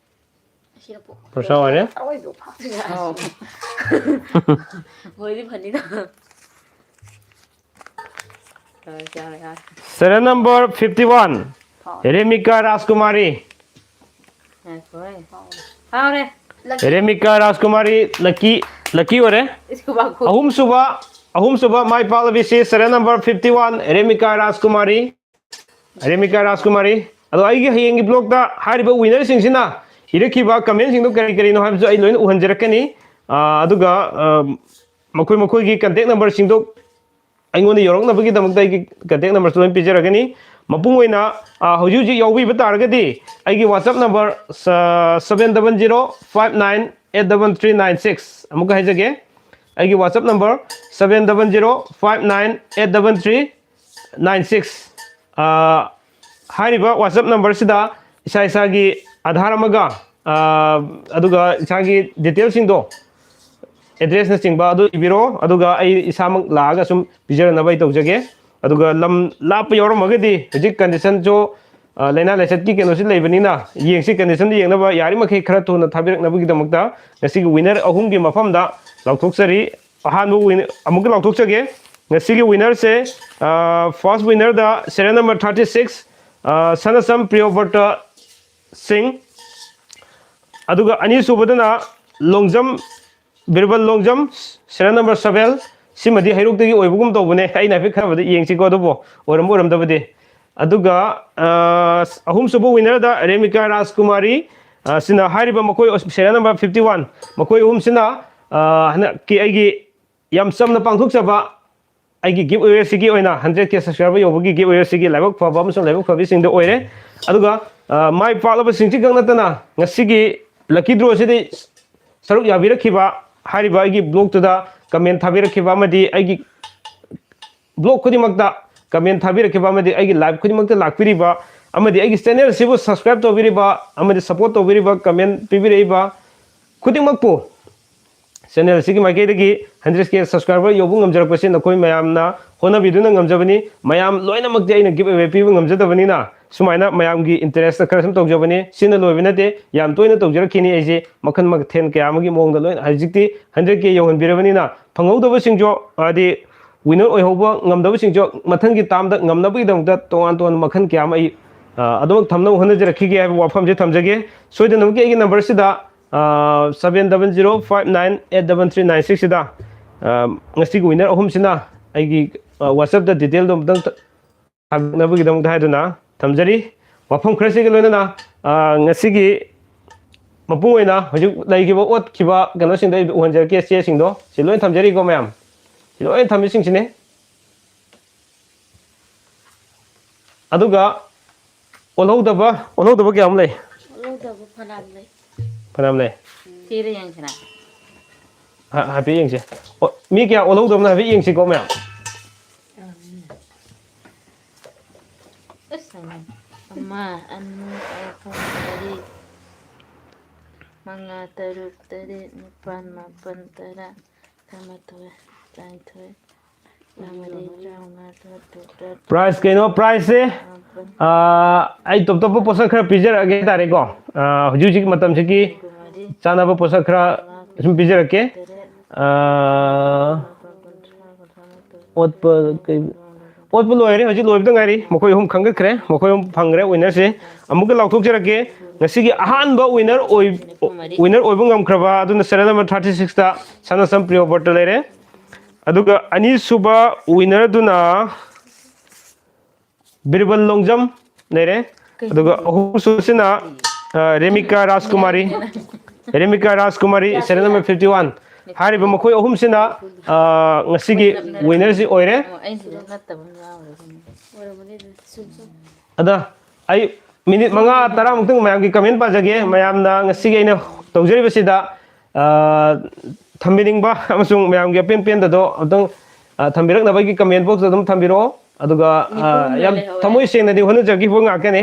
ꯑꯁꯤꯅ ꯄꯣ-, ꯐꯣꯔꯁꯥ ꯑꯣꯏꯔꯦ꯫ ꯑꯔꯣꯏꯕ ꯐꯥꯎꯁꯤꯗ꯫ ꯑꯧ꯫ ꯃꯣꯏꯗꯤ ꯐꯅꯤꯗ꯫ Serial number fifty one, Remika Rajkumari. ꯉꯥꯏꯈꯣꯍꯦ꯫ ꯐꯥꯎꯔꯦ꯫ ꯔꯦꯃꯤꯀꯥ ꯔꯥꯖꯀꯨꯃꯥꯔꯤ, ꯂꯛꯀꯤ, ꯂꯛꯀꯤ ꯑꯣꯏꯔꯦ꯫ ꯏꯁ, ꯈꯨꯕꯥꯛ ꯈꯨ- ꯑꯍꯨꯝꯁꯨꯕ, ꯑꯍꯨꯝꯁꯨꯕ ꯃꯥꯏ ꯄꯥꯛꯂꯕꯤꯁꯤ serial number fifty one, Remika Rajkumari. Remika Rajkumari. ꯑꯗꯣ ꯑꯩꯒꯤ ꯍꯌꯦꯡꯒꯤ ꯕ꯭ꯂꯣꯛꯇ ꯍꯥꯏꯔꯤꯕ ꯋꯤꯅꯔꯁꯤꯡꯁꯤꯅ ꯏꯔꯛꯈꯤꯕ ꯀꯃꯦꯟꯁꯤꯡꯗꯣ ꯀꯔꯤ ꯀꯔꯤꯅꯣ ꯍꯥꯏꯕꯁꯨ ꯑꯩ ꯂꯣꯏꯅ ꯎꯍꯟꯖꯔꯛꯀꯅꯤ꯫ ꯑꯥ, ꯑꯗꯨꯒ, ꯑꯥ, ꯃꯈꯣꯏ ꯃꯈꯣꯏꯒꯤ ꯀꯟꯇꯦꯛ ꯅꯝꯕꯔꯁꯤꯡꯗꯣ ꯑꯩꯉꯣꯟꯗ ꯌꯧꯔꯛꯅꯕꯒꯤꯗꯃꯛꯇ ꯑꯩꯒꯤ ꯀꯟꯇꯦꯛ ꯅꯝꯕꯔꯁꯨ ꯂꯣꯏꯅ ꯄꯤꯖꯔꯛꯀꯅꯤ꯫ ꯃꯄꯨꯡ ꯑꯣꯏꯅ, ꯑꯥ, ꯍꯧꯖꯤꯛ ꯍꯧꯖꯤꯛ ꯌꯥꯎꯕꯤꯕ ꯇꯥꯔꯒꯗꯤ ꯑꯩꯒꯤ WhatsApp ꯅꯝꯕꯔ, ꯑꯥ, seven double zero five nine eight double three nine six, ꯑꯃꯨꯛꯀ ꯍꯥꯏꯖꯒꯦ, ꯑꯩꯒꯤ WhatsApp number seven double zero five nine eight double three nine six꯫ ꯑꯥ, ꯍꯥꯏꯔꯤꯕ WhatsApp ꯅꯝꯕꯔꯁꯤꯗ ꯏꯁꯥ ꯏꯁꯥꯒꯤ ꯑꯙꯥꯔ ꯑꯃꯒ, ꯑꯥ, ꯑꯗꯨꯒ ꯏꯁꯥꯒꯤ ꯗꯤꯇꯦꯜꯁꯤꯡꯗꯣ, ꯑꯦꯗ꯭ꯔꯦꯁꯅꯆꯤꯡꯕ ꯑꯗꯨ ꯏꯕꯤꯔꯣ, ꯑꯗꯨꯒ ꯑꯩ ꯏꯁꯥꯃꯛ ꯂꯥꯛꯑꯒ ꯁꯨꯝ ꯄꯤꯖꯔꯛꯅꯕ ꯑꯩ ꯇꯧꯖꯒꯦ꯫ ꯑꯗꯨꯒ ꯂꯝ ꯂꯥꯞꯄ ꯌꯥꯎꯔꯝꯃꯒꯗꯤ ꯍꯧꯖꯤꯛ ꯀꯟꯗꯤꯁꯟꯁꯨ, ꯑ, ꯂꯥꯏꯅꯥ ꯂꯥꯏꯆꯠꯀꯤ ꯀꯩꯅꯣꯁꯤ ꯂꯩꯕꯅꯤꯅ ꯌꯦꯡꯁꯤ, ꯀꯟꯗꯤꯁꯟꯗꯨ ꯌꯦꯡꯅꯕ ꯌꯥꯔꯤꯃꯈꯩ ꯈꯔ ꯊꯨꯅ ꯊꯥꯕꯤꯔꯛꯅꯕꯒꯤꯗꯃꯛꯇ ꯉꯁꯤꯒꯤ ꯋꯤꯅꯔ ꯑꯍꯨꯝꯒꯤ ꯃꯐꯝꯗ ꯂꯥꯎꯊꯣꯛꯆꯔꯤ꯫ ꯑꯍꯥꯟꯕ ꯋꯤꯟ-, ꯑꯃꯨꯛꯀ ꯂꯥꯎꯊꯣꯛꯆꯒꯦ꯫ ꯉꯁꯤꯒꯤ ꯋꯤꯅꯔꯁꯦ, ꯑ, ꯐꯥꯔꯁ ꯋꯤꯅꯔꯗ ꯁꯦꯔꯤꯌꯦꯜ ꯅꯝꯕꯔ ꯊꯥꯔꯇꯤ ꯁꯤꯛꯁ, ꯑ, ꯁꯅꯥꯁꯝ ꯄ꯭ꯔꯤꯌꯣꯕ꯭ꯔꯇ ꯁꯤꯡ, ꯑꯗꯨꯒ ꯑꯅꯤꯁꯨꯕꯗꯅ Longjam, Birbal Longjam, serial number seven. ꯁꯤꯃꯗꯤ ꯍꯩꯔꯣꯛꯇꯒꯤ ꯑꯣꯏꯕꯒꯨꯝ ꯇꯧꯕꯅꯦ, ꯑꯩꯅ ꯍꯥꯏꯐꯦꯠ ꯈꯟꯅꯕꯗ ꯌꯦꯡꯁꯤꯀꯣ, ꯑꯗꯨꯕꯨ ꯑꯣꯏꯔꯝꯕ ꯑꯣꯏꯔꯝꯗꯕꯗꯤ꯫ ꯑꯗꯨꯒ, ꯑ, ꯑꯍꯨꯝꯁꯨꯕ ꯋꯤꯅꯔꯗ ꯔꯦꯃꯤꯀꯥ ꯔꯥꯖꯀꯨꯃꯥꯔꯤ, ꯑ, ꯁꯤꯅ ꯍꯥꯏꯔꯤꯕ ꯃꯈꯣꯏ ꯁꯦꯔꯤꯌꯦꯜ ꯅꯝꯕꯔ ꯐꯤꯐꯇꯤ ꯋꯥꯟ, ꯃꯈꯣꯏ ꯑꯍꯨꯝꯁꯤꯅ, ꯑ, ꯍꯟꯗꯛꯀꯤ ꯑꯩꯒꯤ ꯌꯥꯝ ꯆꯝꯅ ꯄꯥꯡꯊꯣꯛꯆꯕ ꯑꯩꯒꯤ ꯒꯤꯐ ꯑꯦꯋꯦꯁꯤꯒꯤ ꯑꯣꯏꯅ ꯍꯟꯗ꯭ꯔꯦꯠ ꯀꯦ ꯁꯕꯁꯀ꯭ꯔꯥꯏꯕꯔ ꯌꯧꯕꯒꯤ ꯒꯤꯐ ꯑꯦꯋꯦꯁꯤꯒꯤ ꯂꯥꯏꯕꯛ ꯐꯕ ꯑꯃꯁꯨꯡ ꯂꯥꯏꯕꯛ ꯐꯕꯤꯁꯤꯡꯗ ꯑꯣꯏꯔꯦ꯫ ꯑꯗꯨꯒ, ꯑ, ꯃꯥꯏ ꯄꯥꯛꯂꯕꯁꯤꯡꯁꯤ ꯈꯛ ꯅꯠꯇꯅ ꯉꯁꯤꯒꯤ ꯂꯛꯀꯤ ꯗ꯭ꯔꯣꯁꯤꯗꯤ ꯁꯔꯨꯛ ꯌꯥꯕꯤꯔꯛꯈꯤꯕ, ꯍꯥꯏꯔꯤꯕ ꯑꯩꯒꯤ ꯕ꯭ꯂꯣꯛꯇꯨꯗ ꯀꯃꯦꯟ ꯊꯥꯕꯤꯔꯛꯈꯤꯕ ꯑꯃꯗꯤ ꯑꯩꯒꯤ ꯕ꯭ꯂꯣꯛ ꯈꯨꯗꯤꯡꯃꯛꯇ ꯀꯃꯦꯟ ꯊꯥꯕꯤꯔꯛꯈꯤꯕ ꯑꯃꯗꯤ ꯑꯩꯒꯤ ꯂꯥꯏꯚ ꯈꯨꯗꯤꯡꯃꯛꯇ ꯂꯥꯛꯄꯤꯔꯤꯕ ꯑꯃꯗꯤ ꯑꯩꯒꯤ ꯆꯦꯅꯦꯜꯁꯤꯕꯨ ꯁꯕꯁꯀ꯭ꯔꯥꯏꯕ ꯇꯧꯕꯤꯔꯤꯕ ꯑꯃꯗꯤ ꯁꯄꯣꯔꯠ ꯇꯧꯕꯤꯔꯤꯕ, ꯀꯃꯦꯟ ꯄꯤꯕꯤꯔꯛꯏꯕ ꯈꯨꯗꯤꯡꯃꯛꯄꯨ ꯆꯦꯅꯦꯜ ꯑꯁꯤꯒꯤ ꯃꯥꯏꯀꯩꯗꯒꯤ ꯍꯟꯗ꯭ꯔꯦꯠ ꯀꯦ ꯁꯕꯁꯀ꯭ꯔꯥꯏꯕꯔ ꯌꯧꯕ ꯉꯝꯖꯔꯛꯄꯁꯤ ꯅꯈꯣꯏ ꯃꯌꯥꯝꯅ ꯍꯣꯠꯅꯕꯤꯗꯨꯅ ꯉꯝꯖꯕꯅꯤ꯫ ꯃꯌꯥꯝ ꯂꯣꯏꯅꯃꯛꯇꯤ ꯑꯩꯅ ꯒꯤꯐ ꯑꯦꯋꯦ ꯄꯤꯕ ꯉꯝꯖꯗꯕꯅꯤꯅ ꯁꯨꯃꯥꯏꯅ ꯃꯌꯥꯝꯒꯤ ꯏꯟꯇꯔꯦꯁꯇ ꯈꯔ ꯁꯨꯝ ꯇꯧꯖꯕꯅꯤ꯫ ꯁꯤꯅ ꯂꯣꯏꯕ ꯅꯠꯇꯦ, ꯌꯥꯝ ꯇꯣꯏꯅ ꯇꯧꯖꯔꯛꯈꯤꯅꯤ ꯑꯩꯁꯦ, ꯃꯈꯜ ꯃꯊꯦꯜ ꯀꯌꯥ ꯑꯃꯒꯤ ꯃꯑꯣꯡꯗ ꯂꯣꯏꯅ꯫ ꯍꯧꯖꯤꯛꯇꯤ ꯍꯟꯗ꯭ꯔꯦꯠ ꯀꯦ ꯌꯧꯍꯟꯕꯤꯔꯕꯅꯤꯅ ꯐꯪꯍꯧꯗꯕꯁꯤꯡꯁꯨ, ꯍꯥꯏꯗꯤ, ꯋꯤꯅꯔ ꯑꯣꯏꯍꯧꯕ ꯉꯝꯗꯕꯁꯤꯡꯁꯨ ꯃꯊꯪꯒꯤ ꯇꯥꯝꯗ ꯉꯝꯅꯕꯒꯤꯗꯃꯛꯇ ꯇꯣꯉꯥꯟ ꯇꯣꯉꯥꯟꯕ ꯃꯈꯜ ꯀꯌꯥ ꯑꯃ ꯑꯩ ꯑ, ꯑꯗꯨꯃꯛ ꯊꯝꯅꯕ ꯍꯣꯠꯅꯖꯔꯛꯈꯤꯒꯦ ꯍꯥꯏꯕ ꯋꯥꯐꯝꯁꯦ ꯊꯝꯖꯒꯦ꯫ ꯁꯣꯏꯗꯅꯃꯛꯀꯤ ꯑꯩꯒꯤ ꯅꯝꯕꯔꯁꯤꯗ seven double zero five nine eight double three nine six ꯁꯤꯗ ꯑ, ꯉꯁꯤꯒꯤ ꯋꯤꯅꯔ ꯑꯍꯨꯝꯁꯤꯅ ꯑꯩꯒꯤ ꯋꯥꯆꯞꯇ ꯗꯤꯇꯦꯜꯗꯣ ꯑꯃꯨꯛꯇꯪ ꯊꯥꯕꯤꯔꯛꯅꯕꯒꯤꯗꯃꯛꯇ ꯍꯥꯏꯗꯨꯅ ꯊꯝꯖꯔꯤ꯫ ꯋꯥꯐꯝ ꯈꯔꯁꯤꯒ ꯂꯣꯏꯅꯅ ꯑ, ꯉꯁꯤꯒꯤ ꯃꯄꯨꯡ ꯑꯣꯏꯅ ꯍꯧꯖꯤꯛ ꯂꯩꯈꯤꯕ ꯑꯣꯠꯈꯤꯕ ꯀꯩꯅꯣꯁꯤꯡꯗꯣ ꯑꯩ ꯎꯍꯟꯖꯔꯛꯀꯦ꯫ ꯆꯦꯁꯤꯡꯗꯣ ꯁꯤ ꯂꯣꯏ ꯊꯝꯖꯔꯤꯀꯣ ꯃꯌꯥꯝ, ꯁꯤ ꯂꯣꯏ ꯊꯝꯃꯤꯁꯤꯡꯁꯤꯅꯦ꯫ ꯑꯗꯨꯒ ꯑꯣꯜꯍꯧꯗꯕ ꯑꯣꯜꯍꯧꯗꯕ ꯀꯌꯥ ꯑꯃ ꯂꯩ꯫ ꯑꯣꯜꯍꯧꯗꯕ ꯐꯅꯌꯥꯝ ꯂꯩ꯫ ꯐꯅꯌꯥꯝ ꯂꯩ꯫ ꯊꯤꯔ ꯌꯦꯡꯁꯤꯔꯥ? ꯍꯥ- ꯍꯥꯏꯐꯦꯠ ꯌꯦꯡꯁꯦ꯫ ꯑꯣ, ꯃꯤ ꯀꯌꯥ ꯑꯣꯜꯍꯧꯗꯕꯅꯣ ꯍꯥꯏꯐꯦꯠ ꯌꯦꯡꯁꯤꯀꯣ ꯃꯌꯥꯝ꯫ ꯑꯁ, ꯑꯃ, ꯑꯅꯤ, ꯑꯍꯨꯝ, ꯃꯔꯤ, ꯃꯉꯥ, ꯇꯔꯨꯛ, ꯇꯔꯦꯠ, ꯅꯤꯄꯥꯜ, ꯃꯥꯄꯜ, ꯇꯔꯥ, ꯇꯔꯥꯃꯥꯊꯣꯏ, ꯇꯔꯥꯅꯤꯊꯣꯏ, ꯇꯔꯥꯃꯔꯤ, ꯇꯔꯥꯃꯉꯥ, ꯇꯔꯥꯇꯔꯨꯛ, ꯇꯔꯥꯇꯔꯦꯠ, ꯄ꯭ꯔꯥꯏꯖ ꯀꯩꯅꯣ? ꯄ꯭ꯔꯥꯏꯖꯁꯦ, ꯃꯥꯄꯜ, ꯑꯥ, ꯑꯩ ꯇꯣꯞ ꯇꯣꯞꯄ ꯄꯣꯠꯁꯛ ꯈꯔ ꯄꯤꯖꯔꯛꯑꯒꯦ ꯍꯥꯏꯇꯥꯔꯦꯀꯣ꯫ ꯑꯥ, ꯍꯧꯖꯤꯛ ꯍꯧꯖꯤꯛ ꯃꯇꯝꯁꯤꯒꯤ ꯀꯨꯟꯃꯔꯤ, ꯆꯥꯅꯕ ꯄꯣꯠꯁꯛ ꯈꯔ ꯁꯨꯝ ꯄꯤꯖꯔꯛꯀꯦ꯫ ꯇꯔꯦꯠ, ꯑꯥ, ꯀꯨꯟꯊ꯭ꯔꯥ, ꯀꯨꯟꯊ꯭ꯔꯥ, ꯀꯨꯟꯊ꯭ꯔꯥ ꯃꯥꯊꯣꯏ, ꯑꯣꯠꯄ ꯀꯩ-, ꯑꯣꯠꯄ ꯂꯣꯏꯔꯦ, ꯍꯧꯖꯤꯛ ꯂꯣꯏꯕꯗ ꯉꯥꯏꯔꯤ꯫ ꯃꯈꯣꯏ ꯑꯍꯨꯝ ꯈꯟꯒꯠꯈ꯭ꯔꯦ, ꯃꯈꯣꯏ ꯑꯍꯨꯝ ꯐꯪꯈ꯭ꯔꯦ ꯋꯤꯅꯔꯁꯦ꯫ ꯑꯃꯨꯛꯀ ꯂꯥꯎꯊꯣꯛꯆꯔꯛꯀꯦ, ꯉꯁꯤꯒꯤ ꯑꯍꯥꯟꯕ ꯋꯤꯅꯔ ꯑꯣꯏ-, ꯅꯤꯐꯨ ꯃꯔꯤ꯫ ꯋꯤꯅꯔ ꯑꯣꯏꯕ ꯉꯝꯈ꯭ꯔꯕ ꯑꯗꯨꯅ ꯁꯦꯔꯤꯌꯦꯜ ꯅꯝꯕꯔ ꯊꯥꯔꯇꯤ ꯁꯤꯛꯁꯇ ꯁꯅꯥꯁꯝ ꯄ꯭ꯔꯤꯌꯣꯕ꯭ꯔꯇ ꯂꯩꯔꯦ꯫ ꯑꯗꯨꯒ ꯑꯅꯤꯁꯨꯕ ꯋꯤꯅꯔꯗꯨꯅ ꯕꯤꯔꯕꯜ ꯂꯣꯡꯖꯝ ꯂꯩꯔꯦ꯫ ꯑꯗꯨꯒ ꯑꯍꯨꯝꯁꯨꯕꯁꯤꯅ, ꯑ, ꯔꯦꯃꯤꯀꯥ Rajkumari, Remika ꯔꯥꯖꯀꯨꯃꯥꯔꯤ, serial number fifty one. ꯍꯥꯏꯔꯤꯕ ꯃꯈꯣꯏ ꯑꯍꯨꯝꯁꯤꯅ, ꯑ, ꯉꯁꯤꯒꯤ ꯋꯤꯅꯔꯁꯤ ꯑꯣꯏꯔꯦ꯫ ꯑꯣ, ꯑꯩꯁꯤꯗ ꯅꯠꯇꯕ ꯑꯃ ꯌꯥꯎꯔꯦ꯫ ꯑꯗ ꯑꯩ ꯃꯤꯅꯤꯠ ꯃꯉꯥ ꯇꯔꯥꯃꯨꯛꯇꯪ ꯃꯌꯥꯝꯒꯤ ꯀꯃꯦꯟ ꯄꯥꯖꯒꯦ꯫ ꯃꯌꯥꯝꯅ ꯉꯁꯤꯒꯤ ꯑꯩꯅ ꯇꯧꯖꯔꯤꯕꯁꯤꯗ, ꯑ, ꯊꯝꯕꯤꯅꯤꯡꯕ ꯑꯃꯁꯨꯡ ꯃꯌꯥꯝꯒꯤ ꯑꯄꯦꯟ ꯄꯦꯟꯗꯗꯣ ꯑꯃꯨꯛꯇꯪ, ꯑ, ꯊꯝꯕꯤꯔꯛꯅꯕꯒꯤ ꯀꯃꯦꯟ ꯕꯣꯛꯁꯇ ꯑꯗꯨꯝ ꯊꯝꯕꯤꯔꯛꯑꯣ꯫ ꯑꯗꯨꯒ, ꯑ, ꯅꯤꯐꯨ ꯍꯨꯝꯗꯣꯏ ꯌꯥꯝ ꯂꯩꯍꯧꯔꯦ꯫ ꯊꯃꯣꯏ ꯁꯦꯡꯅꯗꯤ ꯍꯣꯠꯅꯖꯈꯤꯕ ꯉꯥꯛꯇꯅꯤ꯫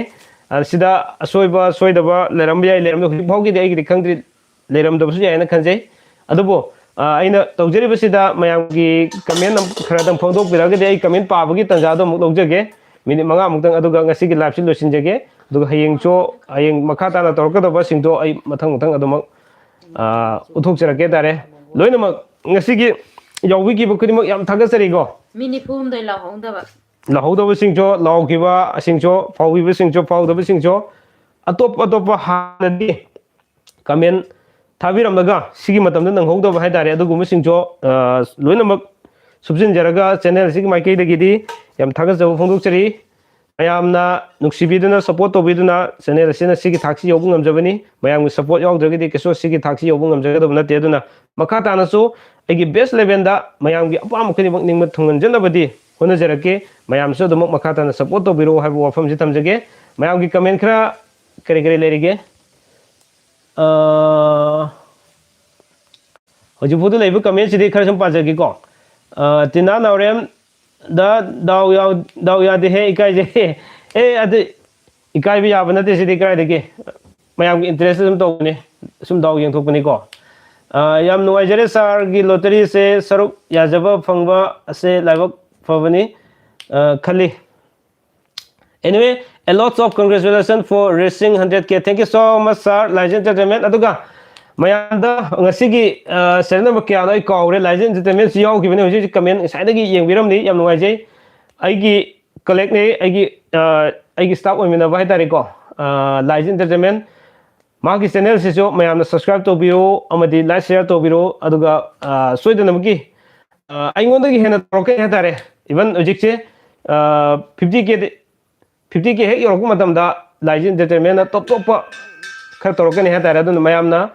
ꯑ, ꯁꯤꯗ ꯑꯁꯣꯏꯕ ꯁꯣꯏꯗꯕ ꯂꯩꯔꯝꯕ ꯌꯥꯏ, ꯂꯩꯔꯝꯗ ꯍꯧꯖꯤꯛ ꯐꯥꯎꯒꯤꯗꯤ ꯑꯩꯒꯤꯗꯤ ꯈꯪꯗ꯭ꯔꯤ꯫ ꯂꯩꯔꯝꯗꯕꯁꯨ ꯌꯥꯏꯅ ꯈꯟꯖꯩ꯫ ꯑꯗꯨꯕꯨ, ꯑ, ꯑꯩꯅ ꯇꯧꯖꯔꯤꯕꯁꯤꯗ ꯃꯌꯥꯝꯒꯤ ꯀꯃꯦꯟ ꯑꯃ ꯈꯔꯗꯪ ꯐꯣꯡꯗꯣꯛꯄꯤꯔꯒꯗꯤ ꯑꯩ ꯀꯃꯦꯟ ꯄꯥꯕꯒꯤ ꯇꯥꯟꯖꯥꯗꯣ ꯑꯃꯨꯛ ꯂꯧꯖꯒꯦ꯫ ꯃꯤꯅꯤꯠ ꯃꯉꯥꯃꯨꯛꯇꯪ, ꯑꯗꯨꯒ ꯉꯁꯤꯒꯤ ꯂꯥꯏꯐꯁꯤ ꯂꯣꯏꯁꯤꯟꯖꯒꯦ꯫ ꯑꯗꯨꯒ ꯍꯌꯦꯡꯁꯨ, ꯍꯌꯦꯡ ꯃꯈꯥ ꯇꯥꯅ ꯇꯧꯔꯛꯀꯗꯕꯁꯤꯡꯗꯣ ꯑꯩ ꯃꯊꯪ ꯃꯊꯪ ꯑꯗꯨꯃꯛ, ꯑ, ꯎꯠꯊꯣꯛꯆꯔꯛꯀꯦ ꯍꯥꯏꯇꯥꯔꯦ꯫ ꯂꯣꯏꯅꯃꯛ ꯉꯁꯤꯒꯤ ꯌꯥꯎꯕꯤꯈꯤꯕ ꯈꯨꯗꯤꯡꯃꯛ ꯌꯥꯝ ꯊꯥꯒꯠꯆꯔꯤꯀꯣ꯫ ꯃꯤ ꯅꯤꯐꯨ ꯍꯨꯝꯗꯣꯏ ꯂꯥꯎꯍꯧꯗꯕ꯫ ꯂꯥꯎꯍꯧꯗꯕꯁꯤꯡꯁꯨ, ꯂꯥꯎꯈꯤꯕꯁꯤꯡꯁꯨ, ꯐꯥꯎꯈꯤꯕꯁꯤꯡꯁꯨ, ꯐꯥꯎꯗꯕꯁꯤꯡꯁꯨ, ꯑꯇꯣꯞ ꯑꯇꯣꯞꯄ ꯍꯥꯟꯅꯗꯤ ꯀꯃꯦꯟ ꯊꯥꯕꯤꯔꯝꯂꯒ ꯁꯤꯒꯤ ꯃꯇꯝꯗ ꯅꯪꯍꯧꯗꯕ ꯍꯥꯏꯇꯥꯔꯦ, ꯑꯗꯨꯒꯨꯝꯕꯁꯤꯡꯁꯨ ꯑ, ꯂꯣꯏꯅꯃꯛ ꯁꯨꯞꯆꯤꯟꯖꯔꯒ ꯆꯦꯅꯦꯜ ꯑꯁꯤꯒꯤ ꯃꯥꯏꯀꯩꯗꯒꯤꯗꯤ ꯌꯥꯝ ꯊꯥꯒꯠꯆꯕ ꯐꯣꯡꯗꯣꯛꯆꯔꯤ꯫ ꯃꯌꯥꯝꯅ ꯅꯨꯡꯁꯤꯕꯤꯗꯨꯅ, ꯁꯞꯄꯣꯔꯠ ꯇꯧꯕꯤꯗꯨꯅ ꯆꯦꯅꯦꯜ ꯑꯁꯤꯅ ꯁꯤꯒꯤ ꯊꯥꯛꯁꯤ ꯌꯧꯕ ꯉꯝꯖꯕꯅꯤ꯫ ꯃꯌꯥꯝꯒꯤ ꯁꯞꯄꯣꯔꯠ ꯌꯥꯎꯗ꯭ꯔꯒꯗꯤ ꯀꯩꯁꯨ ꯁꯤꯒꯤ ꯊꯥꯛꯁꯤ ꯌꯧꯕ ꯉꯝꯖꯒꯗꯕ ꯅꯠꯇꯦ꯫ ꯑꯗꯨꯅ ꯃꯈꯥ ꯇꯥꯅꯁꯨ ꯑꯩꯒꯤ ꯕꯦꯁ ꯂꯦꯚꯦꯜꯗ ꯃꯌꯥꯝꯒꯤ ꯑꯄꯥꯝꯕ ꯈꯨꯗꯤꯡꯃꯛ ꯅꯤꯡꯕ ꯊꯨꯡꯍꯟꯖꯅꯕꯗꯤ ꯍꯣꯠꯅꯖꯔꯛꯀꯦ꯫ ꯃꯌꯥꯝꯁꯨ ꯑꯗꯨꯃꯛ ꯃꯈꯥ ꯇꯥꯅ ꯁꯞꯄꯣꯔꯠ ꯇꯧꯕꯤꯔꯛꯑꯣ ꯍꯥꯏꯕ ꯋꯥꯐꯝꯁꯤ ꯊꯝꯖꯒꯦ꯫ ꯃꯌꯥꯝꯒꯤ ꯀꯃꯦꯟ ꯈꯔ ꯀꯔꯤ ꯀꯔꯤ ꯂꯩꯔꯤꯒꯦ? ꯑ, ꯍꯧꯖꯤꯛꯐꯥꯎꯗ ꯂꯩꯕ ꯀꯃꯦꯟꯁꯤꯗꯤ ꯈꯔ ꯁꯨꯝ ꯄꯥꯖꯒꯦꯀꯣ꯫ ꯑ, ꯇꯤꯅꯥ ꯅꯥꯎꯔꯦꯝ ꯗ ꯗꯥꯎ ꯌꯥꯎ-, ꯗꯥꯎ ꯌꯥꯗꯦꯍꯦ, ꯏꯀꯥꯏꯖꯩꯍꯦ꯫ ꯑꯦ, ꯑꯗꯨ ꯏꯀꯥꯏꯕ ꯌꯥꯕ ꯅꯠꯇꯦ ꯁꯤꯗꯤ, ꯀꯗꯥꯏꯗꯒꯤ? ꯃꯌꯥꯝꯒꯤ ꯏꯟꯇꯔꯦꯁꯇ ꯁꯨꯝ ꯇꯧꯕꯅꯤ, ꯁꯨꯝ ꯗꯥꯎ ꯌꯦꯡꯊꯣꯛꯄꯅꯤꯀꯣ꯫ ꯑ, ꯌꯥꯝ ꯅꯨꯡꯉꯥꯏꯖꯔꯦ ꯁꯥꯔꯒꯤ ꯂꯣꯇꯔꯤꯁꯦ ꯁꯔꯨꯛ ꯌꯥꯖꯕ ꯐꯪꯕ ꯑꯁꯦ ꯂꯥꯏꯕꯛ ꯐꯕꯅꯤ, ꯑ, ꯈꯜꯂꯤ꯫ Anyway, a lot of congratulations for reaching hundred K. Thank you so much, sir. Lion Entertainment. ꯑꯗꯨꯒ ꯃꯌꯥꯝꯗ ꯉꯁꯤꯒꯤ, ꯑ, serial number ꯀꯌꯥꯅꯣ ꯑꯩ ꯀꯥꯎꯔꯦ꯫ Lion Entertainment ꯁꯨ ꯌꯥꯎꯈꯤꯕꯅꯦ꯫ ꯍꯧꯖꯤꯛ ꯍꯧꯖꯤꯛ ꯀꯃꯦꯟ ꯉꯁꯥꯏꯗꯒꯤ ꯌꯦꯡꯕꯤꯔꯝꯅꯤ꯫ ꯌꯥꯝ ꯅꯨꯡꯉꯥꯏꯖꯩ꯫ ꯑꯩꯒꯤ ꯀꯂꯦꯛꯅꯦ, ꯑꯩꯒꯤ, ꯑ, ꯑꯩꯒꯤ staff ꯑꯣꯏꯃꯤꯟꯅꯕ ꯍꯥꯏꯇꯥꯔꯦꯀꯣ꯫ ꯑ, Lion Entertainment꯫ ꯃꯥꯒꯤ ꯆꯦꯅꯦꯜꯁꯤꯁꯨ ꯃꯌꯥꯝꯅ subscribe ꯇꯧꯕꯤꯌꯨ ꯑꯃꯗꯤ like, share ꯇꯧꯕꯤꯔꯣ꯫ ꯑꯗꯨꯒ, ꯑ, ꯁꯣꯏꯗꯅꯕꯒꯤ, ꯑ, ꯑꯩꯉꯣꯟꯗꯒꯤ ꯍꯦꯟꯅ ꯇꯧꯔꯛꯀꯅꯤ ꯍꯥꯏꯇꯥꯔꯦ꯫ Even ꯍꯧꯖꯤꯛꯁꯦ, ꯑ, fifty K ꯗꯤ, fifty K ꯍꯦꯛ ꯌꯧꯔꯛꯄ ꯃꯇꯝꯗ Lion Entertainment ꯅ top top ꯄ ꯈꯔ ꯇꯧꯔꯛꯀꯅꯤ ꯍꯥꯏꯇꯥꯔꯦ꯫ ꯑꯗꯨꯅ ꯃꯌꯥꯝꯅ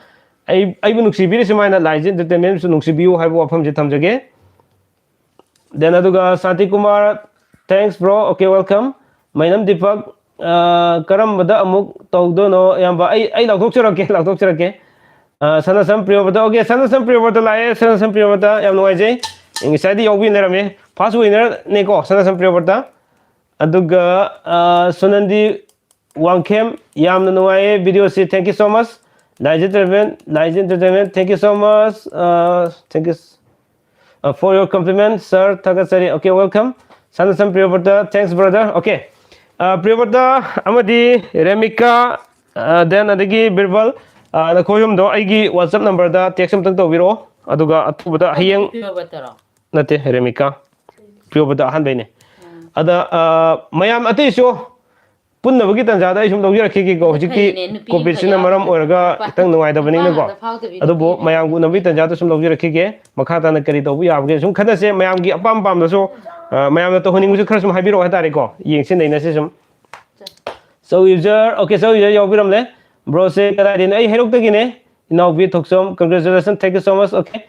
ꯑꯩ, ꯑꯩꯕꯨ ꯅꯨꯡꯁꯤꯕꯤꯔꯤ ꯁꯨꯃꯥꯏꯅ Lion Entertainment ꯁꯨ ꯅꯨꯡꯁꯤꯕꯤꯌꯨ ꯍꯥꯏꯕ ꯋꯥꯐꯝꯁꯤ ꯊꯝꯖꯒꯦ꯫ Then ꯑꯗꯨꯒ ꯁꯥꯟꯇꯤ Kumar, thanks bro, okay, welcome꯫ ꯃꯩꯅꯝ Deepak, ꯑ, ꯀꯔꯝꯕꯗ ꯑꯃꯨꯛ ꯇꯧꯗꯣꯏꯅꯣ ꯏꯌꯥꯝꯕ? ꯑꯩ, ꯑꯩ ꯂꯥꯎꯊꯣꯛꯆꯔꯛꯀꯦ, ꯂꯥꯎꯊꯣꯛꯆꯔꯛꯀꯦ꯫ ꯑ, ꯁꯅꯥꯁꯝ ꯄ꯭ꯔꯤꯌꯣꯕ꯭ꯔꯇ, okay, ꯁꯅꯥꯁꯝ ꯄ꯭ꯔꯤꯌꯣꯕ꯭ꯔꯇ ꯂꯥꯛꯑꯦ, ꯁꯅꯥꯁꯝ ꯄ꯭ꯔꯤꯌꯣꯕ꯭ꯔꯇ, ꯌꯥꯝ ꯅꯨꯡꯉꯥꯏꯖꯩ꯫ ꯉꯁꯥꯏꯗꯤ ꯌꯥꯎꯕꯤ ꯂꯩꯔꯝꯃꯦ, first winner ꯅꯦꯀꯣ, ꯁꯅꯥꯁꯝ ꯄ꯭ꯔꯤꯌꯣꯕ꯭ꯔꯇ꯫ ꯑꯗꯨꯒ, ꯑ, ꯁꯨꯅꯟꯗꯤ ꯋꯥꯡꯈꯦꯝ, ꯌꯥꯝꯅ ꯅꯨꯡꯉꯥꯏꯌꯦ video ꯁꯤ, thank you so much꯫ Lion Entertainment, Lion Entertainment, thank you so much, uh, thank you, uh, for your compliment, sir, ꯊꯥꯒꯠꯆꯔꯤ꯫ Okay, welcome꯫ ꯁꯅꯥꯁꯝ ꯄ꯭ꯔꯤꯌꯣꯕ꯭ꯔꯇ, thanks brother꯫ Okay, ꯑ, ꯄ꯭ꯔꯤꯌꯣꯕ꯭ꯔꯇ ꯑꯃꯗꯤ ꯔꯦꯃꯤꯀꯥ, ꯑ, then ꯑꯗꯒꯤ ꯕꯤꯔꯕꯜ, ꯑ, ꯅꯈꯣꯏ ꯑꯍꯨꯝꯗꯣ ꯑꯩꯒꯤ WhatsApp number ꯗ text ꯑꯝꯇꯪ ꯇꯧꯕꯤꯔꯛꯑꯣ꯫ ꯑꯗꯨꯒ ꯑꯊꯨꯕꯗ ꯍꯌꯦꯡ ꯅꯠꯇꯦ, ꯔꯦꯃꯤꯀꯥ꯫ ꯄ꯭ꯔꯤꯌꯣꯕꯗ ꯑꯍꯥꯟꯕꯩꯅꯦ꯫ ꯑꯗ, ꯑ, ꯃꯌꯥꯝ ꯑꯇꯩꯁꯨ ꯄꯨꯟꯅꯕꯒꯤ ꯇꯥꯟꯖꯥꯗ ꯑꯩ ꯁꯨꯝ ꯂꯧꯖꯔꯛꯈꯤꯒꯦꯀꯣ꯫ ꯍꯧꯖꯤꯛꯇꯤ ꯐꯩꯅꯦ, ꯅꯨꯄꯤ ꯑꯃ ꯀꯣꯚꯤꯗꯁꯤꯅ ꯌꯥꯎꯔꯒ ꯃꯔꯝ ꯑꯣꯏꯔꯒ ꯅꯨꯄꯥ, ꯈꯤꯇꯪ ꯅꯨꯡꯉꯥꯏꯇꯕꯅꯤꯅꯀꯣ꯫ ꯅꯨꯄꯥ ꯉꯥꯛꯇ ꯐꯥꯎꯗꯕꯤ ꯑꯗꯨꯕꯨ ꯅꯨꯄꯤ ꯑꯃ꯫ ꯃꯌꯥꯝꯒꯤ ꯎꯅꯕꯒꯤ ꯇꯥꯟꯖꯥꯗ ꯁꯨꯝ ꯂꯧꯖꯔꯛꯈꯤꯒꯦ꯫ ꯃꯈꯥ ꯇꯥꯅ ꯀꯔꯤ ꯇꯧꯕ ꯌꯥꯕꯒꯦ ꯁꯨꯝ ꯈꯟꯅꯁꯦ꯫ ꯃꯌꯥꯝꯒꯤ ꯑꯄꯥꯝ ꯑꯄꯥꯝꯕꯁꯨ, ꯑ, ꯃꯌꯥꯝꯅ ꯇꯧꯍꯟꯅꯤꯡꯕꯁꯨ ꯈꯔ ꯁꯨꯝ ꯍꯥꯏꯕꯤꯔꯛꯑꯣ ꯍꯥꯏꯇꯥꯔꯦꯀꯣ꯫ ꯌꯦꯡꯁꯤ, ꯅꯩꯅꯁꯤ ꯁꯨꯝ꯫ ꯆꯧ user, okay, ꯆꯧ user ꯌꯥꯎꯕꯤꯔꯝꯂꯦ꯫ Bro ꯁꯦ ꯀꯗꯥꯏꯗꯩꯅꯣ? ꯑꯩ ꯍꯩꯔꯣꯛꯇꯒꯤꯅꯦ꯫ ꯏꯅꯥꯎꯕꯤ ꯊꯣꯛꯆꯣꯝ, congratulations, thank you so much, okay꯫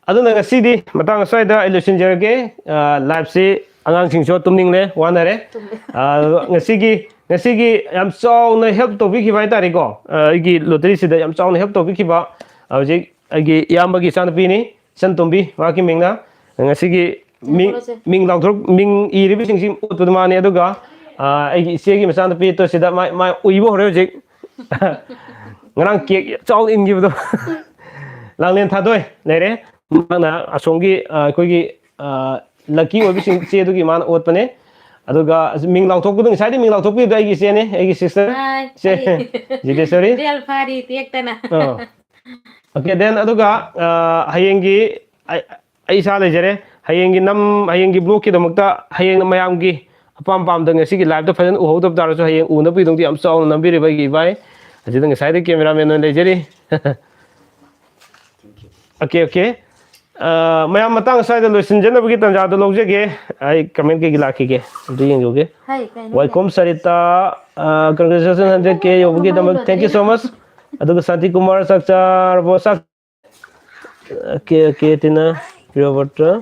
ꯑꯗꯨꯅ ꯉꯁꯤꯗꯤ ꯃꯇꯥꯡ ꯑꯁ꯭ꯋꯥꯏꯗ ꯑꯩ ꯂꯣꯏꯁꯤꯟꯖꯔꯒꯦ꯫ ꯑ, live ꯁꯤ ꯑꯉꯥꯡꯁꯤꯡꯁꯨ ꯇꯨꯝꯅꯤꯡꯂꯦ, ꯋꯥꯅꯔꯦ꯫ ꯇꯨꯝꯃꯦ꯫ ꯑ, ꯉꯁꯤꯒꯤ, ꯉꯁꯤꯒꯤ ꯌꯥꯝ ꯆꯥꯎꯅ help ꯇꯧꯕꯤꯈꯤꯕ ꯍꯥꯏꯇꯥꯔꯦꯀꯣ꯫ ꯑ, ꯑꯩꯒꯤ lottery ꯁꯤꯗ ꯌꯥꯝ ꯆꯥꯎꯅ help ꯇꯧꯕꯤꯈꯤꯕ ꯍꯧꯖꯤꯛ ꯑꯩꯒꯤ ꯏꯌꯥꯝꯕꯒꯤ ꯏꯆꯥꯅꯨꯄꯤꯅꯤ, ꯏꯆꯟ ꯇꯣꯝꯕꯤ, ꯃꯍꯥꯛꯀꯤ ꯃꯤꯡꯅ꯫ ꯉꯁꯤꯒꯤ ꯃꯤꯡ, ꯊꯣꯛꯂꯛꯑꯣꯁꯦ꯫ ꯃꯤꯡ ꯂꯥꯎꯊꯣꯛ-, ꯃꯤꯡ ꯏꯔꯤꯕꯁꯤꯡꯁꯤ ꯎꯠꯄꯗ ꯃꯥꯅꯤ꯫ ꯑꯗꯨꯒ, ꯑ, ꯑꯩꯒꯤ ꯏꯆꯦꯒꯤ ꯃꯆꯥꯅꯨꯄꯤ ꯇꯣꯁꯤꯗ ꯃꯥ, ꯃꯥ ꯎꯏꯕ ꯍꯧꯔꯦ ꯍꯧꯖꯤꯛ꯫ ꯉꯔꯥꯡ cake ꯆꯥꯎꯅ ꯏꯟꯈꯤꯕꯗꯣ꯫ ꯂꯥꯡꯂꯦꯟ ꯊꯥꯗꯣꯏ ꯂꯩꯔꯦ꯫ ꯃꯥꯅ ꯑꯁꯣꯝꯒꯤ, ꯑ, ꯑꯩꯈꯣꯏꯒꯤ, ꯑ, lucky ꯑꯣꯏꯕꯁꯤꯡ ꯏꯆꯦꯗꯨꯒꯤ ꯃꯥꯅ ꯑꯣꯠꯄꯅꯦ꯫ ꯑꯗꯨꯒ ꯃꯤꯡ ꯂꯥꯎꯊꯣꯛꯄꯗꯣ, ꯉꯁꯥꯏꯗꯤ ꯃꯤꯡ ꯂꯥꯎꯊꯣꯛꯄꯤꯕꯗꯣ ꯑꯩꯒꯤ ꯏꯆꯦꯅꯦ, ꯑꯩꯒꯤ sister꯫ ꯍꯥꯏ, ꯏꯆꯦ, ꯑꯩ ꯖꯤꯇꯦꯁꯣꯔꯤ꯫ ꯕꯦꯜ ꯐꯥꯔꯤ ꯇꯦꯛꯇꯅ꯫ ꯑ꯫ Okay, then ꯑꯗꯨꯒ, ꯑ, ꯍꯌꯦꯡꯒꯤ ꯑꯩ, ꯑꯩ ꯏꯁꯥ ꯂꯩꯖꯔꯦ꯫ ꯍꯌꯦꯡꯒꯤ ꯅꯝ-, ꯍꯌꯦꯡꯒꯤ vlog ꯀꯤꯗꯃꯛꯇ ꯍꯌꯦꯡ ꯃꯌꯥꯝꯒꯤ ꯑꯄꯥꯝ ꯄꯥꯝꯗ ꯉꯁꯤꯒꯤ live ꯇ ꯐꯖꯅ ꯎꯍꯧꯗꯕ ꯇꯥꯔꯁꯨ ꯍꯌꯦꯡ ꯎꯅꯕꯒꯤꯗꯃꯛꯇ ꯌꯥꯝ ꯆꯥꯎꯅ ꯅꯝꯕꯤꯔꯤꯕ ꯑꯩꯒꯤ ꯏꯕꯥꯏ꯫ ꯑꯁꯤꯗ ꯉꯁꯥꯏꯗꯩ cameraman ꯑꯣꯏꯅ ꯂꯩꯖꯔꯤ꯫ Okay, okay꯫ ꯑ, ꯃꯌꯥꯝ ꯃꯇꯥꯡ ꯑꯁ꯭ꯋꯥꯏꯗ ꯂꯣꯏꯁꯤꯟꯖꯅꯕꯒꯤ ꯇꯥꯟꯖꯥꯗꯣ ꯂꯧꯖꯒꯦ꯫ ꯑꯩ comment ꯀꯩꯒꯤ ꯂꯥꯛꯈꯤꯒꯦ꯫ ꯑꯝꯇ ꯌꯦꯡꯖꯧꯒꯦ꯫ ꯍꯥꯏ, ꯀꯩꯅꯣ? ꯋꯥꯏꯈꯣꯝ ꯁꯔꯤꯇꯥ, ꯑ, congratulations hundred K ꯌꯧꯕꯒꯤꯗꯃꯛ, thank you so much꯫ ꯑꯗꯨꯒ ꯁꯥꯟꯇꯤ ꯀꯨꯃꯥꯔ, ꯆꯥꯛ ꯆꯥꯔꯕꯣ? ꯆꯥꯛ ꯑꯣꯀꯦ, ꯑꯣꯀꯦ, ꯇꯤꯅ, ꯄ꯭ꯔꯤꯌꯣꯕ꯭ꯔꯇ꯫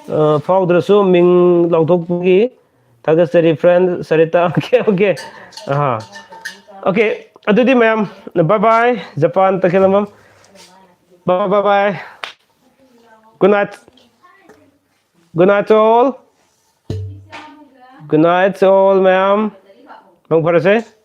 ꯑ, ꯐꯥꯎꯗ꯭ꯔꯁꯨ ꯃꯤꯡ ꯂꯥꯎꯊꯣꯛꯄꯒꯤ ꯊꯥꯒꯠꯆꯔꯤ, friend ꯁꯔꯤꯇꯥ꯫ Okay, okay. ꯑꯍꯥ꯫ ꯑꯣꯀꯦ, ꯑꯗꯨꯗꯤ ꯃꯌꯥꯝ, bye bye, Japan Takhellambam. Bye bye, bye bye꯫ Good night꯫ Good night to all꯫ Good night to all, ꯃꯌꯥꯝ꯫ ꯃꯪ ꯐꯔꯁꯦ꯫